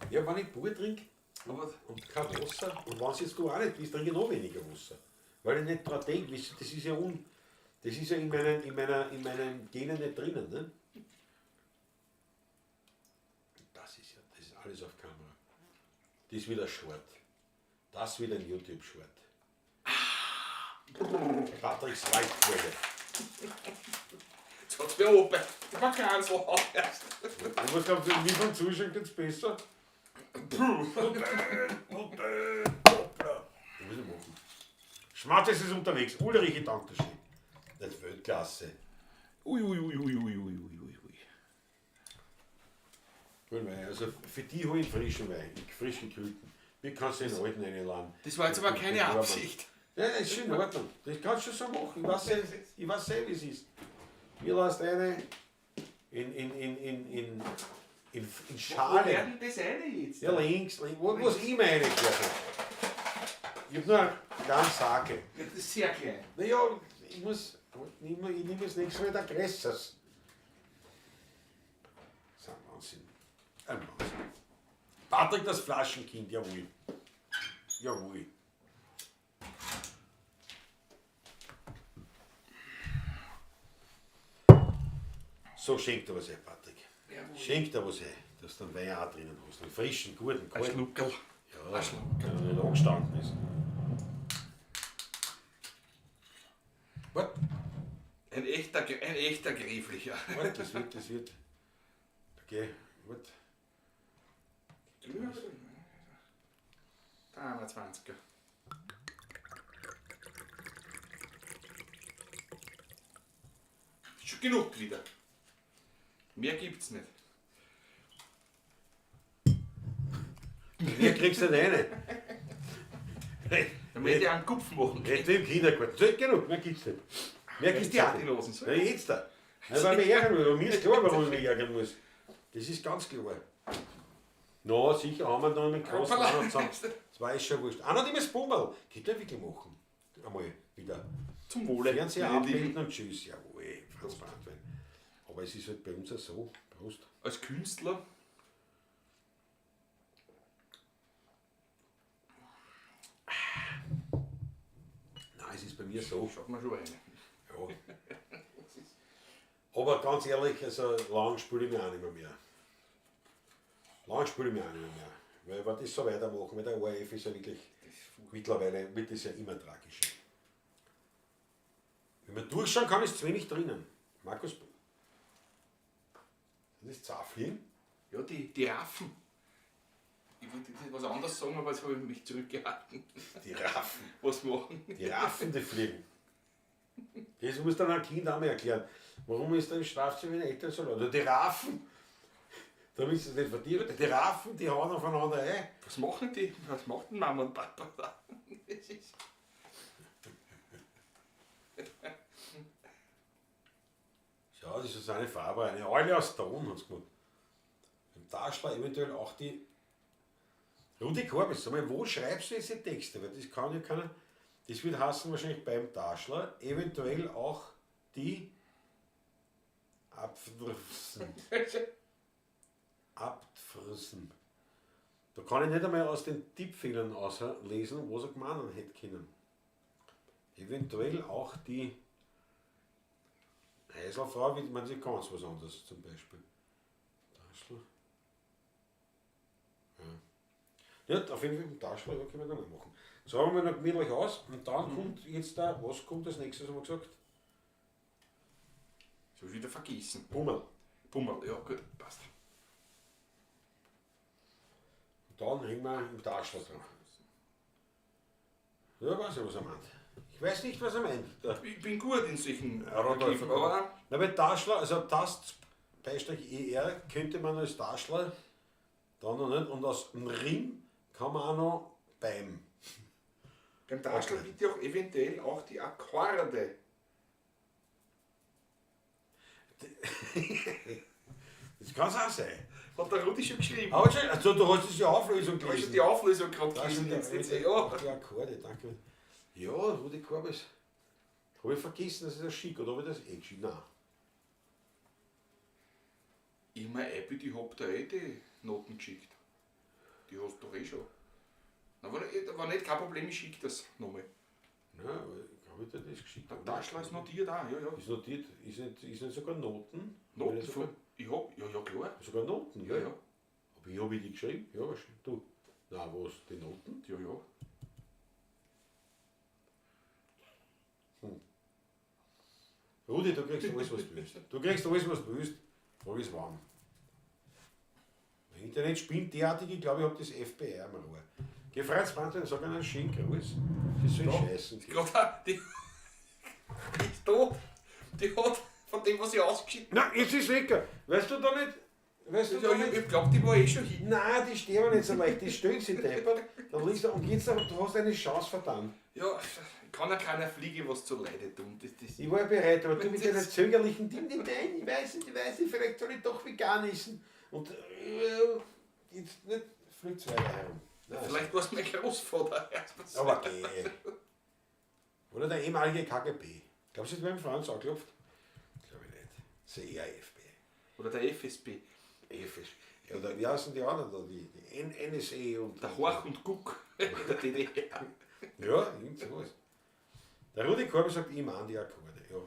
Ja, wenn ich pur trinke und kein Wasser, und wenn es jetzt du auch nicht bist, trinke ich noch weniger Wasser. Weil ich nicht dran denke, das ist ja das ist ja in meinen Genen nicht drinnen, ne? Das ist alles auf Kamera. Das ist wieder Short. Das wieder ein YouTube-Short. Patricks Waldfolge. Jetzt hat's mir oben. Man kann's auch erst. Was glaubst du, wie vom Zuschauen geht's besser? Muss ich machen. Schmattes ist unterwegs. Ulrich, ich danke dir schön. Das ist Weltklasse. Ui, ui, ui, ui, ui, ui, ui, ui. Wein. Also für die hol ich frischen Wein, frisch gekühlten. Wie kannst du den alten reinladen? Das war jetzt aber keine Absicht. Ja, das ist schon in Ordnung. Das kannst du schon so machen. Ich weiß eh, wie es ist. Mir lässt eine in Wo Schale. werden das eine jetzt? Ja, links, links. Wo was immer reingehört. Ich hab nur eine kleine Sake. Ja, das ist sehr klein. Naja, ich muss. Ich nehme das nächste Mal ein größeres. Das ist ein Wahnsinn. Ein Wahnsinn. Patrick, das Flaschenkind, jawohl. Jawohl. So, schenk dir was ein, Patrick. Jawohl. Schenk dir was ein, dass du einen Wein auch drinnen hast. Einen frischen, guten, Ein kalten. Schluckerl. Ja, Ein Schluckerl. der nicht angestanden ist. Warte, Ein echter Gräflicher. warte, das wird. Okay, warte. 23er. Schon genug wieder. Mehr gibt's nicht. Mehr kriegst du nicht rein. Dann hätte ich einen Kupf machen können. Nicht im Kindergarten. So, genug, mehr gibt's nicht. Mehr gibt's Die auch nicht. die Losen. Na, jetzt da. Ja, weil mich ärgern muss. Aber mir ist klar, warum ich mich ärgern muss. Das ist ganz klar. Na, sicher haben wir dann mit großen Hoppala. auch noch zusammen. Das war schon wurscht. Einer, die das Bummerl. Könnt ihr wirklich machen. Einmal wieder. Zum Wohle. Fernseher meine Lieben. abmelden und tschüss. Jawohl, Franz Brandwein. Aber es ist halt bei uns auch so. Prost. Als Künstler. Nein, es ist bei mir so. Schaut man schon rein. Ja. Aber ganz ehrlich, also lang spiele ich mich auch nicht mehr. Lang spiele ich mich auch nicht mehr. Weil wenn das so weitermachen, weil der ORF ist ja wirklich, mittlerweile wird das ja immer tragischer. Wenn man durchschauen kann, ist zu wenig drinnen. Markus, sind das Zaflien? Ja, die Raffen. Ich wollte jetzt was anderes sagen, aber jetzt habe ich mich zurückgehalten. Die Raffen. Was machen? Die Raffen, die fliegen. Das muss dann ein Kind auch mal erklären. Warum ist denn Strafzimmer wenn Eltern so laut? Die Raffen, damit sie es nicht verdienen. Die Raffen, die hauen aufeinander ein. Was machen die? Was macht denn Mama und Papa da? Das ist Schau, das ist eine Farbe, eine Eule aus Ton hat's gemacht. Im Taschler eventuell auch die Rudi Korbis, sag mal, wo schreibst du jetzt die Texte? Weil das kann ja keiner. Das wird heißen wahrscheinlich beim Taschler, eventuell auch die Abfrissen. Abfrissen. Da kann ich nicht einmal aus den Tippfehlern auslesen, was er gemeint hätte können. Eventuell auch die Heiselfrau, wie man sie ganz was anderes zum Beispiel. Taschler. Ja. Ja, auf jeden Fall mit dem Taschler, ja, können wir dann mal machen. So haben wir noch gemütlich aus und dann kommt jetzt da, was kommt als nächstes, haben wir gesagt? Das hab ich wieder vergessen. Bummel. Bummel, ja gut, passt. Und dann hängen wir im Taschler dran. Ja, weiß ich, was er meint. Ich weiß nicht, was er meint. Der Ich bin gut in solchen Rodolf. Begriffen, aber Na, bei Taschler, also Tast, Beistrich ER könnte man als Taschler dann noch nicht. Und aus dem Rim kann man auch noch beim. beim Taschler bitte auch eventuell auch die Akkorde. Das kann es auch sein. Hat der Rudi schon geschrieben. Aber schon, also du hast das ja Auflösung Ich habe schon gelesen. die Auflösung gerade Das gelesen. sind Jetzt, die, jetzt, ja. die Akkorde, danke. Ja, Rudi Korbis. Habe ich vergessen, dass ich das schicke, oder habe ich das eh geschickt? Nein. Ich mein iPad, ich hab da eh die Noten geschickt. Die hast du doch eh schon. Na, war nicht kein Problem, ich schick das nochmal. Nein, habe ich dir das geschickt? Der Taschler ist notiert auch, ja, ja. Ist notiert, ist nicht sogar Noten? Noten Nicht sogar, von, ich hab, ja, ja, klar. sogar Noten, Ja, ja, Aber ich habe die geschrieben? Ja, wahrscheinlich. Du. Na, was? Die Noten? ja, ja. Rudi, du kriegst alles, was du willst. Du kriegst alles, was du willst. Frage ist wann. Mein Internet spinnt derartig, ich glaube, ich habe das FBI am Rohr. Geh Franz Brandl und sag einen schönen Gruß. Sie sollen Ja. scheißen. Gerade die, die ist tot. Die hat von dem, was ich ausgeschickt Nein, jetzt ist lecker. Weißt du da nicht? Weißt du habe. da Ja, ich, nicht? ich glaube, die war eh schon hin. Nein, die sterben nicht so leicht. Die stellen sich deppert. Dann liegst du und jetzt, du hast eine Chance vertan. Ja, kann ja keiner Fliege was zu Leide tun. Das, Ich war ja bereit, aber du mit deiner zögerlichen Ding, nein, ich weiß nicht, ich weiß nicht, vielleicht soll ich doch vegan essen. Und jetzt nicht, fliegt's weiter herum. Nein, vielleicht war es mein Großvater. Aber geh. Oder der ehemalige KGB. Glaubst du, beim Franz angeklopft? Glaube ich nicht. Das ist eher FBI. Oder der FSB. FS. Oder wie heißen die anderen da? Die NSA und. Der Horch und Guck in der DDR. Ja, irgend sowas. Der Rudi Korb sagt immer an die Akkorde. Ja,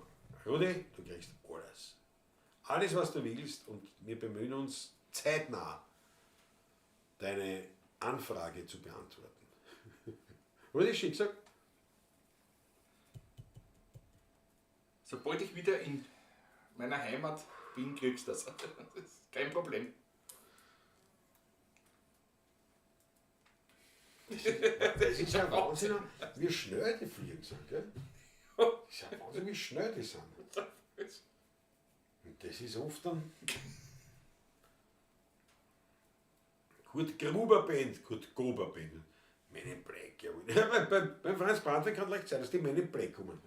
Rudi, du kriegst alles. Alles, was du willst, und wir bemühen uns zeitnah, deine Anfrage zu beantworten. Rudi Schick sagt, Sobald ich wieder in meiner Heimat bin, kriegst du das. Das ist kein Problem. das ist ja Wahnsinn, wie schnell die Fliegen sind. Gell? Das ist ja Wahnsinn, wie schnell die sind. Und das ist oft dann. Kurt Gruber Band, Kurt Gruber Band. Men in Black, jawohl. Ja, beim Franz Brandl kann leicht sein, dass die Men in Black kommen.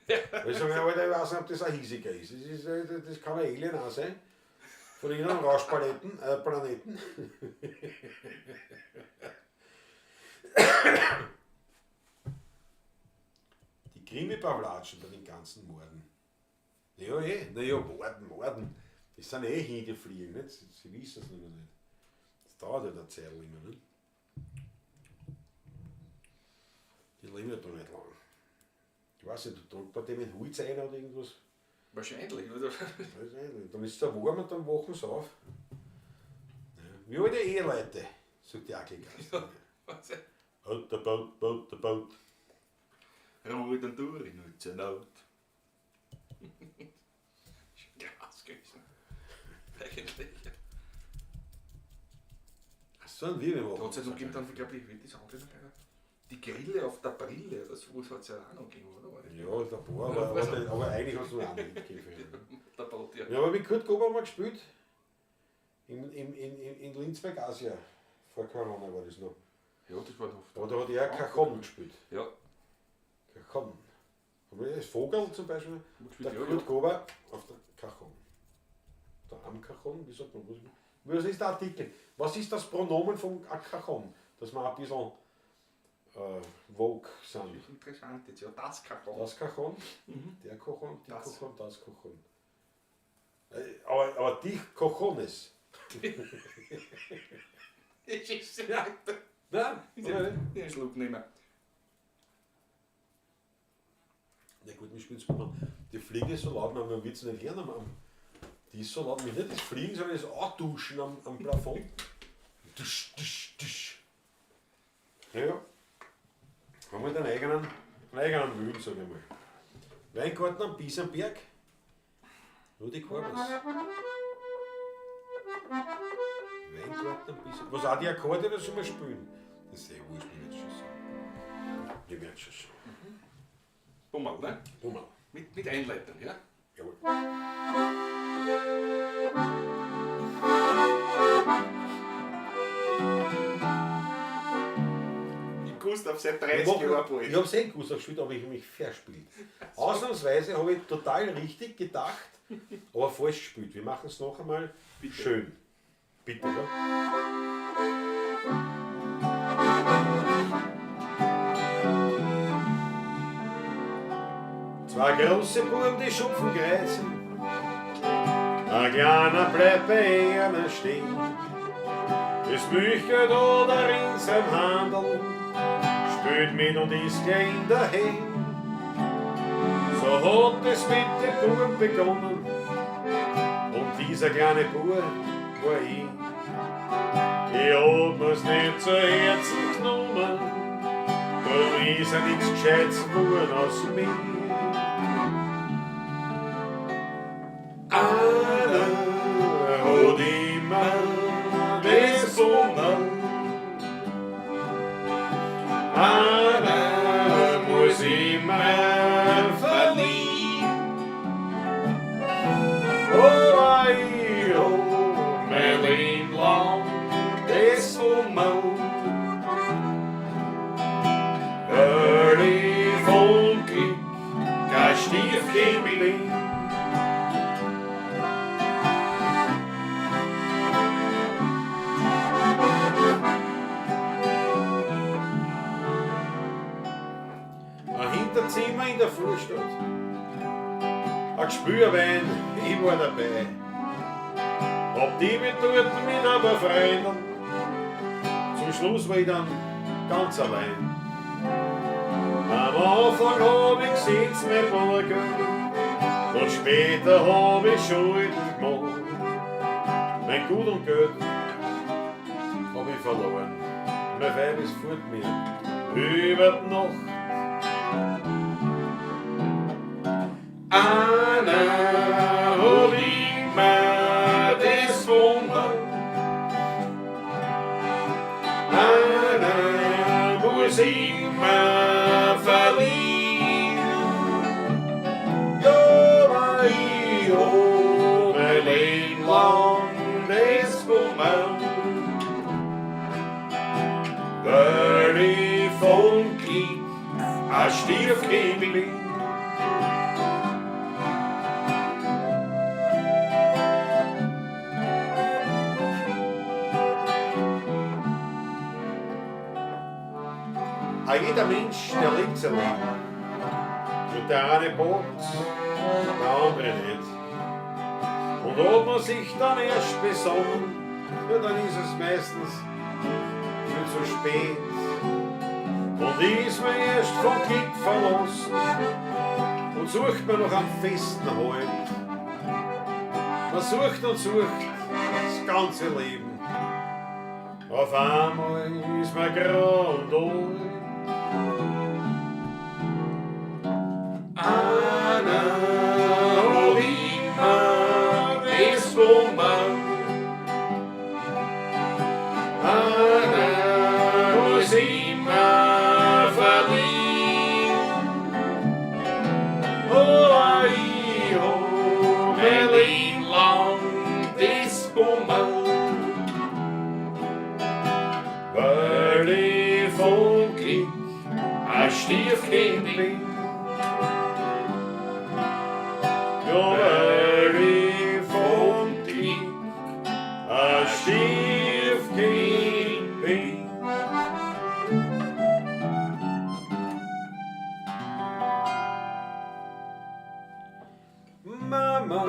Weil ich sage, Alter, ich weiß nicht, ob das ein Hiesiger ist. Das kann ein Alien auch sein. Von irgendeinem Rauschplaneten. Planeten. Die Krimi-Pavlatschen bei den ganzen Morden. Ja, eh. Naja, Morden. Das sind eh hin, die fliegen, nicht? Sie wissen es nur nicht. Das dauert ja der Zeit immer, nicht? Die leben ja da nicht lang. Ich weiß nicht, da drückt man dem in Holz ein oder irgendwas. Wahrscheinlich, oder? Weiß nicht. Dann ist es da warm und dann wachen sie auf. Ja. Wie alte Eheleute, sagt die Ackelgast. Ja. Boot, boot, boot, boot. Ruhe dann durch, nutze Not. Krass gewesen. Eigentlich. Ach so, ein wir Da hat es ja noch gegeben, dann, glaube ich, wie das andere noch einer? Die Grille auf der Brille, das hat es ja auch noch gegeben, oder? Ja, der paar, aber eigentlich hat es nur einen gegeben. Der Brot, ja. Ja, aber mit Kurt Gober haben wir gespielt. In Linz bei Asia. Vor Corona war das noch. Ja, das war noch. Aber da hat er Cajon gespielt. Ja, Cajon. Aber das Vogel zum Beispiel, gespielt, der ja, Kurt ja. Gober auf der Cajon. Der am Cajon, wie sagt man? Was ist der Artikel? Was ist das Pronomen von a Cajon? Dass wir ein bisschen vogue sind. Das ist interessant jetzt, ja, das Cajon. Das Cajon, der Cajon, die Das. Cajon, das Cajon. Aber die Cojones. Das ist ja. Nein, oder nicht? Den Schluck nehmen. Na gut, wir spielen es. Die Fliege ist so laut, man wird es nicht hören. Aber die ist so laut, nicht das Fliegen, sondern das Anduschen am Plafond. Dusch, dusch, dusch. Ja, ja. Haben wir den eigenen Willen, sag ich mal. Weingarten am Biesenberg. Rudi Korbes. Weingarten am Biesenberg. Was auch die Akkorde, das soll man spielen. Das ist eh wurscht, ich werde schon sagen. Ich werde schon sagen. Bummel, ne? Bummel. Mit Einleitung, ja? Jawohl. Ich Gustav seit 30 Jahren Ich bald. habe es eh Gustav gespielt, aber ich habe mich verspielt. Ausnahmsweise habe ich total richtig gedacht, aber falsch gespielt. Wir machen es noch einmal. Bitte. Schön. Bitte, ja. Zwei große Buben, die Schupfen kreuzen, ein kleiner bleibt bei einer stehen. Das Milchgeld oder in seinem Handel, spült mit und ist gleich in der Hand. So hat es mit dem Buben begonnen, und dieser kleine Bub war ich. Ich hab mir's nicht zu Herzen genommen, drum ist ja nix Gescheites geworden aus mir. Stiefkind bin. Ein Hinterzimmer in der Vorstadt, ein Gespürwein, ich war dabei. Hab die mit dort mit ein paar Freunden, zum Schluss war ich dann ganz allein. Am Anfang hab ich gesehen, mein Bruder, und später hab ich Schulden gemacht. Mein Gut und Geld hab ich verloren. Mein Weib ist fort mir über die Nacht. Anna hab immer das Wunder. Anna muss immer verlieren. Ja, weil ich hab mein Leben lang das Kummer. Weil ich vom Krieg ein Stiefkind bin. Auch jeder Mensch, der lebt sein Leben. Und der eine packt, der andere nicht. Und ob man sich dann erst besonnen, ja, dann ist es meistens viel zu spät. Und ist man erst vom Glück verlassen und sucht man noch einen festen Halt. Man sucht und sucht das ganze Leben. Auf einmal ist man grau und alt. Anna hab immer das Wunder. Anna muss immer verlieren. Oh, ich hab mein Leben lang das Kummer. Weil ich vom Krieg ein Stiefkind bin. Ja, weil ich vom Krieg ein Stiefkind bin. Mama,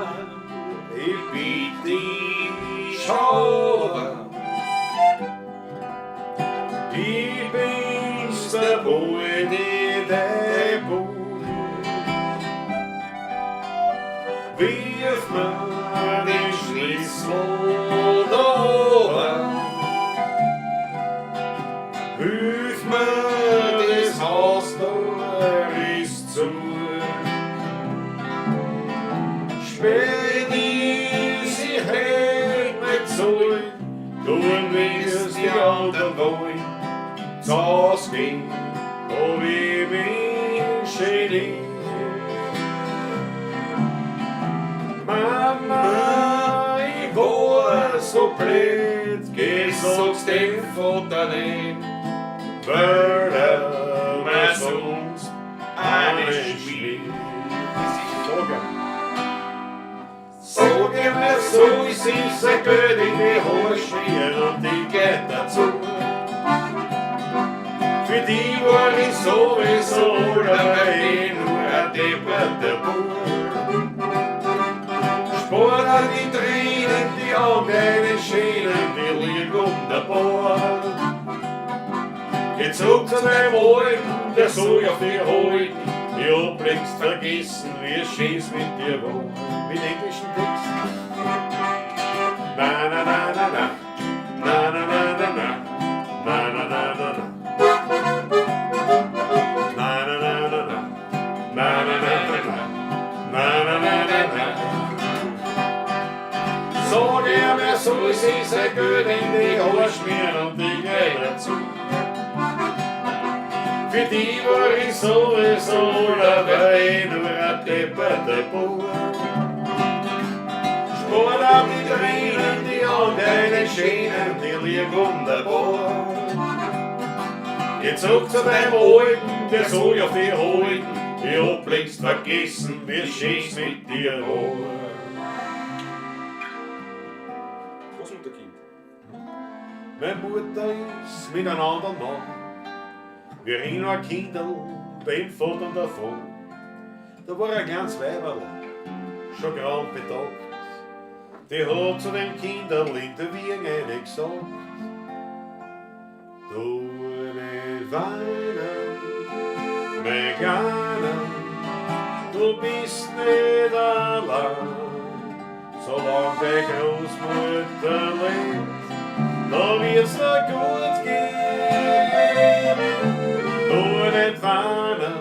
ich bitt dich, schau Ich bin's, der Bulli, der Bub. Wirf mir den Schlüssel da oben. Hilf mir, das Haus da ist zu. Spät ist, ich hätt nicht sollen, tun wie's die anderen wollen. Zu Haus gehen, hab ich mich geniert. Mama, ich war so blöd, geh, sag's dem Vater nicht, weil er mir sonst eine schmiert. Sag ihm, er soll sich sein Geld in die Haare schmieren und die geht dazu. Für die war ich sowieso dabei, nur ein depperter Bub. Spar dir die Tränen, die Augen, deine Schänen, die liegen wunderbar. Geh zurück zu deinem Alten, der soll auf dich halten. Ich hab längst vergessen, wie schön's mit dir war. Mit englischen Text. Na, na, na, na, na. Na, na, na, na, na. Na, na, na, na, na. Na, na, na, na, na. Na, na, na, na, na. Na, na, na, na, na. Sag ihm, er soll sich sein Geld in die Haare schmieren und die geht dazu. Für die war ich sowieso dabei, nur ein depperter Bub. Spar dir die Tränen, die Augen, deine Schänen, die liegen wunderbar. Geh zurück zu deinem Alten, der soll auf dich halten. Ich hab längst vergessen, wie schön's mit dir war. Großmutterkind. Meine Mutter ist mit einem anderen Mann, wie ich noch ein Kinderl, beim Vater davon. Da war ein kleines Weiberl, schon grand betagt. Die hat zu dem Kinderl in der Wiege nicht gesagt: Du nicht weinen, mein Kleiner, du bist nicht allein. Solange die Großmutter lebt, da wird's dir gut gehen. Du nicht weinen,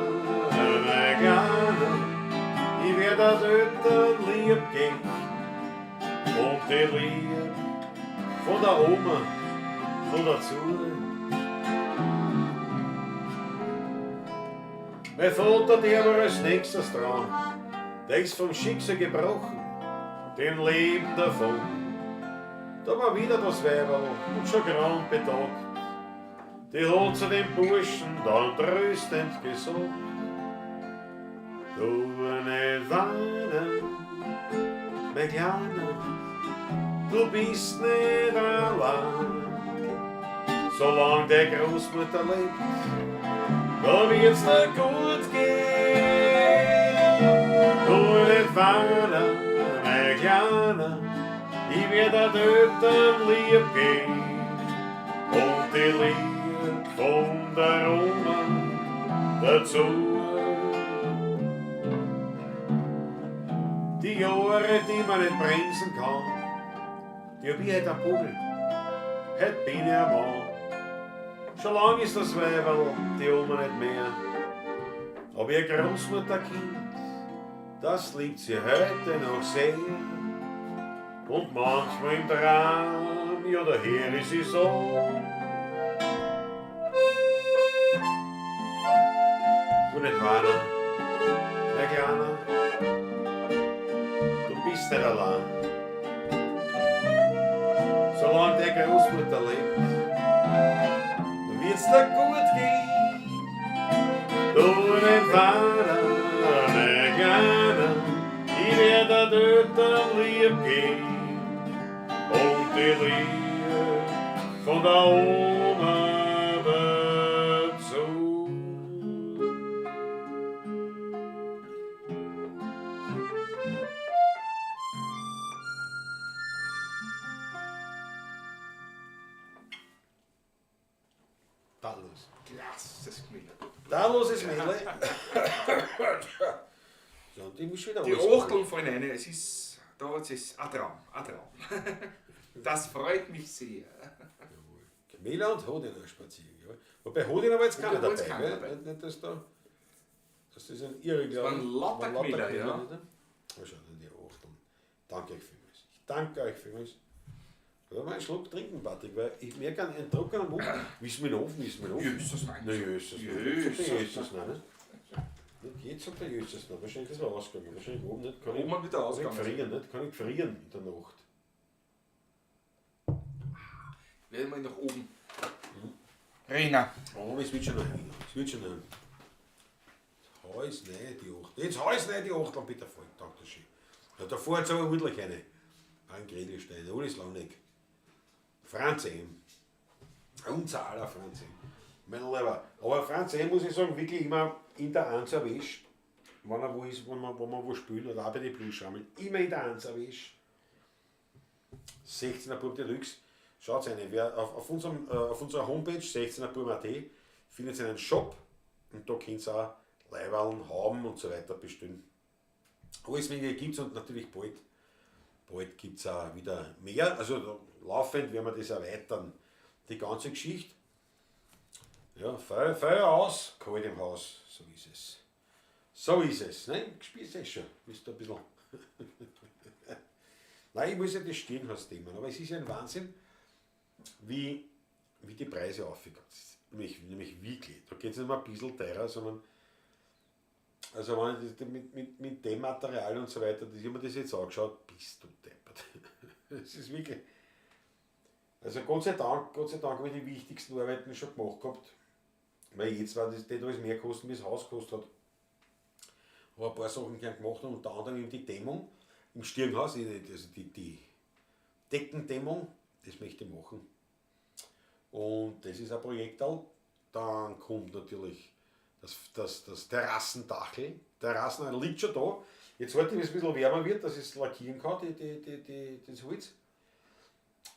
mein Kleiner, ich werd das Eltern lieb gehen. Und die Liebe von der Oma noch dazu. Mein Vater, der war als nächstes dran, der ist vom Schicksal gebrochen, dem Leben davon. Da war wieder das Weiberl und schon grand betagt. Die hat zu dem Burschen dann tröstend gesagt: Du nicht weinen, mein Kleiner, du bist nicht allein. Solange der Großmutter lebt, da wird's dir gut gehen. Du nicht weinen, mein Kleiner, ich werd dir dort lieb gehen. Und die Liebe von der Oma dazu. Die Jahre, die man nicht bremsen kann, die hab ich heut am Buckel, heut bin ich ein Mann. Schon lang ist das Weiberl, die Oma nicht mehr. Aber ihr Großmutterkind, das liebt sie heute noch sehr. Und manchmal im Traum, ja, daher ist sie so. Du nicht weinen, mein Kleiner, du bist nicht allein. Solange der Großmutter lebt, wird's dir gut gehen. Du nicht weinen, mein Kleiner, ich werd dir dort lieb gehen. Und die Liebe von der Oma dazu. Da los. Klasses Gmiller. Da los ist Mädel. So, und ich muss wieder Die Achteln fallen rein, es ist, da ist ein Traum, ein Traum. Das freut mich sehr. Jawohl. Gmiller und Hodina spazieren. Jawohl. Wobei Hodina war jetzt keiner Hodina war jetzt dabei, keiner gell? dabei. Nicht, nicht, dass da, dass das ein Irrglaube. Das waren lauter Waren lauter Gmiller, Gmiller, ja. nicht? Aber schau, die Achteln. Danke euch vielmals. Ich danke euch vielmals. Ja, mal einen Schluck trinken, Patrick, weil ich merke einen trockenen Mund. Wie ist mein Ofen? Wie ist mein Ofen? Jesus, nein. Na, Jesus, nein. Jesus, Jesus, nein, nicht? Nicht jetzt sagt der Jesus noch. Wahrscheinlich ist er ausgegangen. Wahrscheinlich oben nicht. Kann ich, Oben wieder kann ich ausgegangen. frieren, nicht? Kann ich frieren in der Nacht. Werden wir nach oben. Rena. Oh, es wird schon noch hin. Es wird schon noch hin. Jetzt hau ich's nicht, die Achtel. Jetzt hau ich's nicht, die Achtel, bitte voll. Danke schön. Ja, da vorne jetzt aber wirklich eine. Ein Gredelstein, alles lang nicht. Franz M. Unser aller Franz M. Mein Lieber. Aber Franz M. muss ich sagen, wirklich immer in der Einser Wäsche, wenn er wo ist, wo man wo spielt, oder auch bei den Blues-Schrammeln, immer in der Einser Wäsche. 16er Bub Deluxe. Schaut rein, wer auf unserer Homepage 16er Bub punkt at findet ihr einen Shop und da könnt ihr auch Leiberln, Hauben und so weiter bestellen. Alles Mögliche gibt's und natürlich bald gibt's auch wieder mehr. Also laufend werden wir das erweitern, die ganze Geschichte. Ja, Feuer aus, kalt im Haus, so ist es. So ist es, ne? Spürst du eh schon, bist du ein bisschen. Nein, ich muss ja das Stirnhaus-Thema, aber es ist ja ein Wahnsinn, wie die Preise aufgegangen sind. Nämlich wirklich, da geht's nicht mehr ein bisschen teurer, sondern also wenn ich das mit dem Material und so weiter, das, ich hab mir das jetzt angeschaut, bist du deppert. Das ist wirklich. Also Gott sei Dank habe ich die wichtigsten Arbeiten schon gemacht gehabt. Weil jetzt war das, das alles mehr kosten, wie das Haus gekostet hat. Habe ein paar Sachen gern gemacht und unter anderem eben die Dämmung im Stirnhaus, also die Deckendämmung, das möchte ich machen. Und das ist ein Projekt. Dann kommt natürlich das Terrassendachel. Terrassen liegt schon da. Jetzt warte ich, bis es ein bisschen wärmer wird, dass ich es lackieren kann, das Holz.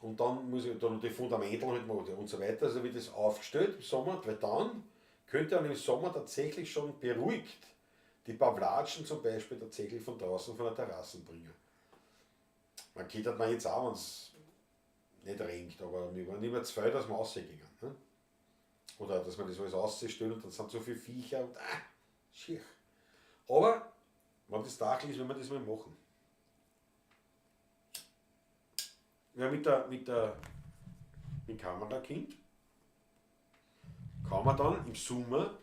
Und dann muss ich dann die Fundamentel halt machen und so weiter. Also wird das aufgestellt im Sommer, weil dann könnte man im Sommer tatsächlich schon beruhigt die Pavlatschen zum Beispiel tatsächlich von draußen von der Terrasse bringen. Man könnte man jetzt auch, wenn es nicht regnet, aber wir waren nicht mehr zu viel, dass wir rausgingen. Ne? Oder dass man das alles rausstellt und dann sind so viele Viecher und schier. Aber wenn das Dach ist, wenn wir das mal machen. Ja, mit dem Kamerakind kann man dann im Sommer,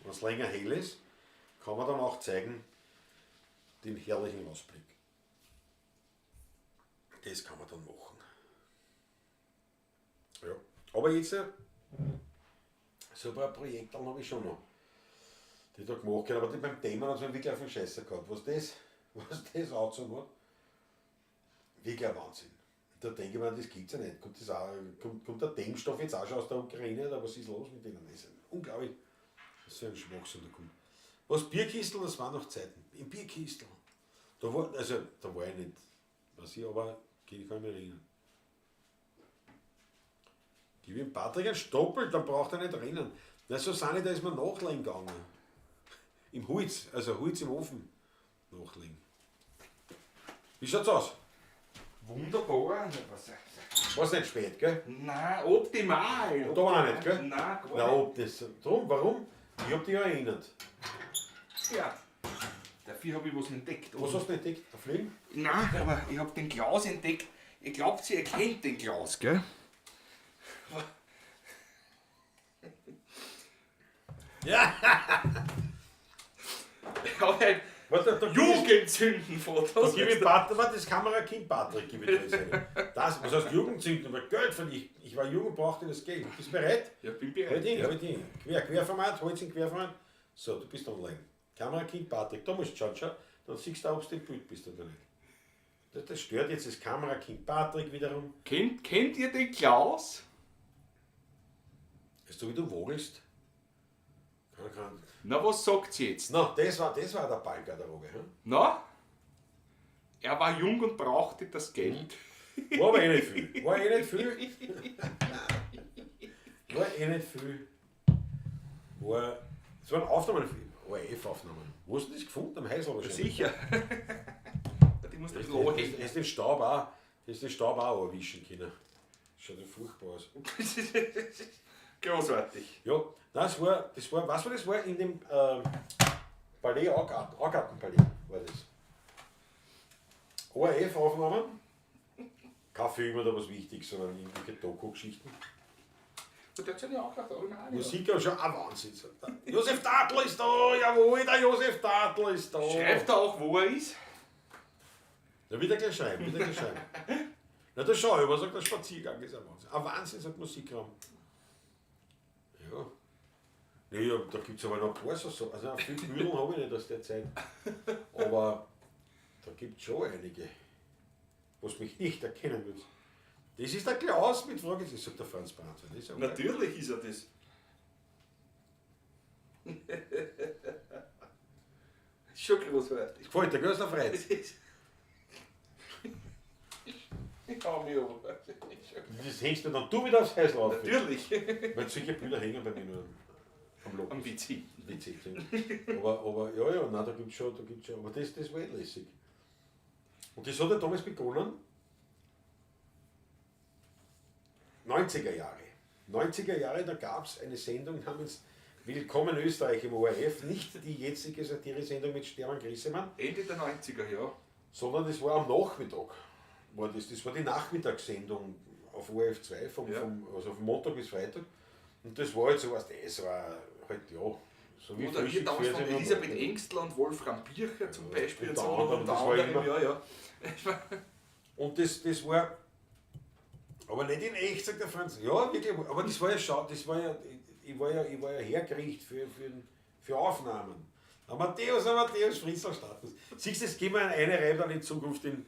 wenn es länger hell ist, kann man dann auch zeigen, den herrlichen Ausblick. Das kann man dann machen. Ja. Aber jetzt, so ein paar Projekte habe ich schon noch, die da gemacht haben. Aber die beim Thema hat es mir wirklich auf den Scheißer gehabt. Was das angezogen hat, wirklich ein Wahnsinn. Da denke ich mir, das gibt's ja nicht. Kommt der Dämmstoff jetzt auch schon aus der Ukraine oder was ist los mit denen? Das ist unglaublich, dass so ein Schwachsinn da kommt. Was Bierkistel, das waren noch Zeiten. Im Bierkistel. Da war ich nicht, weiß ich, aber ich kann mich erinnern. Gib ihm Patrick einen Stoppel, dann braucht er nicht rennen. Na, so sind ich, da ist mir nachlegen gegangen. Im Holz, also Holz im Ofen. Nachlegen. Wie schaut's aus? Wunderbar. War's nicht spät, gell? Nein, optimal. Da war auch nicht, gell? Nein, gar nicht. Na, ob das. Drum, warum? Ich hab dich ja erinnert. Ja. Dafür habe ich was entdeckt. Was hast du entdeckt? Ein Fliegen? Nein, aber ich habe den Klaus entdeckt. Ich glaube, sie erkennt den Klaus, gell? Ja! Ich habe ein Jugendsündenfotos. Gib ihm Patrick, das Kamerakind Patrick, gib ich dir das. Was heißt Jugendsünden? Aber Geld verdiene ich. Ich war jung und brauchte das Geld. Bist du bereit? Ja, bin bereit. Halt hin, halt hin. Querformat, Holz in Querformat. So, du bist online. Kamerakind Patrick, da musst du schauen, schau. Dann siehst du auch, ob du im Bild bist oder nicht. Das stört jetzt das Kamerakind Patrick wiederum. Kennt ihr den Klaus? Weißt du, wie du wogelst? Kann. Na, was sagt sie jetzt? Na, das war der Ballgarderobe. Hm? Na? Er war jung und brauchte das Geld. War aber eh nicht viel. War eh nicht viel. Es waren Aufnahmen, ORF-Aufnahmen. Wo hast du das gefunden? Am Heisel wahrscheinlich. Sicher. Die musst du ein bisschen anheben. Hast den Staub auch erwischen können. Schaut ja furchtbar aus. Großartig. Ja, das war, was war das? War in dem Palais Augarten, Augartenpalais war das. ORF-Aufnahmen. Kein Film oder was Wichtiges, sondern irgendwelche Doku-Geschichten. Und der hat ja auch gedacht, oh nein. Musik war schon ein Wahnsinn. Josef Tatl ist da, jawohl, der Josef Tatl ist da. Schreibt er auch, wo er ist? Ja, wieder gleich schreiben, wieder gleich schreiben. Na, da schau ich, aber sagt, der Spaziergang ist ein Wahnsinn. Ein Wahnsinn, sagt Musikraum. Ja. Nee, ja, da gibt es aber noch ein paar so. Also viel Büdeln habe ich nicht aus der Zeit. Aber da gibt es schon einige, was mich nicht erkennen wird. Das ist der Klaus mit Frage, das sagt der Franz Brandt. Ist ja natürlich ist er das. Schon großartig. Gefällt dir, gell? Ist der Freude. Ich hau mich um. Das hängst du dann du wieder aufs Häusl auf. Natürlich. Weil solche Bilder hängen bei mir nur am Loch. Am WC. WC. Aber ja, ja, nein, da gibt's schon, aber das war eh lässig. Und das hat ja damals begonnen. 90er Jahre. 90er Jahre, da gab es eine Sendung namens Willkommen Österreich im ORF, nicht die jetzige Satire-Sendung mit Stefan Grissemann. Ende der 90er, ja. Sondern das war am Nachmittag. Das war die Nachmittagssendung auf ORF 2, also von Montag bis Freitag. Und das war halt so was, das war halt, ja, so wie Oder hier damals von Elisabeth Engstler und Wolfram Bircher zum Beispiel. Unter anderem, das war immer, ja, ja. Und das war, aber nicht in echt, sagt der Franz. Ja, wirklich, aber das war ja schon, das war ja, ich war ja hergerichtet für Aufnahmen. Amadeus, Amadeus, Fritzl Stadtbus. Siehst du, das gehen wir eine Reihe dann in Zukunft in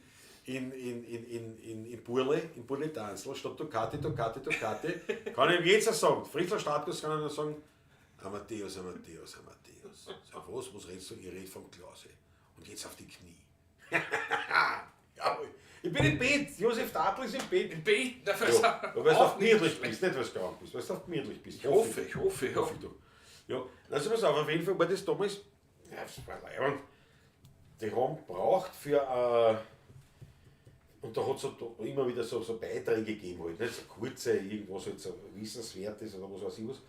Burle, in Burle Tanzl, statt Ducati, Ducati, Ducati. Kann ich ihm jetzt auch sagen, Fritzl Stadtbus kann ich nur sagen, Amadeus, Amadeus, Amadeus. Sag, was redest du? Ich rede vom Klause. Und jetzt auf die Knie. Jawohl. Ich bin im Bett, Josef Tadl ist im Bett. Im Bett, na, Ja, aber weil du auch auf nicht gemütlich schlecht. bist, nicht weil du krank bist, weil du auf gemütlich bist. Ich hoffe, ja. Hoffe ich doch. Ja, also pass auf, auf jeden Fall war das damals, ja, das war leibend. Die haben gebraucht für, und da hat es so immer wieder so Beiträge gegeben, halt, nicht so kurze, irgendwas halt so Wissenswertes oder was weiß ich was.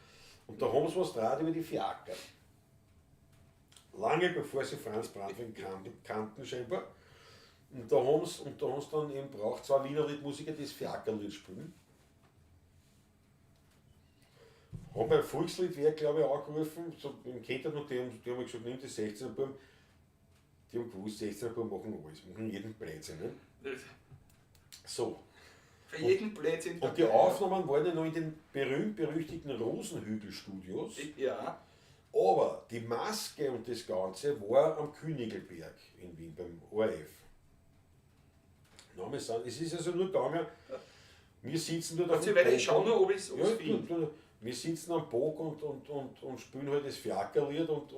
Und da haben sie was draht über die Fiaker. Lange bevor sie Franz Brandwein kannten scheinbar. Und da haben sie, und da haben sie dann eben braucht zwei Wiener Liedmusiker, die das Fiakerlied spielen. Haben beim Volksliedwerk, glaube ich, angerufen, so im Kenntern, und die haben gesagt, nimm die 16er Buben. Die haben gewusst, 16er Buben machen alles, machen jeden Blödsinn. Ne? So. Für jeden Blödsinn. Und die Aufnahmen waren ja noch in den berühmt-berüchtigten Rosenhügel-Studios. Ja. Aber die Maske und das Ganze war am Königelberg in Wien, beim ORF. Na, wir sind, es ist also nur gegangen, wir sitzen dort auf Also, dem ich Bock schau nur, ob ich's ja, finde. wir sitzen am Bock und spielen halt das Fiakerlied und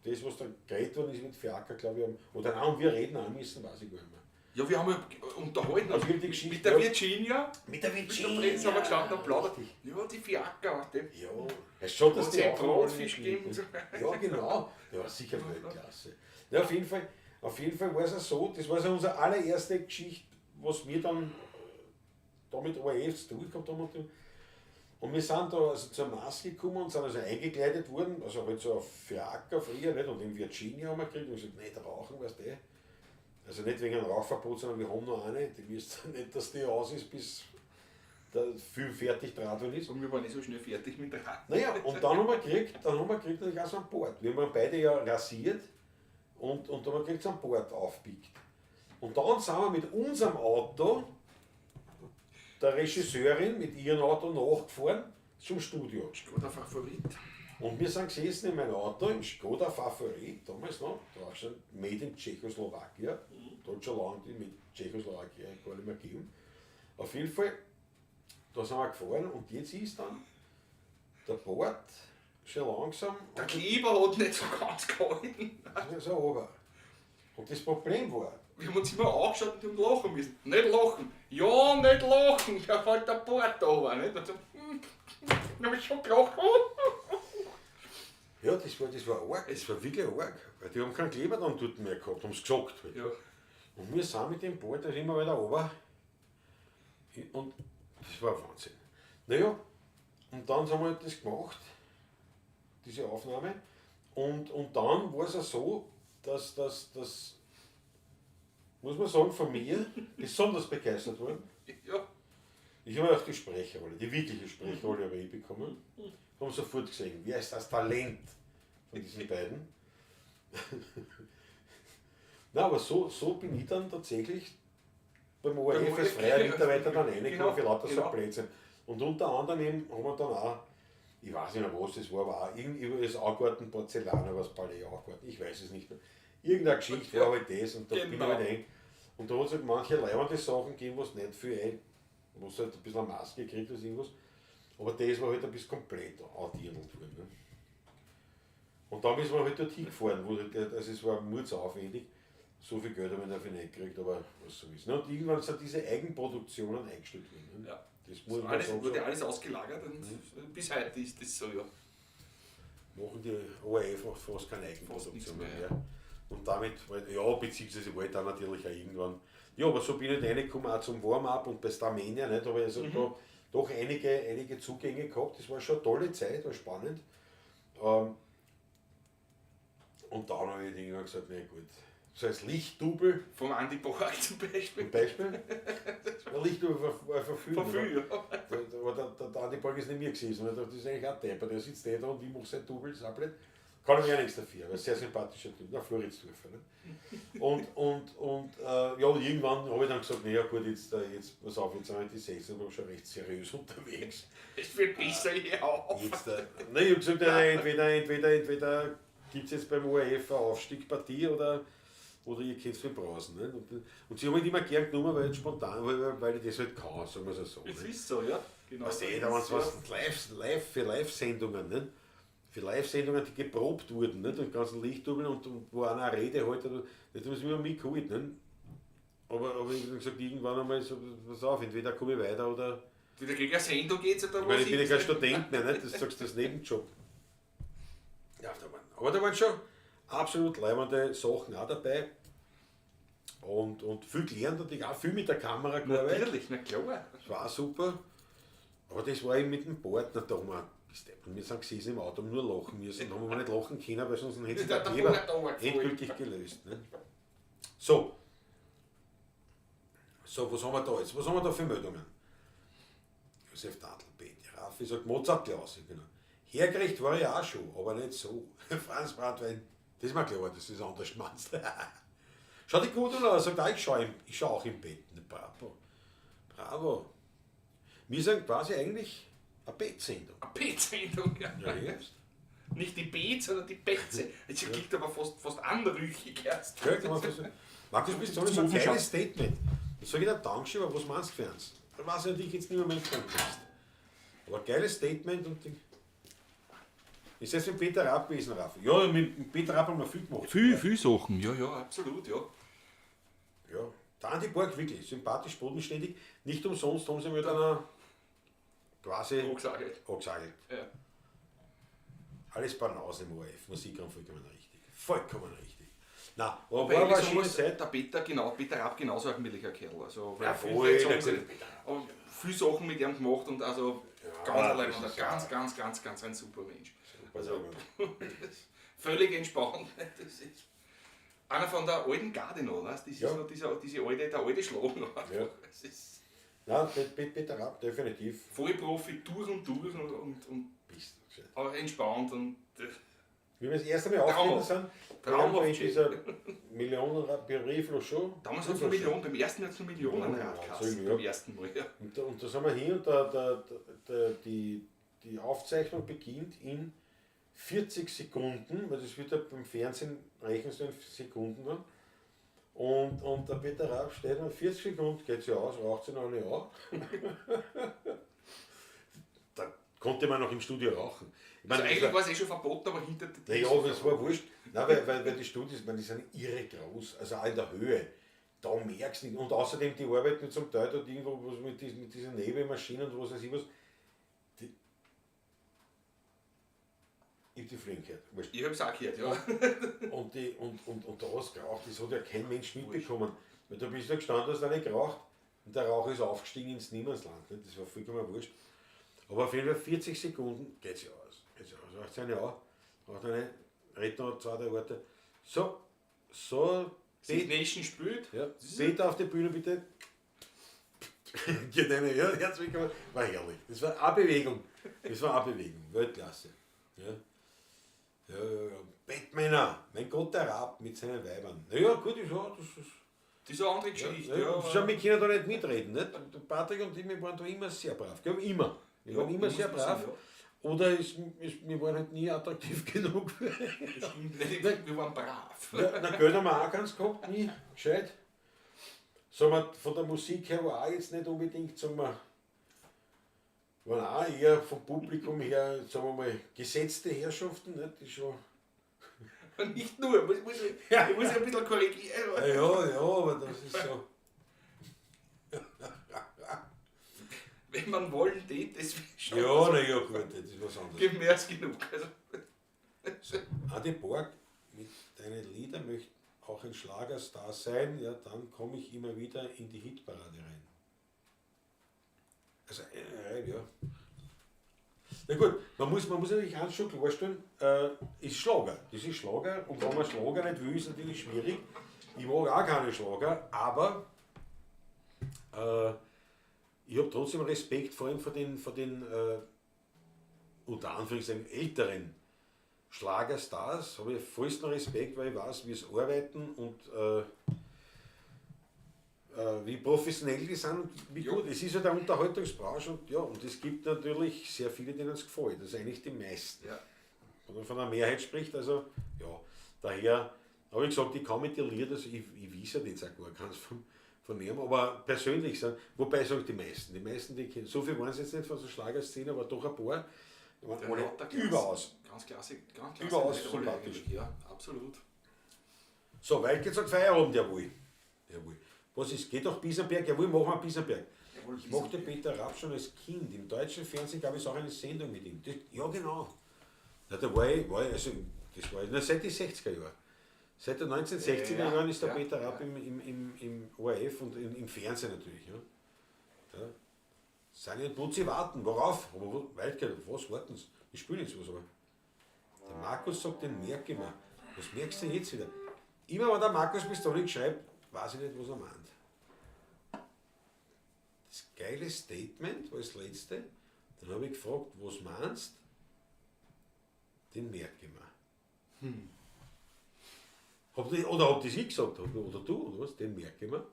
das, was da geredet worden ist mit Fiaker, glaube ich, oder nein, und wir reden auch müssen, weiß ich gar nicht mehr. Ja, wir haben ja unterhalten. Also, die Geschichte, mit der ja. Virginia. Mit der Mit der Prinz haben wir gestanden und plaudert. Ja, die Fiaker, weißt du. Ja, es schon, dass Hat die sie einen auch noch Bratfisch nicht gegeben? Ja, genau. Ja, sicher Weltklasse. Ja, auf jeden Fall war es ja so, das war so unsere allererste Geschichte, was wir dann da mit ORF zu tun gehabt haben. Und wir sind da also zur Maske gekommen und sind also eingekleidet worden, also halt so auf Fiaker früher, nicht? Und in Virginia haben wir gekriegt und gesagt, nicht rauchen, weißt du. Also nicht wegen einem Rauchverbot, sondern wir haben noch eine, die müssen nicht, dass die aus ist, bis der Film fertig draht worden ist. Und wir waren nicht so schnell fertig mit der Rad. Naja, und dann haben wir gekriegt, natürlich auch so ein Bord. Wir haben beide ja rasiert und dann haben wir gekriegt, so ein Bord aufpickt. Und dann sind wir mit unserem Auto, der Regisseurin, mit ihrem Auto nachgefahren zum Studio. Skoda Favorit. Und wir sind gesessen in meinem Auto, im Skoda Favorit, damals noch, da war schon made in Tschechoslowakien, da hat schon lange die mit Tschechoslowakien gar nicht mehr gegeben. Auf jeden Fall, da sind wir gefahren und jetzt ist dann der Bord schon langsam. Der Kleber hat nicht so ganz gehalten. So runter. Und das Problem war, Wir haben uns immer angeschaut und haben lachen müssen. Nicht lachen. Ja, nicht lachen. Da fällt der Bord da runter. Nicht? Und so, hab ich schon gelacht. Ja, das war arg, das war wirklich arg. Weil die haben keinen Kleber dann dort mehr gehabt, haben sie gesagt. Halt. Ja. Und wir sind mit dem Bord da immer weiter runter. Und das war Wahnsinn. Naja, und dann haben wir halt das gemacht, diese Aufnahme. Und dann war es ja so, dass das, muss man sagen, von mir besonders begeistert worden. Ja. Ich habe auch die Sprechrolle, die wirkliche Sprechrolle habe ich bekommen. Haben sofort gesehen, wer ist das Talent von diesen beiden. Na, aber so bin ich dann tatsächlich beim ORF als freier Mitarbeiter dann reingekommen, Genau, für lauter genau. so Plätze. Und unter anderem eben haben wir dann auch, ich weiß nicht mehr was das war, aber auch irgendwie das Augarten Porzellan oder was Palais Augarten, ich weiß es nicht mehr. Irgendeine Geschichte war halt das und da bin ich Genau. halt ein. Und da hat es halt manche leibende Sachen gegeben, was nicht viel ein, wo du halt ein bisschen eine Maske gekriegt hast, irgendwas. Aber das war halt ein bisschen komplett outdirndelt worden. Ne? Und dann ist man halt dorthin gefahren, wo halt, also es war mordsaufwendig. So viel Geld habe ich dafür nicht gekriegt, aber was so ist. Ne? Und irgendwann sind diese Eigenproduktionen eingestellt worden. Ne? Ja. Das muss man Alles, sagen. wurde alles ausgelagert und bis heute ist das so, ja. Machen die ORF macht fast keine Eigenproduktion Fast nichts mehr. mehr. Und damit, ja, beziehungsweise war ich dann natürlich auch irgendwann. Ja, aber so bin ich reingekommen, auch zum Warm-up und bei Starmania, nicht? Aber also da doch einige Zugänge gehabt. Das war schon eine tolle Zeit, war spannend. Und dann habe ich irgendwann gesagt, na gut. So als Lichtdubel. Vom Andi Borg zum Beispiel. Zum Beispiel? Der Lichtdubel war verfüllt. Von früher. Aber der Andi Borg ist nicht mir gewesen. Und ich dachte, das ist eigentlich auch Depp, der sitzt eh da und ich mache sein Double, das ist auch blöd. Kann ich mir auch nichts dafür, weil sehr sympathischer Typ, na, Floridsdorfer. Ne? Und ja, irgendwann habe ich dann gesagt, naja gut, jetzt pass auf, jetzt sind wir die 16, aber schon recht seriös unterwegs. Es wird besser hier auf. Jetzt, nein, ich habe gesagt, entweder Gibt es jetzt beim ORF eine Aufstiegpartie oder ihr kennt mich brausen. Nicht? Und sie haben halt immer gern genommen, weil ich spontan, weil ich das halt kann, sagen wir es so. Es ist so, ja. Genau. Weißt du, da waren es was live, für Live-Sendungen, nicht? Für Live-Sendungen, die geprobt wurden, nicht? Und ganzen Lichtdubeln und wo einer eine Rede hält, das haben sie immer mitgeholt. Nicht? Aber ich habe gesagt, irgendwann einmal so, pass auf, entweder komme ich weiter oder. Wieder gegen eine Sendung geht's oder was? Ich bin ja kein Student mehr, nicht? Das sagst du, das Nebenjob. Ja, aber da waren schon absolut leibende Sachen auch dabei. Und viel gelernt natürlich auch, viel mit der Kamera gearbeitet. Natürlich, na klar. Das war auch super. Aber das war eben mit dem Partner da. Wir sind gesessen im Auto, haben nur lachen müssen. Da haben wir nicht lachen können, weil sonst hätte sich der Kleber endgültig gelöst. Ne? So. So, was haben wir da jetzt? Was haben wir da für Meldungen? Josef Dadelbet, Raffi sagt Mozart-Klaus. Genau. Hergericht war ich auch schon, aber nicht so. Franz Bratwein, das ist mir klar, dass du das anders meinst. Schau dich gut an, er sagt auch, ich schau auch im Bett. Bravo. Bravo. Wir sind quasi eigentlich eine Bettsendung. Eine Bettsendung, ja. Ja, jetzt. Nicht die Beet, sondern die Betze. Das klingt aber fast anrüchig erst. Ja, kann man fast. Markus, bist du so ein geiles Statement. Ich sage dir Dankeschön, aber was meinst du für uns? Da weiß ich natürlich jetzt nicht mehr mein Kontext. Aber geiles Statement und die. Ist das mit Peter Rapp gewesen, Raffi? Ja, mit Peter Rapp haben wir viel gemacht. Viel Sachen, ja, ja, absolut, ja. Ja, der Andi Borg wirklich, sympathisch, bodenständig. Nicht umsonst haben sie mit einer quasi angesagelt. Ja. Alles Banausen im ORF, Musik vollkommen richtig. Vollkommen richtig. Nein, aber war eine schöne Zeit. Der Peter, genau, Peter Rapp genauso ein gemütlicher Kerl. Also, ja, voll, aber viele Sachen mit ihm gemacht und also ja, ganz allein, ganz, ganz, ganz, ganz ein super Mensch. Also, völlig entspannt. Das ist einer von der alten Garde noch, weißt? Das ist ja noch dieser alte, der alte Schlag noch. Ja. Das ist nein, Peter Rapp, definitiv. Vollprofi durch und durch und bist du aber entspannt und. Wie wir das erste Mal aufgetreten sind, traumhaft in dieser Millionen schon. Damals hat es eine Million, beim ersten Mal hat es eine Millionen Radkasten, beim ersten Mal, ja. Und da sind wir hin und die Aufzeichnung beginnt in 40 Sekunden, weil das wird ja beim Fernsehen rechnen sie in Sekunden dann. Und der Peter Rapp steht und 40 Sekunden, geht sie aus, raucht sie noch eine an. Da konnte man noch im Studio rauchen. Ich meine, also eigentlich war es eh schon verboten, aber hinter der Ja, das war wurscht. Nein, weil die Studios, ich meine, die sind irre groß, also auch in der Höhe. Da merkst du nicht. Und außerdem, die arbeiten zum Teil dort irgendwo was mit diesen Nebelmaschinen und was weiß ich was. Ich hab die Fliegen gehört. Wurscht. Ich hab's auch gehört, ja. Und da hast du geraucht, das hat ja kein Mensch mitbekommen. Weil du bist da gestanden, hast nicht geraucht und der Rauch ist aufgestiegen ins Niemandsland. Nicht? Das war vollkommen wurscht. Aber auf jeden Fall 40 Sekunden geht sie aus. Geht sie aus. Raucht sie eine an, raucht eine, redet noch 2, 3 Worte. So, Signation spült. Ja, Peter auf die Bühne bitte. Geht eine, ja, herzlich willkommen. War herrlich. Das war eine Bewegung. Das war eine Bewegung. Weltklasse. Ja. Ja, ja, ja. Bettmänner, mein Gott, der Rapp mit seinen Weibern. Naja, gut, ist ja, das ist. Das ist eine andere Geschichte. Ja, ja. Schau, wir können da nicht mitreden. Nicht? Patrick und ich, wir waren da immer sehr brav. Gell? Immer. Wir waren immer sehr brav. Sein, ja. Oder wir waren halt nie attraktiv genug. Das stimmt nicht, wir waren brav. Ja, na, Geld haben wir auch ganz gehabt, nie. Gescheit. Sagen wir, von der Musik her war auch jetzt nicht unbedingt, sagen wir, waren auch eher vom Publikum her, sagen wir mal, gesetzte Herrschaften, nicht? Die schon. Und nicht nur, ich muss ein bisschen korrigieren. Ja, ja, aber das ist so. Wenn man wollen tät, das schon. Ja, na ja, gut, das ist was anderes. Gibt mehr als genug. Also. So, Adi Borg, mit deinen Liedern möchte auch ein Schlagerstar sein, ja, dann komme ich immer wieder in die Hitparade rein. Also, ja. Na gut, man muss natürlich eins schon klarstellen, ist Schlager. Das ist Schlager und wenn man Schlager nicht will, ist natürlich schwierig. Ich mag auch keine Schlager, aber ich habe trotzdem Respekt vor allem vor den unter Anführungszeichen älteren Schlagerstars, habe ich vollsten Respekt, weil ich weiß, wie sie arbeiten und wie professionell die sind und wie gut. Es ist ja der Unterhaltungsbranche und ja, und es gibt natürlich sehr viele, denen es gefällt. Das sind eigentlich die meisten. Ja. Wenn man von einer Mehrheit spricht, also ja, daher habe ich gesagt, ich kann mit den Liedern, also ich weiß ja jetzt auch gar keins von ihm, aber persönlich sind, wobei ich sage, die meisten, die ich kenne, so viel waren es jetzt nicht von der Schlagerszene, aber doch ein paar, die waren Der alle lauter Klasse. überaus. Ganz klasse, ganz klasse. Überaus Leute alle sympathisch. eigentlich. Ja, absolut. So, Weilke sagt Feierabend, jawohl. Jawohl. Was ist, geht doch Bisamberg, jawohl, machen wir Bisamberg. Jawohl, Ich mochte Peter Rapp schon als Kind. Im deutschen Fernsehen gab es auch eine Sendung mit ihm. Das, ja, genau. Na, da war ich, also, das war na, seit die 60er Jahren. Seit den 1960er Jahren ist der Peter Rapp im ORF und im Fernsehen natürlich. Ja. Ja. Sani und Butzi warten. Worauf? Aber Waldke, was warten sie? Ich spiele jetzt was, aber. Der Markus sagt, den merke ich mir. Was merkst du denn jetzt wieder? Immer wenn der Markus Pistolik schreibt, weiß ich nicht, was er meint. Das geile Statement war das letzte. Dann habe ich gefragt, was meinst? Den merke ich mir. Oder hab das ich gesagt? Oder du, oder was? Den merke ich mir.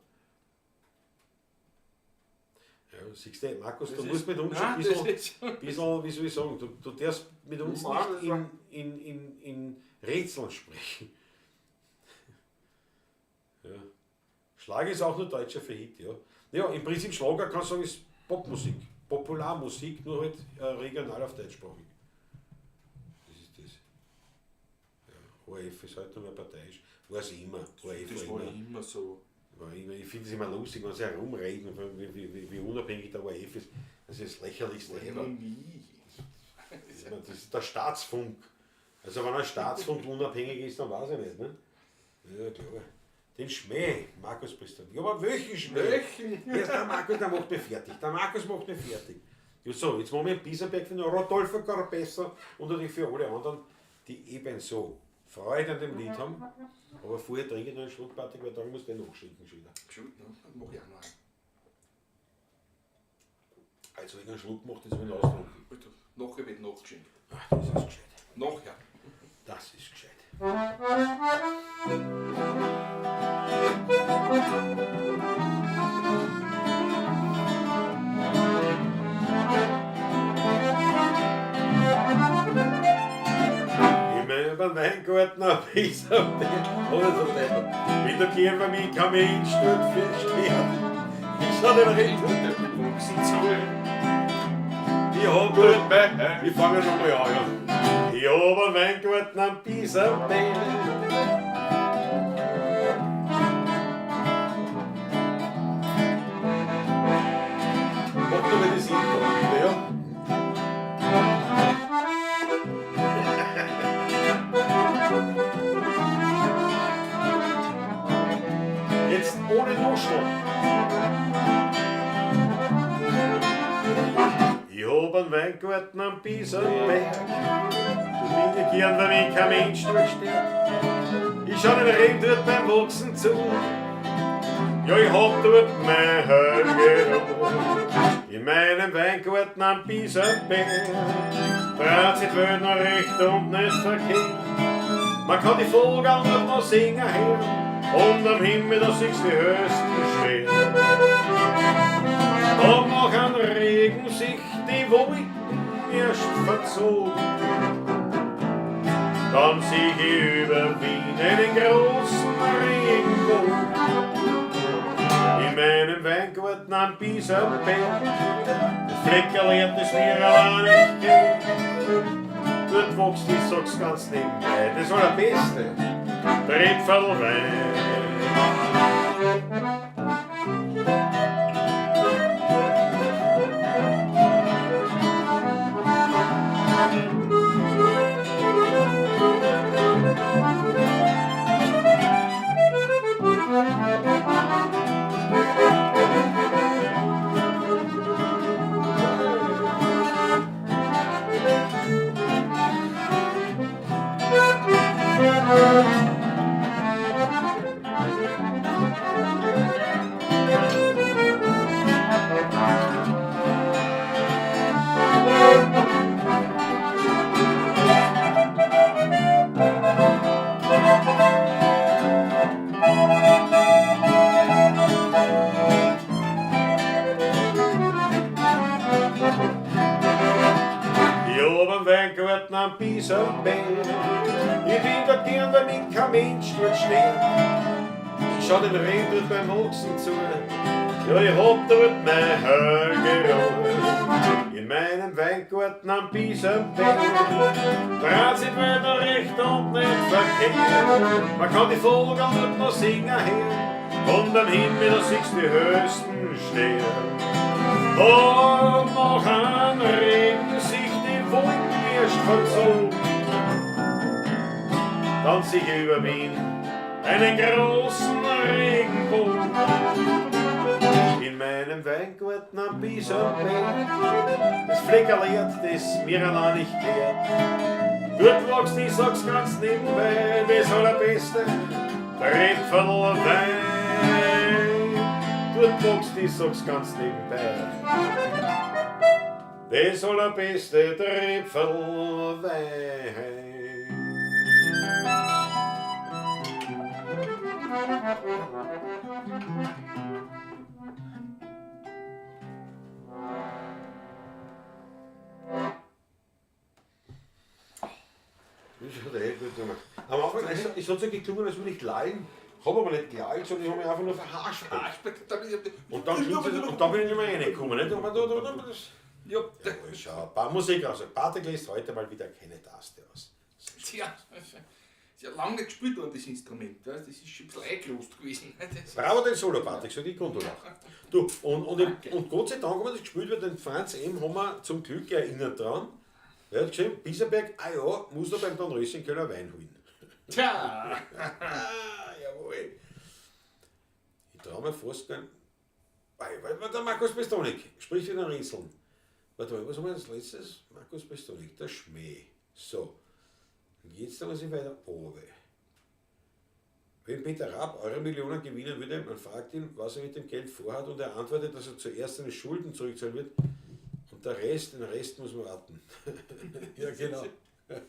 Ja, siehst du, Markus, du Das musst mit uns schon ein Nein, bisschen, das ist- bisschen, wie soll ich sagen, du darfst mit uns Nein, nicht das war- in Rätseln sprechen. Ja. Schlager ist auch nur deutscher für Hit, ja. Ja, im Prinzip Schlager kann man sagen, ist Popmusik, Popularmusik, nur halt regional auf deutschsprachig. Das ist das. Ja, ORF ist halt noch mehr parteiisch. War es immer. ORF Das war war immer. immer so. War immer. Ich finde es immer lustig, wenn sie herumreden, wie unabhängig der ORF ist. Das ist das Lächerlichste War ever. noch nie. Ich meine, das ist der Staatsfunk. Also wenn ein Staatsfunk unabhängig ist, dann weiß ich nicht. Ne? Ja, klar. Den Schmäh, Markus Präsident. Ja, aber welchen Schmäh? Welchen? Ja, der Markus, der macht mich fertig. Der Markus macht mich fertig. Ja, so, jetzt machen wir einen Bisamberg für den Rodolfo Carpessa und natürlich für alle anderen, die ebenso Freude an dem Lied haben. Aber vorher trinke ich noch einen Schluck, Patrick, weil dann muss ich den nachschenken schon wieder. Entschuldigung, dann mach ich auch noch einen. Also, wenn ich einen Schluck mache, das will ich austrunken. Gut, nachher wird nachgeschenkt. Ach, das ist gescheit. Nachher. Das ist gescheit. In meinem Weingarten hab ich so oder so deppert. Bin der Käfer mich kein Mensch dort verstört. Ich schau den Reden. Wuchsen zu. Ich hab dort, ich fange nochmal an, ja. Ich hab einen Weingarten am Bisamberg. Mach du mal das Intro, bitte, ja? Jetzt ohne Nuschel. Ich hab einen Weingarten am Bisamberg. Da bin ich gern, weil mich kein Mensch dort stört. Ich schau den Regen dort beim Wachsen zu. Ja, ich hab dort mein Heil. In meinem Weingarten am Bisamberg dreht sich die Welt noch recht und nicht verkehrt. Man kann die Vögel dort noch singen hören und am Himmel, da siehst du die höchsten Sterne. Und nach einem Regen sich die Wolken erst verzogen. Dann sieh ich über Wien einen großen Regenbogen. In meinem Weingarten am Bisamberg, das Fleckerl das mir allein nicht geht. Dort wächst, ich sag's ganz nebenbei, das Allerbeste, Tripfelwein. am Biserberg. Ich bin dort gern, weil mich kein Mensch dort stört. Ich schau den Regen dort beim Wachsen zu. Ja, ich hab dort mein Hölgeruhe. In meinem Weingarten am Biserberg. Dreht sich die Welt recht und nicht verkehrt. Man kann die Vögel dort noch singen hören. Und am Himmel, da siehst du die höchsten Sterne. Und nach einem Regen sich die Wolken erst verzogen. Dann sich über Wien einen großen Regenbogen. In meinem Weingarten am Biserberg, das Fleckerl das mir allein nicht gehört. Dort wächst, ich sag's ganz nebenbei, das allerbeste Tröpferl Wein. Dort wächst, ich sag's ganz nebenbei, das allerbeste Tröpferl Wein. Das hat er eh gut gemacht. Am Anfang, es hat so geklungen, als würde ich lallen, habe aber nicht gelallt, sondern ich habe mich einfach nur verhaspelt. Und dann, und dann bin ich nicht mehr reingekommen. Nicht? Und dann, das, Ja, ja, schau, ein paar Musik aus. Patrick lässt heute mal wieder keine Taste aus. Tja, ist ja lange nicht gespielt worden, das Instrument. Weißt? Das ist schon ein bisschen eingerost gewesen. Das Bravo den Solo, Patrick, so die Grundlage. Du, und Gott sei Dank haben wir das gespielt, weil den Franz M. haben wir zum Glück erinnert dran. Er hat geschrieben, Biserberg, ah ja, muss noch beim Don Rösingkeller Wein holen. Tja! Ah, jawohl. Ich trau mir fast gar nicht. Weil der Markus Pistonik spricht wieder Rätseln. Warte mal, was haben wir als letztes? Markus Pistonik, der Schmäh. So. Und jetzt muss ich weiter oben. Wenn Peter Raab eure Millionen gewinnen würde, man fragt ihn, was er mit dem Geld vorhat, und er antwortet, dass er zuerst seine Schulden zurückzahlen wird und den Rest muss man warten. Ja, genau. Und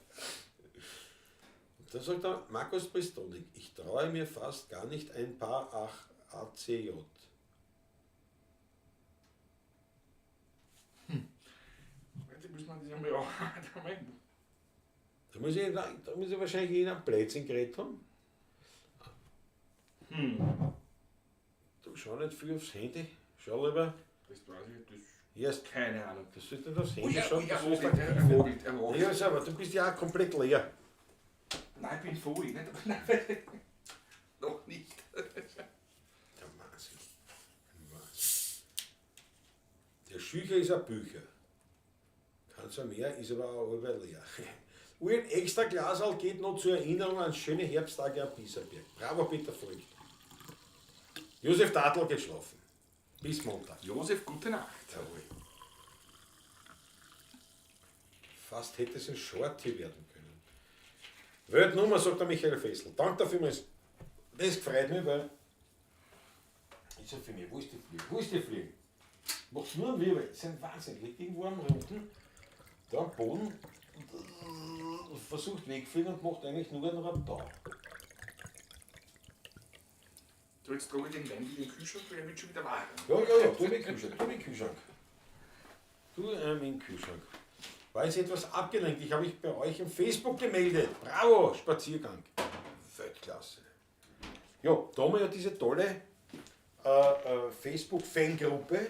dann sagt er, Markus Pistonik, ich traue mir fast gar nicht ein paar ACJ. Jetzt muss man das einmal auch. Da muss ich wahrscheinlich jeder einen Blödsinn geredet haben. Du schau nicht viel aufs Handy, schau lieber. Das weiß ich, das Erst, keine Ahnung. du sollst nicht aufs Oh Handy ja, schauen. oh, er du sollst vogelt, aktiv er vogelt, er vogelt. Ja, aber du bist ja auch komplett leer. Nein, ich bin voll. Nicht? Nein, noch nicht. Der Wahnsinn. Wahnsinn. Der Schücher ist ein Bücher. Kann zwar mehr, ist aber auch halb leer. Und ein extra Glasal geht noch zur Erinnerung an schöne Herbsttage am Biserberg. Bravo, Peter Voigt. Josef Tadl geht schlafen. Bis Montag. Josef, gute Nacht. Jawohl. Fast hätte es ein Shorty werden können. Weltnummer, sagt der Michael Fessel. Danke dafür, das freut mich, weil. Ist ja für mich. Wo ist die Fliege? Wo ist die Fliege? Macht's nur einen Wirbel. Das ist ein Wahnsinn. Liegt irgendwo am Rücken, da am Boden, und versucht wegfliegen und macht eigentlich nur einen Rabdau. Du, jetzt trage ich den Wein wieder in den Kühlschrank, weil er wird schon wieder warm. Ja, ja, ja, tu in den Kühlschrank, tu in den Kühlschrank. Tu in den Kühlschrank. War jetzt etwas abgelenkt. Ich habe mich bei euch im Facebook gemeldet. Bravo, Spaziergang. Weltklasse. Ja, da haben wir ja diese tolle Facebook-Fangruppe.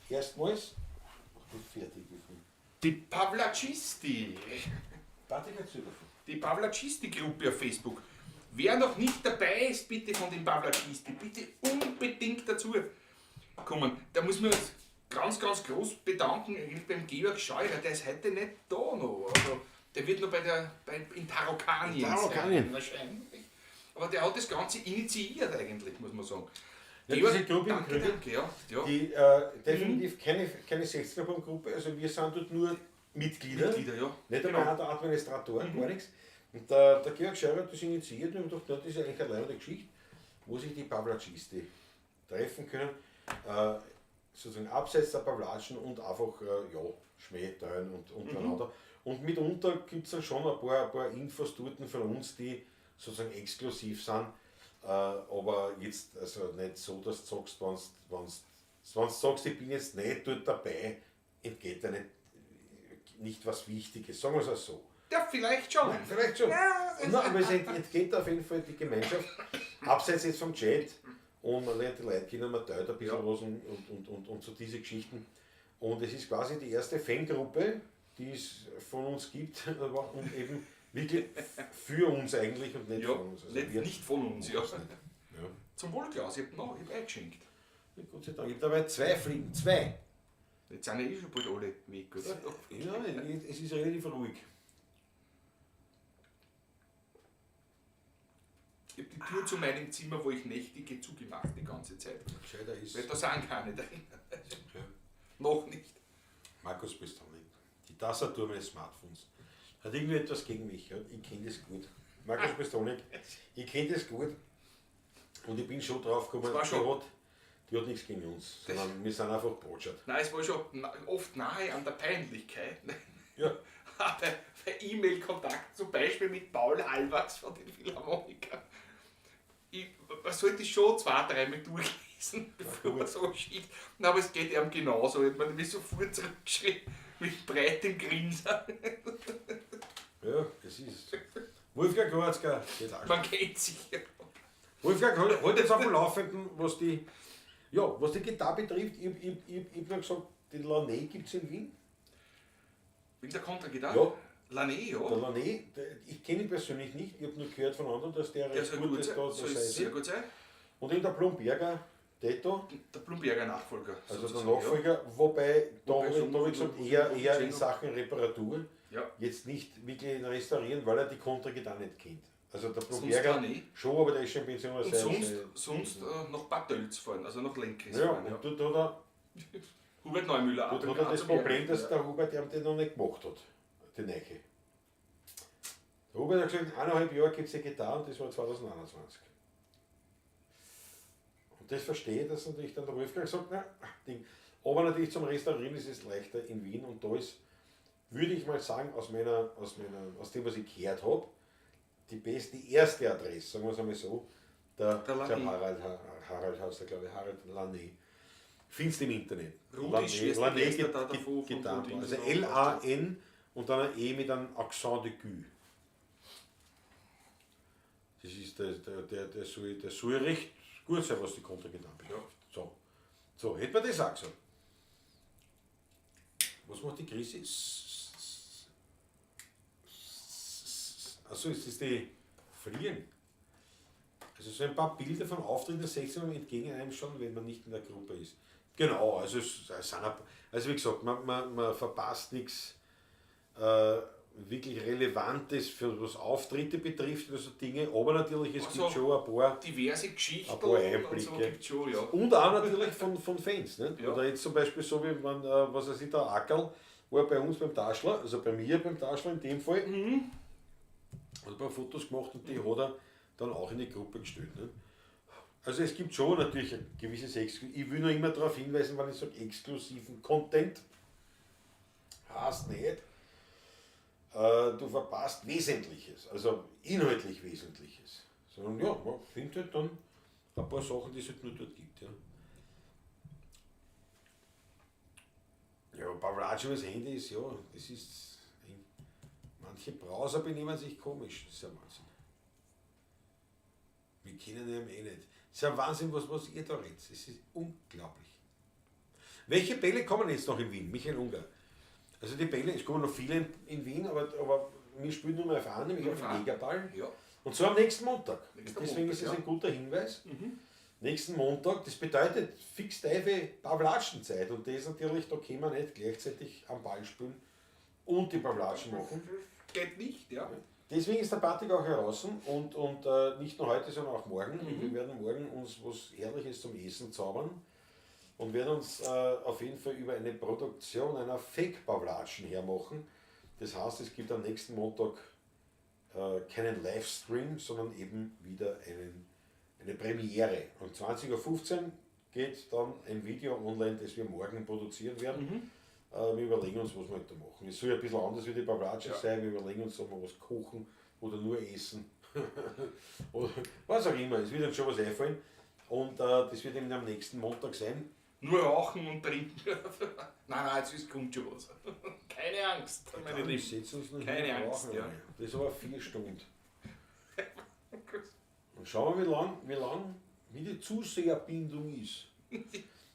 Erstmals. Ach, du fertig gefunden. Die Pavlacisti. Patrick, erzähl davon. Die Pavlacisti-Gruppe auf Facebook. Wer noch nicht dabei ist, bitte von den Pavlacisti, bitte unbedingt dazu kommen. Da muss man uns ganz, ganz groß bedanken eigentlich beim Georg Scheurer, der ist heute nicht da noch. Also, der wird noch in Tarokanien In Tarokanien. sein, wahrscheinlich. Aber der hat das Ganze initiiert eigentlich, muss man sagen. Ja, Georg, diese Gruppe im danke, Krügel, danke, ja, ja. Die definitiv keine 60er-Gruppe, also wir sind dort nur Mitglieder. Mitglieder, ja. Nicht einmal einer der Administratoren, gar nichts. Und der Georg Scheurer hat das initiiert und ich dachte, das ist eigentlich eine leibende Geschichte, wo sich die Pavlacisti treffen können. Sozusagen abseits der Pavlatschen und einfach ja, Schmäh teilen und untereinander. Und mitunter gibt es dann schon ein paar Infos dort von uns, die sozusagen exklusiv sind. Aber jetzt also nicht so, dass du sagst, wenn's sagst, ich bin jetzt nicht dort dabei, entgeht dir nicht was Wichtiges, sagen wir es auch so. Ja, vielleicht schon. Ja, vielleicht schon. Ja, Nein, aber es entgeht auf jeden Fall die Gemeinschaft, abseits jetzt vom Chat, und man lernt die Leute kennen, man teilt ein bisschen was und so diese Geschichten. Und es ist quasi die erste Fangruppe, die es von uns gibt und eben wirklich für uns eigentlich und nicht Ja, von uns. Also nicht, wir nicht von uns, ja. nicht. Ja. Zum Wohl, Klaus, ich habe eingeschenkt. Ja, Gott sei Dank. Ich habe dabei 2 Fliegen. 2. Jetzt sind ja eh schon bald alle weg, oder? Ja, es ist relativ ruhig. Ich habe die Tür zu meinem Zimmer, wo ich nächtige, zugemacht die ganze Zeit. Gescheiter ist. Weil da sind keine drin. Ja. Noch nicht. Markus Pistonik. Die Tastatur meines Smartphones. Hat irgendwie etwas gegen mich. Ja? Ich kenne das gut. Markus Pistonik, ich kenne das gut. Und ich bin schon drauf gekommen, Das war schon- die hat nichts gegen uns, sondern wir sind einfach Botschafter. Nein, es war schon oft nahe an der Peinlichkeit. Ne? Ja. Aber bei E-Mail-Kontakt, zum Beispiel mit Paul Halwachs von den Philharmonikern. Man sollte schon 2, 3 Mal durchlesen, bevor man so schickt. Na, aber es geht ihm genauso. Ich meine, ich bin sofort zurückgeschrieben mit breitem Grinsen. Ja, es ist. Wolfgang Goratzka geht auch. Man kennt sich ja. Wolfgang, halt jetzt auf dem Laufenden, was die Gitarre betrifft. Ich hab noch gesagt, den Lané gibt es in Wien. Wegen der Kontragitarre? Ja. Lané, ja. Der Lané, ich kenne ihn persönlich nicht, ich habe nur gehört von anderen, dass der Der recht soll gut gut ist. sein. Da, Soll da sei sehr sie. gut sein. Und eben der Blumberger, Tetto, Der Blumberger Nachfolger. also der sozusagen, Nachfolger, wobei, da Wobei habe so ich, da hab ich gesagt, eher in Sachen Reparatur, Ja. jetzt nicht wirklich in Restaurieren, weil er die Kontragitarre nicht kennt. Also der Sonst Blumberger Lané. schon, aber der ist schon in Pension. Und sonst nach Bad Tölz fahren, also nach Lenkris Ja, fahren. Ja. und dort hat er, Hubert Neumüller. dort hat er das Problem, dass der Hubert ihm den noch nicht gemacht hat, die Neiche. Der Hubert hat gesagt, in 1,5 Jahren gibt es die Gitarre und das war 2021. Und das verstehe ich, dass natürlich dann der Wolfgang sagt, na, Ding. Aber natürlich zum Restaurieren ist es leichter in Wien und da ist, würde ich mal sagen, aus dem, was ich gehört habe, die erste Adresse, sagen wir es einmal so, der Lané. Harald heißt der, glaube ich, Harald Lané. Findest du im Internet. Rudi Schwester, Lané da davor von Gitarre. Rudi. Also L-A-N und dann ein E mit einem Accent aigu. Das ist der soll recht gut sein, was die Kontragitarre betrifft. Ja. So, hätte man das auch gesagt. Was macht die Chrissy? Achso, ist das die Fliegen? Also so ein paar Bilder von Auftritten der 16 entgegen einem schon, wenn man nicht in der Gruppe ist. Genau, also es sind ein, also wie gesagt, man verpasst nichts wirklich Relevantes, für was Auftritte betrifft oder so Dinge, aber natürlich, es Also, gibt schon ein paar diverse Geschichten ein paar und Einblicke. so gibt's schon, ja. Und auch natürlich von Fans. Ne? Ja. Oder jetzt zum Beispiel so wie man, was weiß ich, der Ackerl war bei uns beim Taschler, also bei mir beim Taschler in dem Fall, hat ein paar Fotos gemacht und die hat er dann auch in die Gruppe gestellt. Ne? Also es gibt schon natürlich ein gewisses ich will nur immer darauf hinweisen, wenn ich sage, exklusiven Content, heißt nicht, du verpasst Wesentliches, also inhaltlich Wesentliches. Sondern ja, man findet halt dann ein paar Sachen, die es halt nur dort gibt. Ja, ja Pavlatsch übers Handy ist, ja, das ist. Manche Browser benehmen sich komisch, das ist ja Wahnsinn. Wir kennen ihn eh nicht. Das ist ja Wahnsinn, was ihr da redet. Das ist unglaublich. Welche Bälle kommen jetzt noch in Wien? Michael Unger. Also die Bälle, es kommen noch viele in Wien, aber wir spielen nur mal auf einen, nämlich auf den Jägerball. Ja. Und zwar am nächsten Montag. Nächster Deswegen Montag, ist es ja. ein guter Hinweis. Nächsten Montag, das bedeutet fix steife Pavlatschenzeit. Und das natürlich, da können wir nicht gleichzeitig am Ball spielen und die Pavlatschen machen. Geht nicht, ja. Deswegen ist der Patrick auch heraus und nicht nur heute, sondern auch morgen. Und wir werden morgen uns was Herrliches zum Essen zaubern und werden uns auf jeden Fall über eine Produktion einer Fake-Pavlatschen hermachen. Das heißt, es gibt am nächsten Montag keinen Livestream, sondern eben wieder eine Premiere. Um 20:15 Uhr geht dann ein Video online, das wir morgen produzieren werden. Wir überlegen uns, was wir heute machen. Es soll ja ein bisschen anders wie die Pavlatschen sein. Wir überlegen uns, ob wir was kochen oder nur essen. Oder was auch immer. Es wird uns schon was einfallen. Und das wird eben am nächsten Montag sein. Nur rauchen und trinken. Nein, nein, jetzt kommt schon was. Keine Angst, meine Wir Lieben. setzen uns noch Keine hin und Angst, rauchen ja. eine. Das ist aber 4 Stunden. Und schauen wir, wie lang wie die Zuseherbindung ist.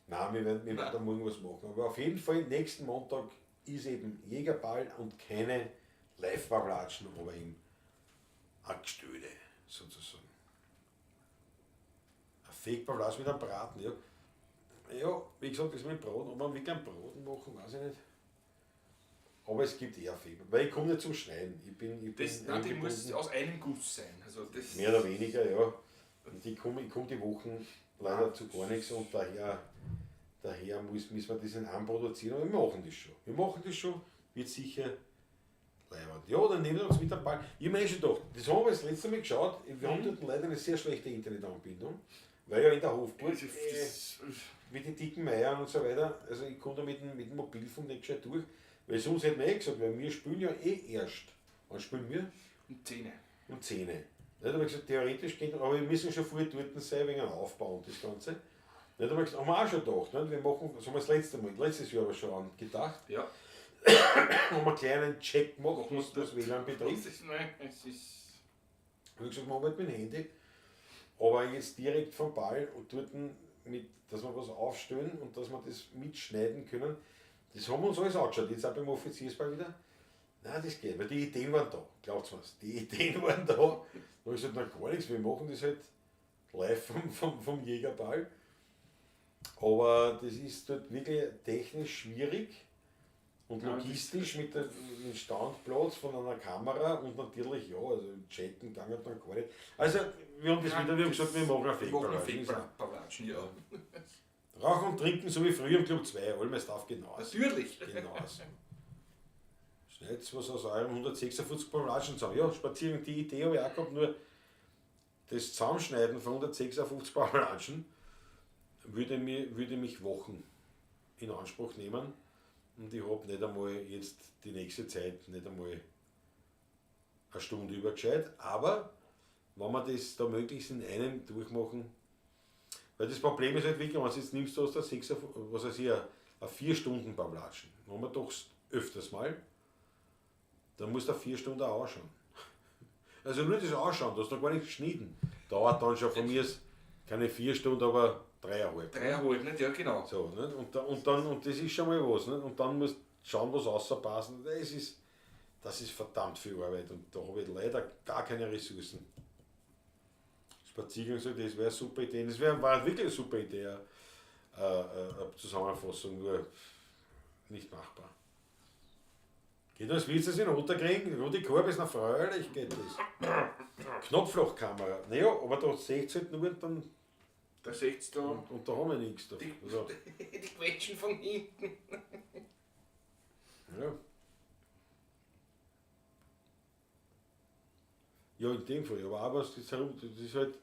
Nein, wir werden da morgen was machen. Aber auf jeden Fall, nächsten Montag ist eben Jägerball und keine Live-Pawlatschen, aber eben ein Gstöde, sozusagen. Ein Fake-Pawlatsch mit einem Braten, ja. Ja, wie gesagt, das mit Braten, ob wir wirklich einen Braten machen, weiß ich nicht. Aber es gibt eher Fake. Weil ich komme nicht zum Schneiden. Ich bin Das, nein, die muss eingebunden. aus einem Guss sein. Also das Mehr oder weniger, ja. Und ich komm die Wochen leider zu gar nichts und daher müssen wir das in einem produzieren, aber wir machen das schon. Wir machen das schon, wird sicher leiwand. Ja, dann nehmen wir uns mit am Ball. Ich habe mir eh schon gedacht, das haben wir das letzte Mal geschaut, wir haben dort leider eine sehr schlechte Internetanbindung, weil ja in der Hofburg Das, das, mit den dicken Meiern und so weiter, also ich komme da mit dem Mobilfunk nicht gescheit durch, weil sonst hätten wir eh gesagt, weil wir spielen ja eh erst. Wann spielen wir? Und Zähne. Um 10. Nicht, habe ich gesagt, theoretisch geht, aber wir müssen schon früh dort sein, wegen dem Aufbau und das Ganze. Nicht, habe ich gesagt, haben wir auch schon gedacht, nicht? Wir machen, das haben wir das letzte Mal, letztes Jahr aber schon angedacht, haben wir einen kleinen Check gemacht, was WLAN betrifft. Das ist, nein, es ist. Habe ich gesagt, machen wir halt mit dem Handy. Aber jetzt direkt vom Ball und dort mit, dass wir was aufstellen und dass wir das mitschneiden können, das haben wir uns alles angeschaut. Jetzt auch beim Offiziersball wieder. Nein, das geht, weil die Ideen waren da, glaubt's mir's. Die Ideen waren da. Da habe ich gesagt, na gar nichts, wir machen das halt live vom Jägerball. Aber das ist dort wirklich technisch schwierig und logistisch mit dem Standplatz von einer Kamera und natürlich, ja, also chatten ging halt dann gar nicht. Also, wir haben das wieder, wir haben gesagt, wir machen ein Wir machen ein Fake. Fake-Pawlatschen, ja. Rauchen und trinken, so wie früher im Club 2, Allmers darf genauso. Natürlich. Genauso. Schneidet was aus eurem 156 Pawlatschen zusammen. Ja, spazieren, die Idee habe ich auch gehabt, nur das Zusammenschneiden von 156 Pawlatschen würde mich Wochen in Anspruch nehmen. Und ich habe nicht einmal jetzt die nächste Zeit nicht einmal eine Stunde über gescheit. Aber wenn wir das da möglichst in einem durchmachen, weil das Problem ist halt wirklich, wenn du jetzt nimmst, du hast da 6, was weiß ich, eine 4 Stunden Pawlatschen, haben wir doch öfters mal, dann musst du 4 Stunden auch anschauen. Also nur das Anschauen, du hast noch gar nicht geschnitten. Dauert dann schon von mir aus keine 4 Stunden, aber 3,5. 3,5, nicht? Ja, genau. So, nicht? Und dann, und das ist schon mal was, nicht? Und dann musst du schauen, was rauspassen. Das ist verdammt viel Arbeit und da habe ich leider gar keine Ressourcen. Spaziergang so, das wäre eine super Idee. Das war wirklich eine super Idee, eine Zusammenfassung, nur nicht machbar. Geht das, willst du das in Ottakring? Rudi Korb ist noch freilich, geht das. Knopflochkamera. Naja, aber da seht ihr halt nur dann, Da seht ihr da und da haben wir nichts. Da. Also, die Quetschen von hinten. Ja. Ja, in dem Fall. Aber auch was, das, herum, das ist halt,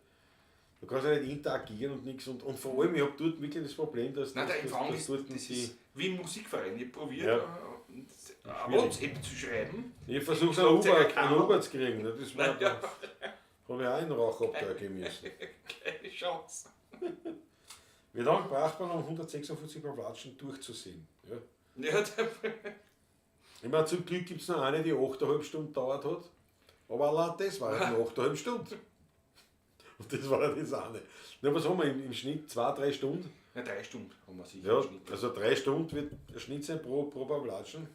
du kannst ja nicht interagieren und nichts. Und vor allem, ich habe dort wirklich das Problem, dass, Nein, der dass, Empfang dass ist, dort das die, ist wie im Musikverein. Ich probiert, Ja. eine WhatsApp zu schreiben. Ich versuche Schlagzeuger einen kann. Uber zu kriegen. Ne? Das war, Nein, ja. habe ich auch einen Rauchabteil geben müssen. Keine Chance. Wie lange braucht man, um 156 Pawlatschen durchzusehen? Ja. Ja, der, Ich meine, zum Glück gibt es noch eine, die 8,5 Stunden dauert hat. Aber allein das war halt nur 8,5 Stunden. Und das war ja das eine. Na, was haben wir im Schnitt? 2, 3 Stunden? Ja, 3 Stunden haben wir sicher Ja, im Schnitt. also 3 Stunden wird der Schnitt sein pro Pawlatschen.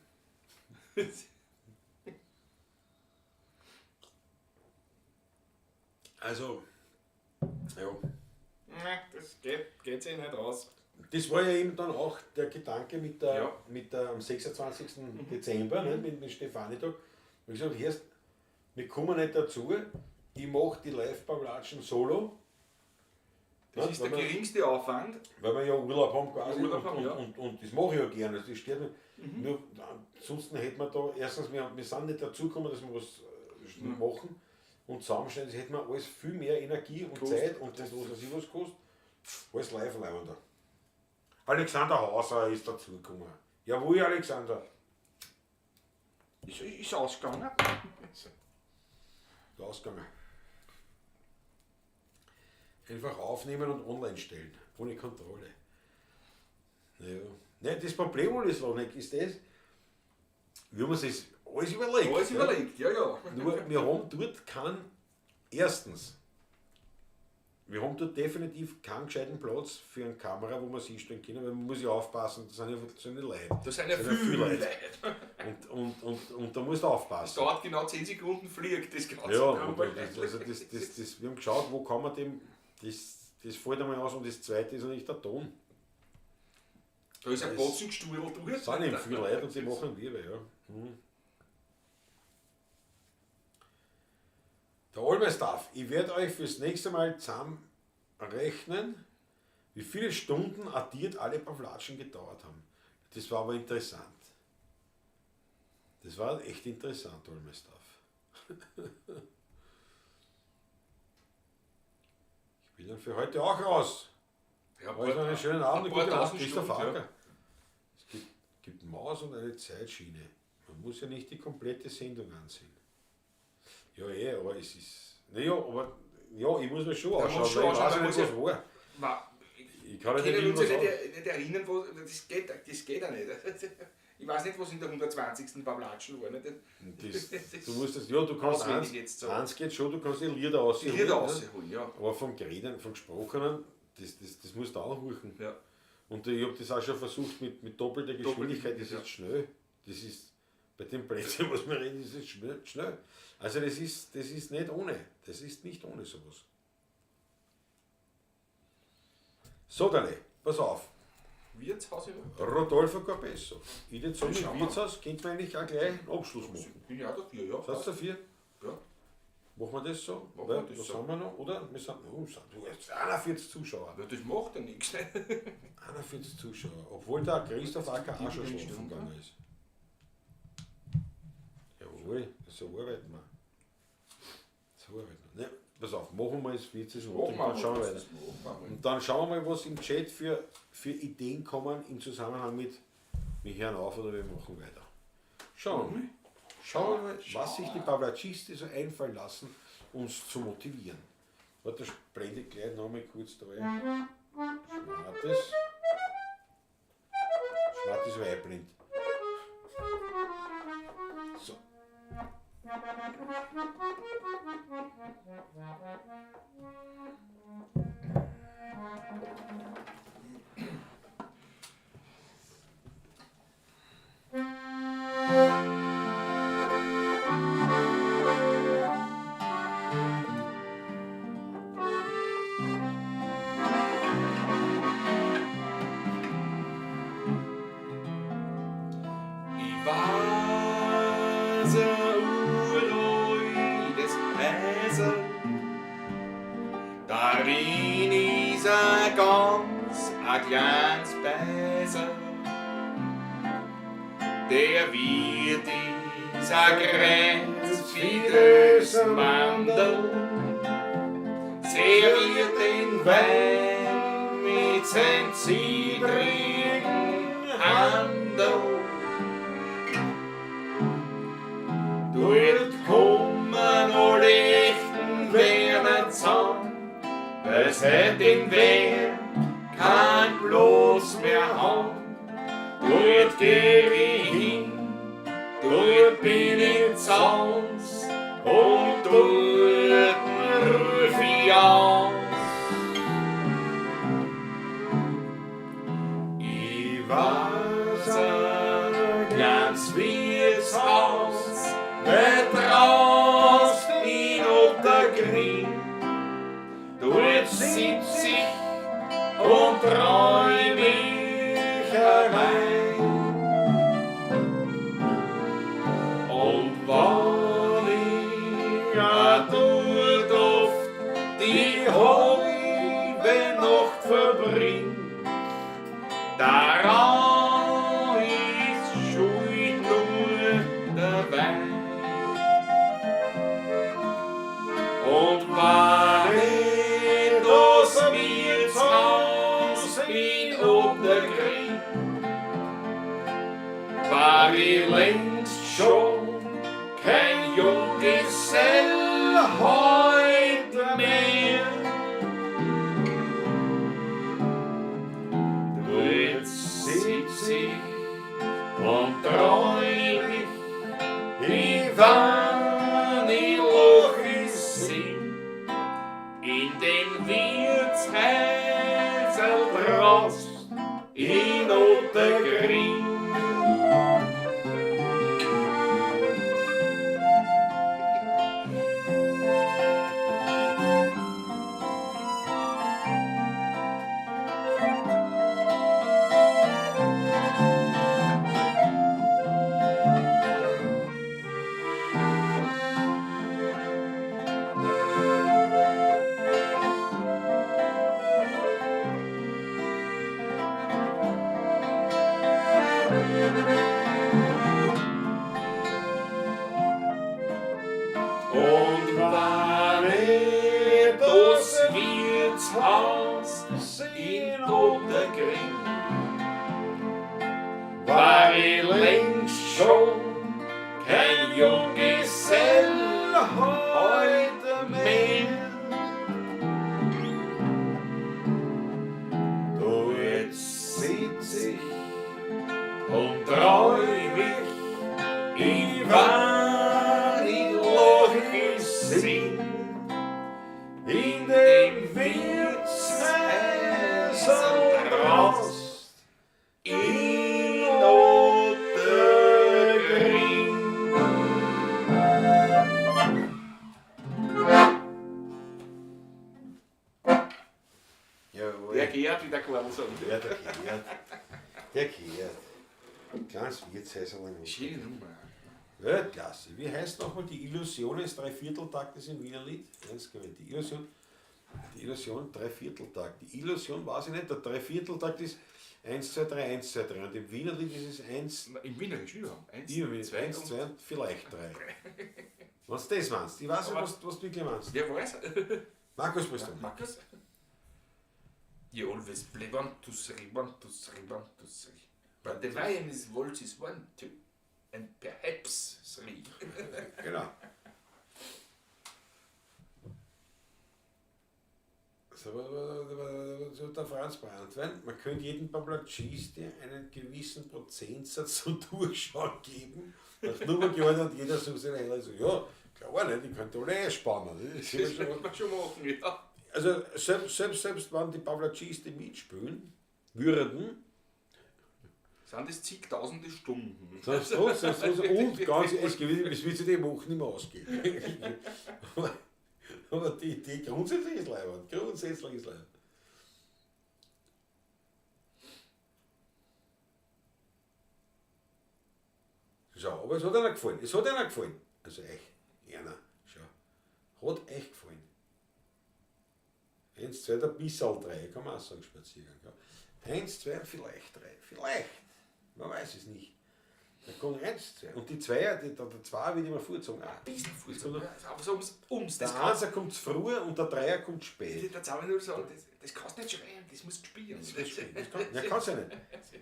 Also, ja. Nein, das geht sich nicht aus. Das war ja eben dann auch der Gedanke mit der am 26. Dezember, ne, mit Stefanitag. Ich habe gesagt, erst, wir kommen nicht dazu, ich mache die Live-Pawlatschen solo. Das Ja, ist der weil wir- geringste Aufwand. Weil wir ja Urlaub haben quasi Urlaub und, haben, und, ja. und das mache ich ja gerne. Also das stört mich. Nur, ansonsten hätten wir da, erstens, wir sind nicht dazu gekommen, dass wir was machen und zusammenschneiden, das hätten wir alles viel mehr Energie und Kostet. Zeit und das, was weiß ich was kostet, alles live leibender. Alexander Hauser ist dazugekommen. Jawohl, Alexander. Ist ausgegangen. Ist ausgegangen. Einfach aufnehmen und online stellen, ohne Kontrolle. Naja. Nein, das Problem, Ulislonek, ist das, Wir haben uns das alles überlegt. Alles ja. überlegt, ja, ja. Nur, wir haben dort keinen, erstens, wir haben dort definitiv keinen gescheiten Platz für eine Kamera, wo man sich hinstellen können, weil man muss ja aufpassen, das sind ja so eine Leute. Da sind ja Das sind viele Leute. Und da musst du aufpassen. Dauert genau 10 Sekunden, fliegt das Ganze. Ja, und das, also das, wir haben geschaut, wo kann man dem, das fällt einmal aus und das zweite ist natürlich der Ton. Da ist ein Das- Botzengestuhl durch. Es sind eben viele Leute und die machen wir, ja. Mhm. Der Olmestaff, ich werde euch fürs nächste Mal zusammenrechnen, wie viele Stunden addiert alle Pavlatschen gedauert haben. Das war aber interessant. Das war echt interessant, Olmestaff. Ich bin dann für heute auch raus. Ja, Euch noch einen schönen Abend ein und gute paar Nacht, tausend Christoph Stunden, Acker. Es gibt Maus und eine Zeitschiene. Man muss ja nicht die komplette Sendung ansehen. Ja, eh, aber es ist. Naja, aber ja, ich muss mir schon Ja, anschauen, muss schon weil ich anschauen, weiß ja man nicht, muss was war. Nein, Ich kann ja können nicht uns ja irgendwas nicht, sagen. nicht erinnern, wo, das geht auch nicht. Ich weiß nicht, was in der 120. Pavlatschen war. Nicht? Das, du musst das, ja, du kannst Auswendig eins, jetzt so. eins geht schon, du kannst die Lieder Die rausholen. Lieder ne? rausholen, ja. Aber vom Gereden, vom Gesprochenen, das musst du auch anhören. Ja. Und ich habe das auch schon versucht mit doppelter Geschwindigkeit, das ja. ist schnell. Das ist bei dem Plätzchen, was wir reden, das ist schnell. schnell. Also das ist nicht ohne. Das ist nicht ohne sowas. So, Dale, pass auf. Wirtshaus über. Rodolfo Carpesso. Ich würde sagen, Schauen mit wir. Wirtshaus könnte man eigentlich auch gleich einen Abschluss machen. Bin ich auch dafür, ja. Seid ihr dafür? Ja. Machen wir das so? Machen Weil, wir das was so. haben wir noch, oder? Wir sind, oh, sind du hast 41 Zuschauer. Ja, das macht ja nichts. 41 Zuschauer, obwohl der Christoph Acker auch schon Die schlafen Stunde. gegangen ist. Jawohl, so arbeiten wir. So arbeiten wir. Ne, pass auf, machen wir jetzt 40 und dann schauen wir weiter. Und dann schauen wir mal, was im Chat für Ideen kommen im Zusammenhang mit wir hören auf oder wir machen weiter. Schauen wir mal. Schauen wir mal, was sich die Pavlatschisten so einfallen lassen, uns zu motivieren. Warte, das blende ich gleich nochmal kurz da ein. Schmartes. Schmartes Weihblind. So. Ich weiß ein uraltes Häusl, darin ist ein ganz ein kleines Beisel. Der Wirt ist ein grenzfides Mandel, serviert den Wein mit seinem zittrigen Handel. Dort kommen alle echten Werner zusammen, weil seit den Wehr kein Bloß mehr haben. Dort geh ich hin, dort bin ich zaus und dort ruf ich aus. Ich weiß ein kleines Wirtshaus, weit draußen in Ottergring. Dort sitz ich und träum ich allein. Und wann ich auch dort oft die halbe Nacht verbring, daran ist schuld nur der Wein. Und wann ich das Wirtshaus in Ottergring, war ich längst schon kein Junggesell heut mehr. Dort sitz ich und träum ich Und wann ich das Wirtshaus in Ottergring war ich längst schon kein Junggesell heute mehr. Du, jetzt sitz ich und träum ich, ich war in Lochissing, in dem Wirtshaus Rost in Ottergring. Jawohl. Der Gerd, wie der Karl sagt. Ja, der Gerd. Der Gerd. Kleines Wirtshäuserl in Schöne Nummer. Weltklasse. Wie heißt nochmal die Illusion des Dreivierteltaktes im Wiener Lied? Ganz genau. Die Illusion, die Illusion Dreivierteltakt. Die Illusion weiß ich nicht. Der Dreivierteltakt ist 1, 2, 3, 1, 2, 3. Und im Wiener Lied ist es 1, Im Wiener ist überhaupt. 1, 2, 2 1, 2 und vielleicht 3. Was du das meinst? Ich weiß nicht, was du wirklich meinst. Wer weiß? Markus bist du. Markus? You always play 1, 2, 3, 1, 2, 3, 1, 2, 3. But the Viennese waltz is 1, 2 and perhaps 3. Genau. So, der Franz Brandwein, man könnte jedem Pavlatschiste einen gewissen Prozentsatz zum Durchschauen geben. Nach Nummer gehört hat jeder so seine Hände so, ja, klar nicht, die könnte alle einspannen. Das ist Das kann man schon machen, ja. Also selbst wenn die Pavlatschiste mitspielen würden, Sind das zigtausende Stunden. Sonst, und ganz, es wird sich die Woche nicht mehr ausgehen. Aber die Idee grundsätzlich ist leibend. Grundsätzlich ist leibend. Schau, aber es hat einer gefallen. Es hat einer gefallen. Also echt, einer, schau. Hat echt gefallen. 1, 2, der Bissal 3, kann man auch sagen, Spaziergang. Ja. 1, 2, vielleicht 3. Vielleicht. Man weiß es nicht. Da kommt 1, 2. Und die 2, der 2 wird immer vorgezogen. Ein bisschen vorgezogen. Ja, aber so ums. Der 1er kommt früh und der 3er kommt spät. Der Zauber nur sagen, das kannst du nicht schreien, das musst du spielen. Das musst du spielen. Das kannst du ja nicht.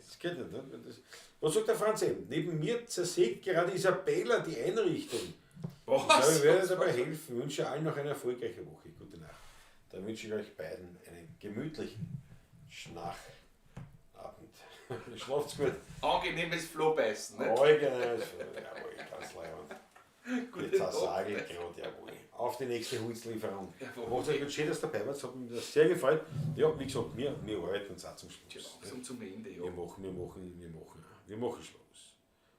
Das geht nicht. Ne? Das, was sagt der Franz eben? Neben mir zersägt gerade Isabella die Einrichtung. Was? Ich glaube, ich werde dabei helfen. Ich wünsche allen noch eine erfolgreiche Woche. Gute Nacht. Dann wünsche ich euch beiden einen gemütlichen Schnachabend. Schlaft's gut. Angenehmes Flohbeißen, ne? Angenehmes Flohbeißen, jawohl, ganz leibend. Jetzt sage ich gerade, jawohl. Auf die nächste Holzlieferung. Macht's euch gut, schön, dass ihr dabei wart. Es hat mich das sehr gefreut. Ja, wie gesagt, wir arbeiten uns auch zum Schluss. Langsam zum Ende, ja. Wir machen Schluss.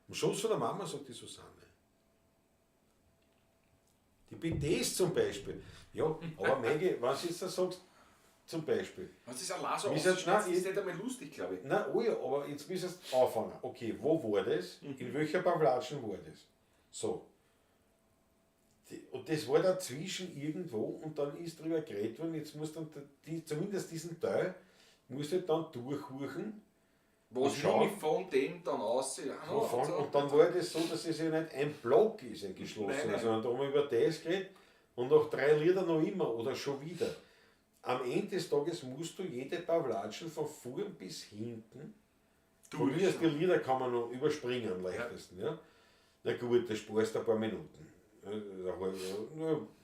Am Schoß von der Mama, sagt die Susanne. Die BTs zum Beispiel. Ja, aber Maggie, was du jetzt da sagst, zum Beispiel. Was ist allein so ausgeschnitzt, ist nicht einmal lustig, glaube ich. Nein, oh ja, aber jetzt müssen wir anfangen. Okay, wo war das? Mhm. In welcher Pavlatschen war das? So. Und das war dazwischen irgendwo und dann ist drüber geredet worden, jetzt muss dann zumindest diesen Teil musst du dann durchhuchen. Was nehme ich von dem dann aus? Ja, und dann war das so, dass es ja nicht ein Block ist, ein geschlossener, sondern da haben wir über das geredet und nach 3 Lieder noch immer oder schon wieder. Am Ende des Tages musst du jede Pavlatschen von vorn bis hinten, von mir aus die Lieder kann man noch überspringen am leichtesten. Ja. Ja? Na gut, das sparst du ein paar Minuten.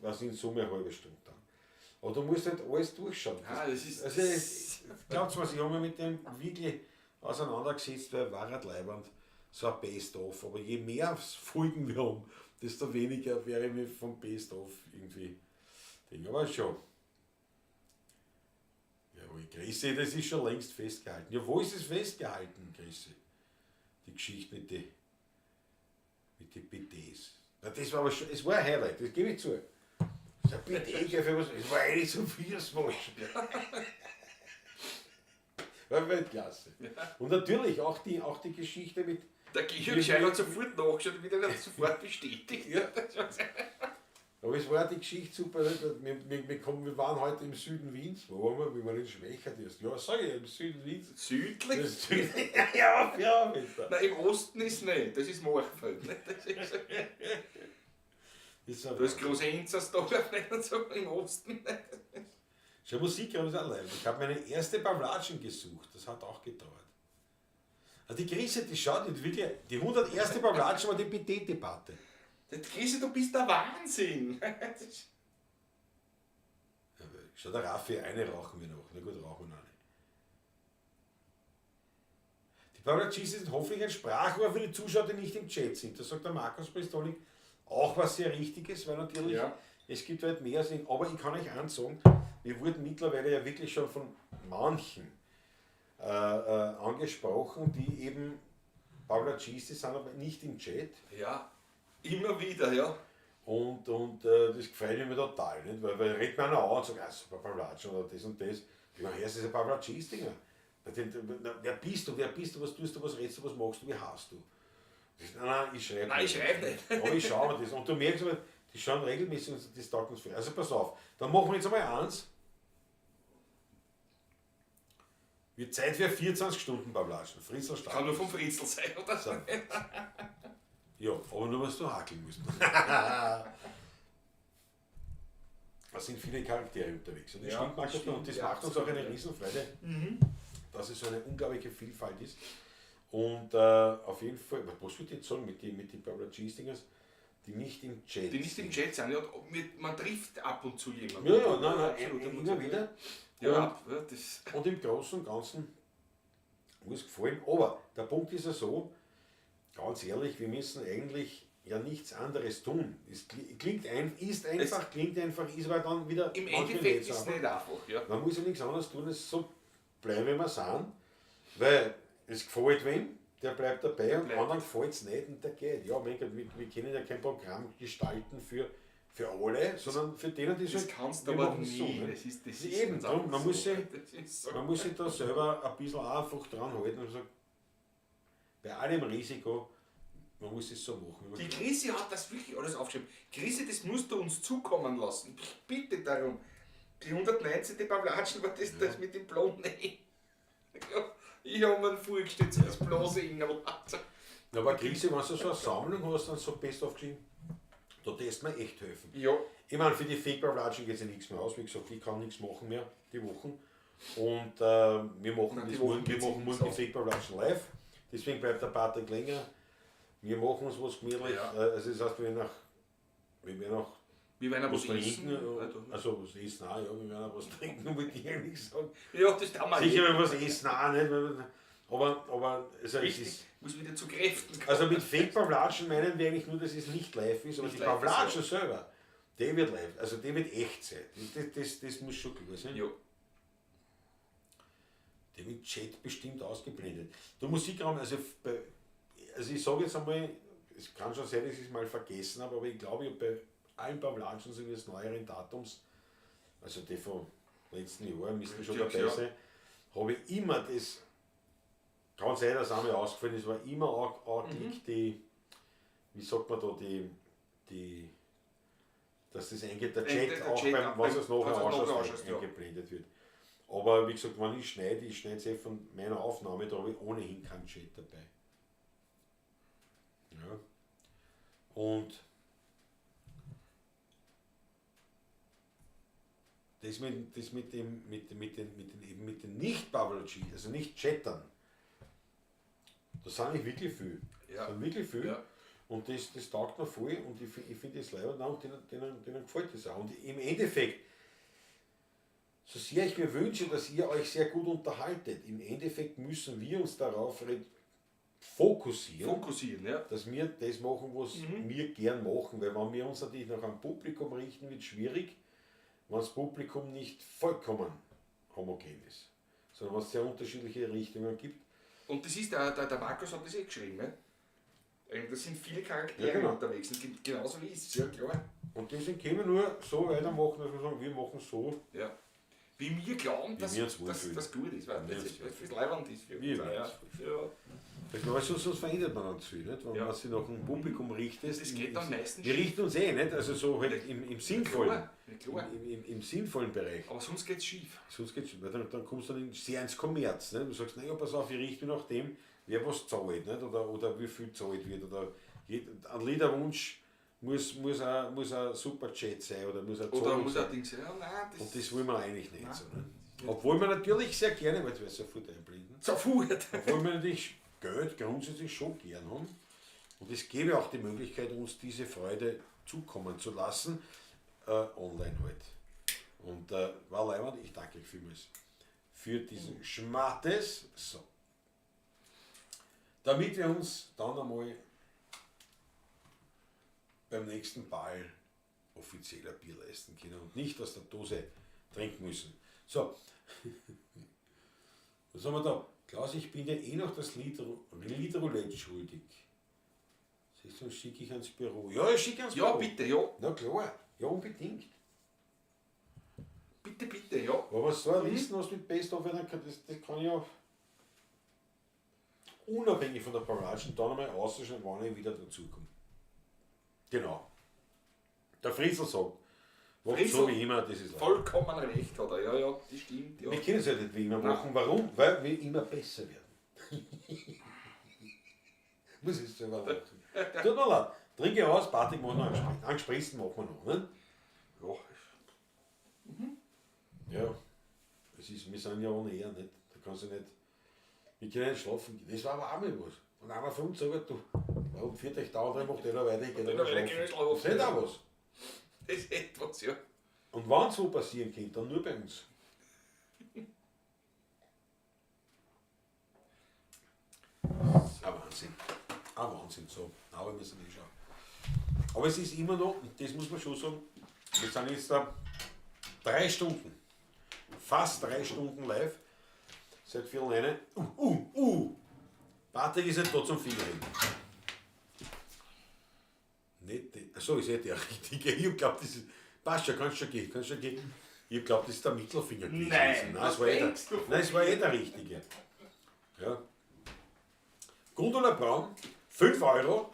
Was in Summe eine halbe Stunde dann. Aber du musst halt alles durchschauen. Ah, das ist, also, glaubst du was, ich habe mich mit dem wirklich auseinandergesetzt, weil war halt leibend so ein Best-of. Aber je mehr Folgen wir haben, desto weniger wäre ich mir vom Best-of irgendwie. Ding. Aber schon. Jawohl, Chrissy, das ist schon längst festgehalten. Ja, wo ist es festgehalten, Chrissy? Die Geschichte mit den BTs. Na, das war aber schon, es war ein Highlight, das gebe ich zu. Das ist ein BT, für was, es war eigentlich so viel Waschen. War Weltklasse. Und natürlich auch die Geschichte mit. Der Georg Schein hat sofort nachgeschaut und wieder sofort bestätigt. Ja. Aber es war die Geschichte super. Nicht? Wir waren heute im Süden Wiens. Wo waren wir? Wir waren in Schwechat erst. Ja, sag ich, im Süden Wiens. Südlich? Das ist südlich. Ja, ja, bitte. Nein, im Osten ist nicht. Das ist Marchfeld. Nicht? Das ist, Das ist da ist Groß-Enzersdorf nicht und so im Osten. Nicht? Schon Musik haben sie auch leid. Ich habe meine erste Pavlatschen gesucht. Das hat auch gedauert. Also die Krise, die schaut die wirklich, die 101. Pavlatschen war die BT-Debatte. Chrissy, du bist der Wahnsinn. Das ist- Schau, der Raffi, eine rauchen wir noch. Na gut, rauchen wir noch eine. Die Pavlatschis sind hoffentlich ein Sprachrohr für die Zuschauer, die nicht im Chat sind. Das sagt der Markus Pristolik. Auch was sehr Richtiges, weil natürlich Ja. es gibt halt mehr Sinn. Aber ich kann euch eins sagen, wir wurden mittlerweile ja wirklich schon von manchen angesprochen, die eben Pavlatschis, die sind aber nicht im Chat. Ja, immer wieder, ja. Und das gefällt mir total, nicht? Weil redet mir einer an und sagt, ah, super Pavlatsch oder das und das. Ich meine, das ist ein Pavlatschis-Dinger. Wer bist du, was tust du, was redest du, was machst du, wie heißt du? Das, nein, nein, ich schreibe Nein, ich schreibe nicht. Aber ich schaue mir das. Und du merkst aber, die schauen regelmäßig und das taugt uns viel. Also pass auf, dann machen wir jetzt einmal eins. Wird Zeit für 24 Stunden Pavlatschen. Fritzl starten. Kann nur vom Fritzl sein, oder? So. Ja, aber nur was du hakeln musst. Da sind viele Charaktere unterwegs. Und das Ja, stimmt, Markus, stimmt, und das ja, macht uns auch eine absolut, ja. Riesenfreude, dass es so eine unglaubliche Vielfalt ist. Und auf jeden Fall, was würde ich jetzt sagen mit den mit die Pavlatschis-Dingers, die nicht im Chat Die nicht im sind. Chat sind, ja, und man trifft ab und zu jemanden. Ja, ja, nein, nein, Absolut, da muss immer man- wieder. Ja, ja, das, Und im Großen und Ganzen muss gefallen. Aber der Punkt ist ja so, ganz ehrlich, wir müssen eigentlich ja nichts anderes tun. Es klingt ein, ist einfach, klingt einfach, ist aber dann wieder im manchmal Endeffekt nicht so ist es einfach. nicht einfach, ja. Man muss ja nichts anderes tun, als so bleiben, wie wir sind, weil es gefällt wem, der bleibt dabei und bleibt. anderen gefällt es nicht und der geht. Ja, mein Gott, wir können ja kein Programm gestalten für alle, sondern für denen, die Das sagen, kannst du wir aber machen nie. es so, ne? Das ist, das Das ist eben, ganz drum, man einfach muss so. sich- Das ist so. Man muss sich da selber ein bisschen einfach dran halten und sagen, bei allem Risiko, man muss es so machen. wie man Die kann. Chrissy hat das wirklich alles aufgeschrieben. Chrissy, das musst du uns zukommen lassen. Ich bitte darum. Die 119. Pavlatschen war das, das mit dem blonden E. Ja, ich habe mir vorgestellt, so das bloße Ingerl. Na, aber Krise, wenn du so eine Sammlung hast, dann so best aufgeschrieben, da lässt mir echt helfen. Ja, Ich meine, für die Fake-Pavlatschen geht es ja nichts mehr aus. Wie gesagt, ich kann nichts machen mehr, die Wochen. Und wir machen, Nein, die das Wochen morgen, wir geht's machen nichts morgen die aus. Fake-Pavlatschen live. Deswegen bleibt der Patrick länger. Wir machen uns was gemütlich. Ja. Also das heißt, wir werden auch wir werden auch was was essen. trinken. Also was essen auch, ja, wir werden auch was trinken, wollte ich eigentlich sagen. Ja, das tun wir Sicher, eh. wenn wir was essen auch nicht. Aber also es Richtig, ist, muss wieder zu Kräften kommen. also mit Fake-Pavlatschen meinen wir eigentlich nur, dass es nicht live ist, aber Nicht die live ist, Pavlatschen selber, die wird live, also die wird echt sein. Das muss schon klar sein. Ja. Die wird Chat bestimmt ausgeblendet. Der Musikraum, also ich sage jetzt einmal, es kann schon sein, dass ich es mal vergessen habe, aber ich glaube, ich habe bei allen Pavlatschen sind des neueren Datums, also die vom letzten Jahr müssten schon Richtig, dabei ja. sein, habe ich immer das, kann sein, dass einmal ausgefallen ist, war immer angeklickt, die, wie sagt man da, die, dass das eingeht, der Chat Der auch Chat beim, auch was beim- es nachher was es nachher ausschaut, ausschaut, ja. eingeblendet wird. Aber wie gesagt, wenn ich schneide es eh von meiner Aufnahme, da habe ich ohnehin keinen Chat dabei. Ja. Und das mit den Nicht-Pavlatschis, also nicht Chattern, das sind nicht wirklich viel. Ja. Das sind wirklich viel. Ja. Und das taugt mir voll und ich finde das leibend und denen gefällt das auch. Und im Endeffekt, so sehr ich mir wünsche, dass ihr euch sehr gut unterhaltet, im Endeffekt müssen wir uns darauf fokussieren, Fokussieren, ja. dass wir das machen, was wir gern machen. Weil wenn wir uns natürlich nach einem Publikum richten, wird es schwierig, wenn das Publikum nicht vollkommen homogen ist, sondern wenn es sehr unterschiedliche Richtungen gibt. Und das ist, der Markus hat das eh geschrieben, ne? Da sind viele Charaktere Ja, genau. unterwegs, und genauso wie ist es, ja klar. Und deswegen können wir nur so weitermachen, dass wir sagen, wir machen so. Ja. Wie wir glauben, dass wir uns wohlfühlen. das gut ist, weil Wir das uns ist, das leibend ist für Wir uns. uns Ja. Ja. Weil sonst verändert man dann zu viel, nicht? Wenn man sich nach dem Publikum richtet. Das geht dann meistens Wir richten uns eh, nicht? Also so halt im sinnvollen, Ja, klar. im sinnvollen Bereich. Aber sonst geht's schief. Sonst geht's, weil dann kommst du dann sehr ins Kommerz. Nicht? Du sagst, naja, pass auf, ich richte mich nach dem, wer was zahlt, nicht? Oder wie viel zahlt wird. Oder ein Liederwunsch muss ein Superchat sein oder muss ein Oder Zahlung muss sein. auch Ding sein, ja, nein, das Und das wollen wir eigentlich nicht. Nein. So, ne? Obwohl wir natürlich sehr gerne, weil wir sofort einblenden, Sofort! obwohl wir natürlich Geld grundsätzlich schon gern haben. Und es gäbe auch die Möglichkeit, uns diese Freude zukommen zu lassen, online halt. Und war leiwand, ich danke euch vielmals für diesen Schmattes. So. Damit wir uns dann einmal beim nächsten Ball offiziell ein Bier leisten können und nicht aus der Dose trinken müssen. So. Was haben wir da? Klaus, ich bin dir eh noch das Liedroulette schuldig. Siehst du, schicke ich ans Büro. Ja, ich schicke ans Ja, Büro. bitte, ja. Na klar, ja, unbedingt. Bitte, bitte, ja. Aber so eine Listen, was mit Best of, das kann ich auch unabhängig von der Parage dann einmal auszuschauen, wann ich wieder dazukomme. Genau. Der Fritzl sagt, macht Fritzl, so wie immer, das ist Vollkommen recht hat er, ja, ja, das stimmt. Ja. Wir können es ja nicht wie immer machen. Warum? Weil wir immer besser werden. Muss ich selber machen. Tut mir leid. Trinke aus, Patrick macht noch einen Gespräch. Einen Gesprächsten machen wir noch, ne? Ja. Ja. Es ist, wir sind ja ohne Ehr, nicht? Da kannst du nicht. Wir können nicht schlafen gehen. Das war aber auch mal was. Und einer von uns sagt, du, warum viert euch da drin, macht der noch weiter, ich geh Der noch noch weiter, schlafen. geh schlafen. Das ist auch was. Das ist etwas, ja. Und wenn es so passieren könnte, dann nur bei uns. Ein Wahnsinn. Ein Wahnsinn, so. Aber wir sind eh schon. Aber es ist immer noch, und das muss man schon sagen, wir sind jetzt da 3 Stunden, fast 3 Stunden live, seit 8:45. Patrick ist nicht da zum Fingerheben. Nicht die, achso, ist eh der richtige. Ich glaub, das ist. Passt schon, kannst schon gehen, kannst schon gehen. Ich glaub, das ist der Mittelfinger gewesen. Nein, Nein, was es war eh der, denkst du von nein, es war eh der richtige. Ja. Gundula Braun, 5 Euro.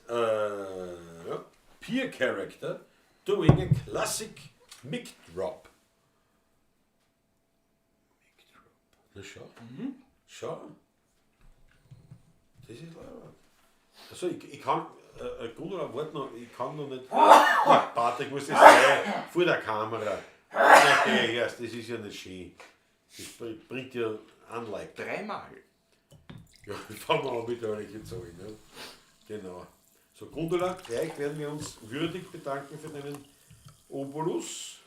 Ja. Peer Character doing a classic Mic Drop. Mic Drop. Na schau. Schau. Das ist leider. Also ich kann, Gundula, warte noch, ich kann noch nicht. Ach, Patrick muss das gleich vor der Kamera. Okay, erst, das ist ja nicht schön. Das bringt ja Unlike. 3-mal. Ja, fangen wir an mit der ehrlichen Zahl, ne? Genau. So, Gundula, gleich werden wir uns würdig bedanken für deinen Obolus.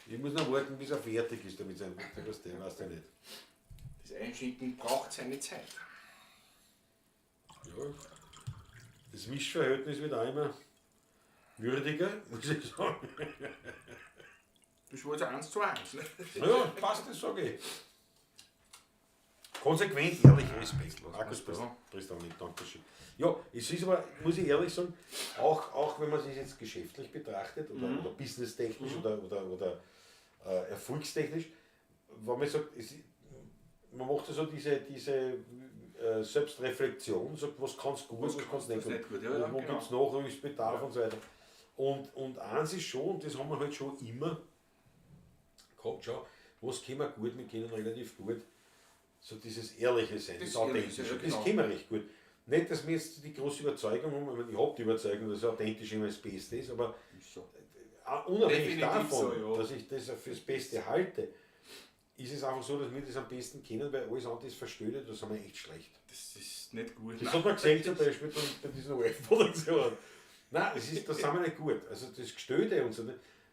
Ich muss noch warten, bis er fertig ist, damit sein. Das weißt du ja nicht. Das Einschenken braucht seine Zeit. Ja. Das Mischverhältnis wird auch immer würdiger, muss ich sagen. Das war jetzt 1:1, ne? Ja, passt, das sag ich. Konsequent, ehrlich, Respekt. Markus Pristani, danke schön. Ja, es ist aber, muss ich ehrlich sagen, auch wenn man sich jetzt geschäftlich betrachtet oder businesstechnisch oder erfolgstechnisch, wenn man sagt, man macht ja so diese Selbstreflexion, sagt, was kannst du gut, was kannst du nicht Was gut, nicht gut, ja, ja, wo genau. gibt's Nachrüstbedarf und so weiter. Und eins ist schon, und das haben wir halt schon immer gehabt, schau, was können wir gut, wir können relativ gut, so dieses Ehrliche sein, Das das Authentische, Ehrliche, ja, das genau. können wir recht gut. Nicht, dass wir jetzt die große Überzeugung haben, ich meine, ich hab die Überzeugung, dass authentisch immer das Beste ist, aber Ist so. unabhängig Definitiv davon, so, ja. dass ich das fürs Beste halte, ist es einfach so, dass wir das am besten kennen, weil alles andere ist verstößt, das sind wir echt schlecht. Das ist nicht gut. Das hat man gesehen zum Beispiel bei diesen O F-Produktionen. Nein, das sind wir nicht gut. Also das Gestöde und so.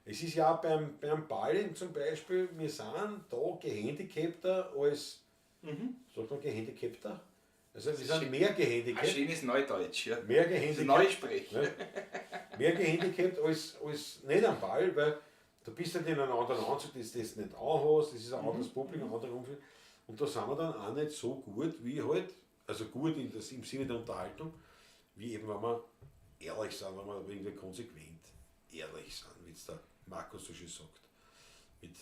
Es ist ja auch beim Ballen zum Beispiel, wir sind da gehandicapter als, sagt man gehandicapter? Also wir sind mehr Ein gehandicapt. schönes Neudeutsch, ja. Mehr gehandicapt. Neusprech. Ne? Mehr gehandicapt als nicht am Ball, weil du bist halt in einem anderen Anzug, das du nicht anhast, das ist ein anderes Publikum, ein anderer Umfeld. Und da sind wir dann auch nicht so gut wie halt, also gut in das, im Sinne der Unterhaltung, wie eben, wenn wir ehrlich sind, wenn wir irgendwie konsequent ehrlich sind, wie es der Markus so schön sagt. Mit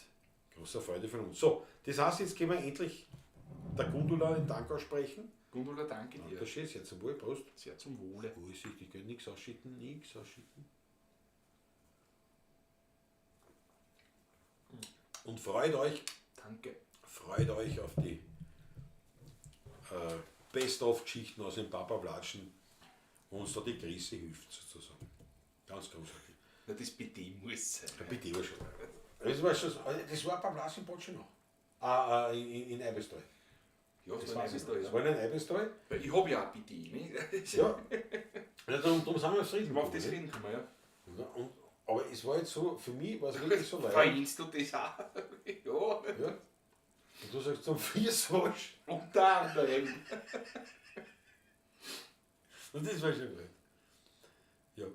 großer Freude von uns. So, das heißt, jetzt gehen wir endlich der Gundula den Dank aussprechen. Gundula, danke dir. Das steht sehr zum Wohl, Prost. Sehr zum Wohle. Vorsichtig, gell? Nichts ausschütten, nichts ausschütten. Und freut euch, Danke. freut euch auf die Best-of-Geschichten aus dem Papa-Platschen, wo uns da die Krise hilft, sozusagen. Ganz großartig. Na, das BD muss sein. Ja, bitte war schon. Das war schon, das war beim Lassen schon noch. Ah, in Eibestal. Ja, das Das war weiß ich ein noch. Eibestal, Das ja. war in Eibestal. Weil ich habe ja auch BD, nicht? Ja. Ja, darum sind wir aufs Reden Auf das gekommen, reden kann man, ja. nicht? Ja, und, aber es war jetzt so, für mich war es wirklich so leid. Verdienst du das auch? Ja. Ja. Und du sagst zum Viersasch. Unter anderem. Und das war schon blöd. Ja.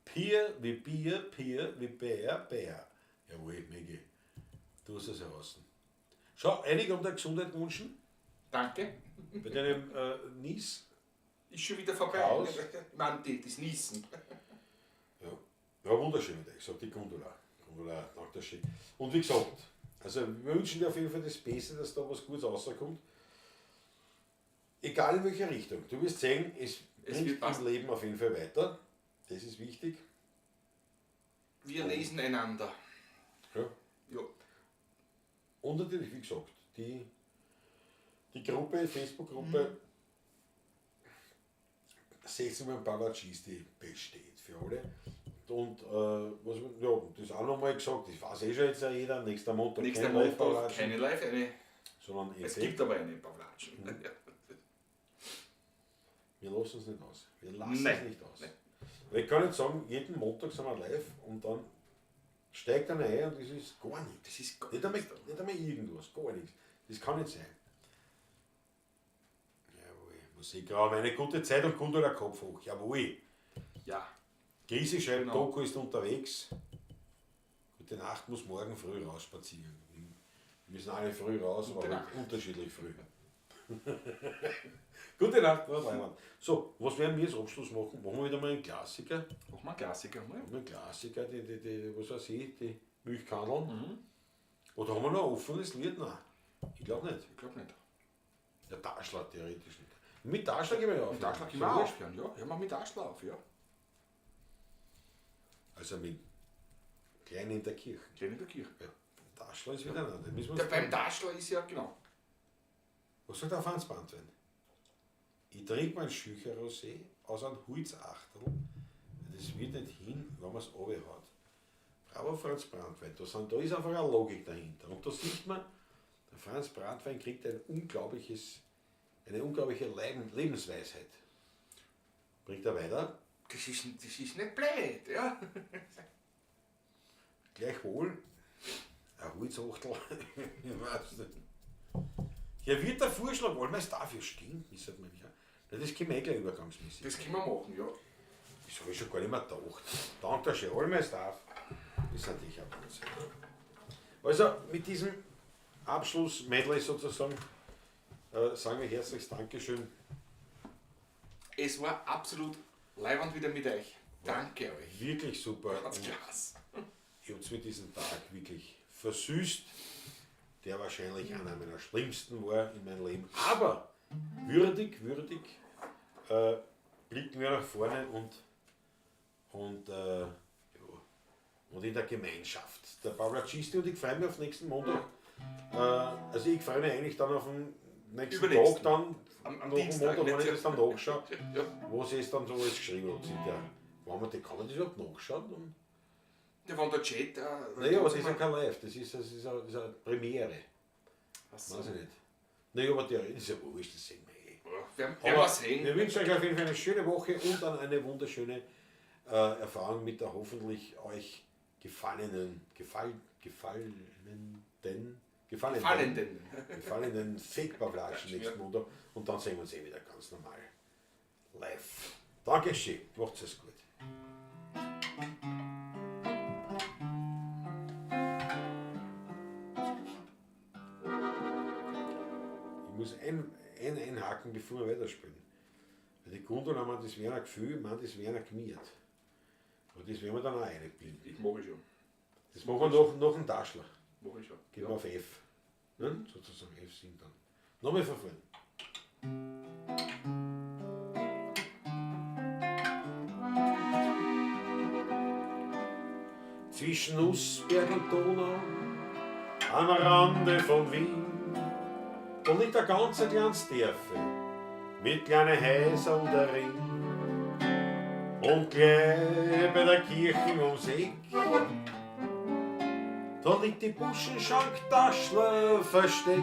Pier wie Bier, Pier wie Bär, Bär. Jawohl, Megi. Du hast es heraus. Schau, einige um deine Gesundheit wünschen. Danke. Bei deinem Nies. Ist schon wieder vorbei. Chaos. Ich meine, das Niesen. Ja, ja wunderschön, ich sag die Gundula. Gundula, danke schön. Und wie gesagt, also wir wünschen dir auf jeden Fall das Beste, dass da was Gutes rauskommt. Egal in welche Richtung. Du wirst sehen, es, Es bringt wird passen. im Leben auf jeden Fall weiter. Das ist wichtig. Wir lesen einander. Ja. Ja. Und natürlich, wie gesagt, die Gruppe, Facebook-Gruppe, 16 Uhr Pavacisti besteht für alle. Und was, ja, das auch nochmal gesagt, das weiß eh schon jetzt jeder, nächster Montag Nächster kein Montag Live-Pavlatschen, keine Live, eine. sondern Es Effekt. gibt aber eine Pavlatschen. Ja. Wir lassen es nicht aus. Wir lassen Nein. es nicht aus. Nein. Weil ich kann nicht sagen, jeden Montag sind wir live und dann steigt einer ein und das ist gar nichts. Das ist gar Nicht einmal irgendwas, gar nichts. Das kann nicht sein. Jawohl, Musikraum, eine gute Zeit und Gundula Kopf hoch. Jawohl. Ja. Grisi schreibt, Genau. Doku ist unterwegs. Gute Nacht, muss morgen früh raus spazieren. Wir müssen alle früh raus, Gute aber Nacht. unterschiedlich früh. Gute Nacht, war Leiwand. So, was werden wir jetzt Abschluss machen? Machen wir wieder mal einen Klassiker. Machen wir einen Klassiker mal. Machen wir einen Klassiker, die, was weiß ich, die Milchkandeln. Oder haben wir noch ein offenes Lied? Nein, ich glaube nicht. Ich glaube nicht. Der Taschler theoretisch nicht. Mit Taschler gehen wir ja auf. Mit Taschler können wir auch aufhören, ja. Ja, mach mit Taschler auf, ja. Also mit Klein in der Kirche. Klein in der Kirche. Ja, Taschler ist wieder ein anderer. Der, beim Taschler ist ja, genau. Was sagt der Franz Brandwein? Ich trinke mein Schücher Rosé aus einem Holzachtel. Das wird nicht hin, wenn man es runterhaut. Bravo Franz Brandwein. Da ist einfach eine Logik dahinter. Und da sieht man, der Franz Brandwein kriegt eine unglaubliche Lebensweisheit. Bringt er weiter. Das ist nicht blöd, ja. Gleichwohl, ein Holzachtel, ich weiß nicht. Hier wird der Vorschlag, wollen wir es dafür stinken, ist halt ja. Na, das können wir eh gleich übergangsmäßig. Das können wir machen, ja. Das habe ich schon gar nicht mehr gedacht. Danke schön, Allmeister darf. Das ist natürlich auch Wahnsinn. Also, mit diesem Abschluss-Medley sozusagen, sagen wir herzliches Dankeschön. Es war absolut leiwand wieder mit euch. Danke euch. Wirklich super. Ganz klasse. Ihr habt mir diesen Tag wirklich versüßt, der wahrscheinlich einer meiner schlimmsten war in meinem Leben. Aber würdig, blicken wir nach vorne und in der Gemeinschaft. Der Pavlacisti und ich freue mich auf nächsten Montag. Also ich freue mich eigentlich dann auf den nächsten Tag dann, am nach Dienstag, dem Montag, wenn ich das dann nachschaue, ja. Was es dann so alles geschrieben hat. Wenn man, kann man das überhaupt nachschauen? Dann? Ja, wenn der Chat... Naja, aber das ist ja kein Live, das ist eine Premiere. Ach so. Weiß ich nicht. Naja, aber theoretisch ist ja wurscht, das sehen wir eh. Ja, werden wir sehen. Wir wünschen euch auf jeden Fall eine schöne Woche und dann eine wunderschöne Erfahrung mit der hoffentlich euch gefallenen Fake-Pavlatschen nächsten Montag. Und dann sehen wir uns eh wieder ganz normal live. Dankeschön, macht's es gut. Ich muss einhaken, bevor wir weiterspielen. Weil die Gundula, man, das wäre ein Gefühl, man, das wäre ein gemiert. Und das werden wir dann auch reinbilden. Ich mag ich schon. Das machen wir noch einen Taschler. Mach ich schon. Gehen wir auf F. Ne? Sozusagen F7 dann. Nochmal von vorne. Zwischen Nussberg und Donau, am Rande von Wien, da liegt ein ganz kleines Dörfel mit kleinen Häusern darin. Und gleich bei der Kirche ums Eck, da liegt die Buschenschank Taschler versteckt.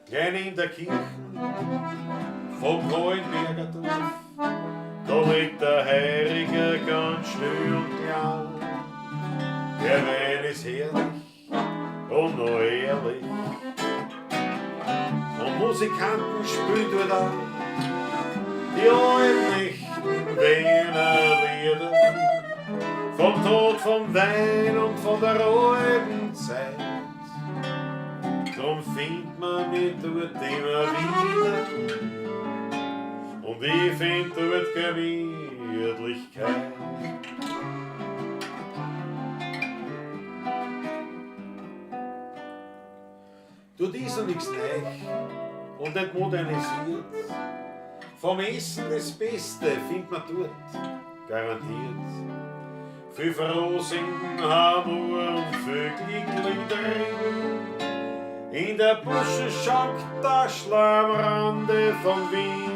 Klein in der Kirche vom Kahlenberger Dorf, da liegt der Heiriger ganz still und klar. Der Wein ist herrlich und noch ehrlich. Und Musikanten spielen dort auch die alten echten Wiener Lieder. Vom Tod, vom Wein und von der alten Zeit. Drum findet man mich dort immer wieder. Und ich find dort Gemütlichkeit. Dort ist noch nix neu und nicht modernisiert. Vom Essen das Beste findet man dort, garantiert. Viel Frohsinn, Hamur und viel Glück drin. In der Buschenschank Taschler am Rande von Wien.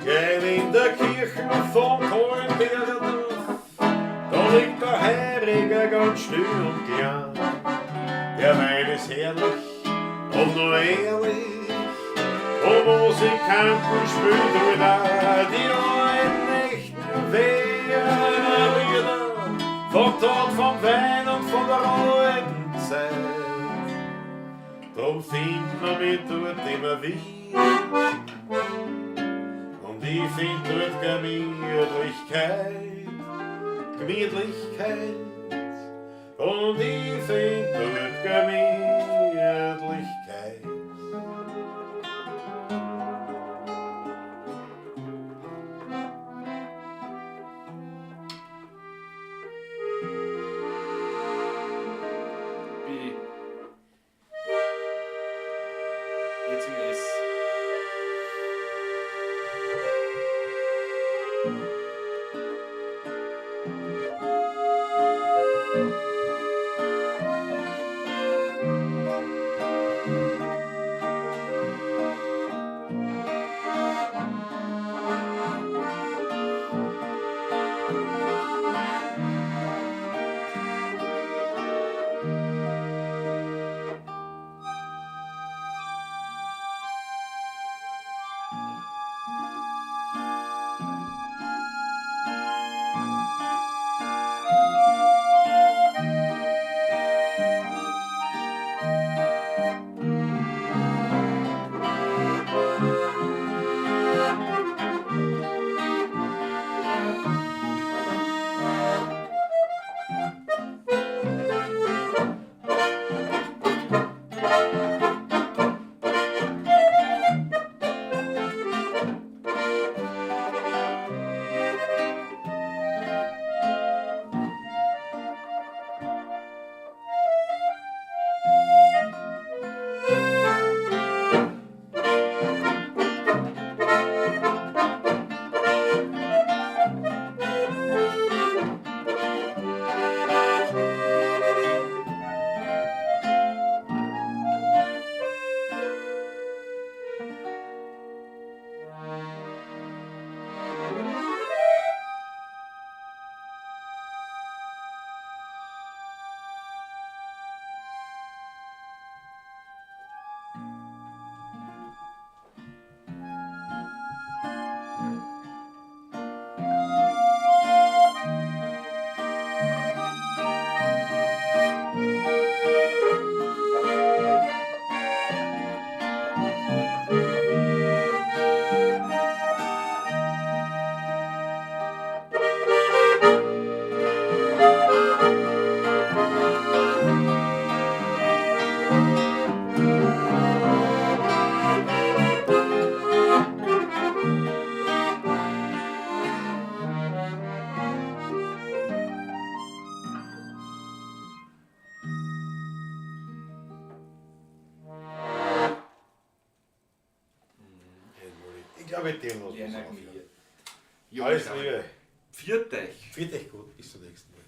Klein in der Kirche vom Kahlenberger Dorf, da liegt der Heiriger ganz still und klar. Der Wein ist herrlich und nur ehrlich, und Musikanten spielen dort auch die alten echten Wiener Lieder. Vom Tod, vom Wein und von der alten Zeit. Drum findet man mich dort immer wieder. Und ich find dort Gemütlichkeit, Gemütlichkeit. Und ich find dort Gemütlichkeit. B. Jetzt im S. Ich glaube, mit dem los. Ja, Alles Liebe. Pfiat euch. Pfiat euch gut. Bis zum nächsten Mal.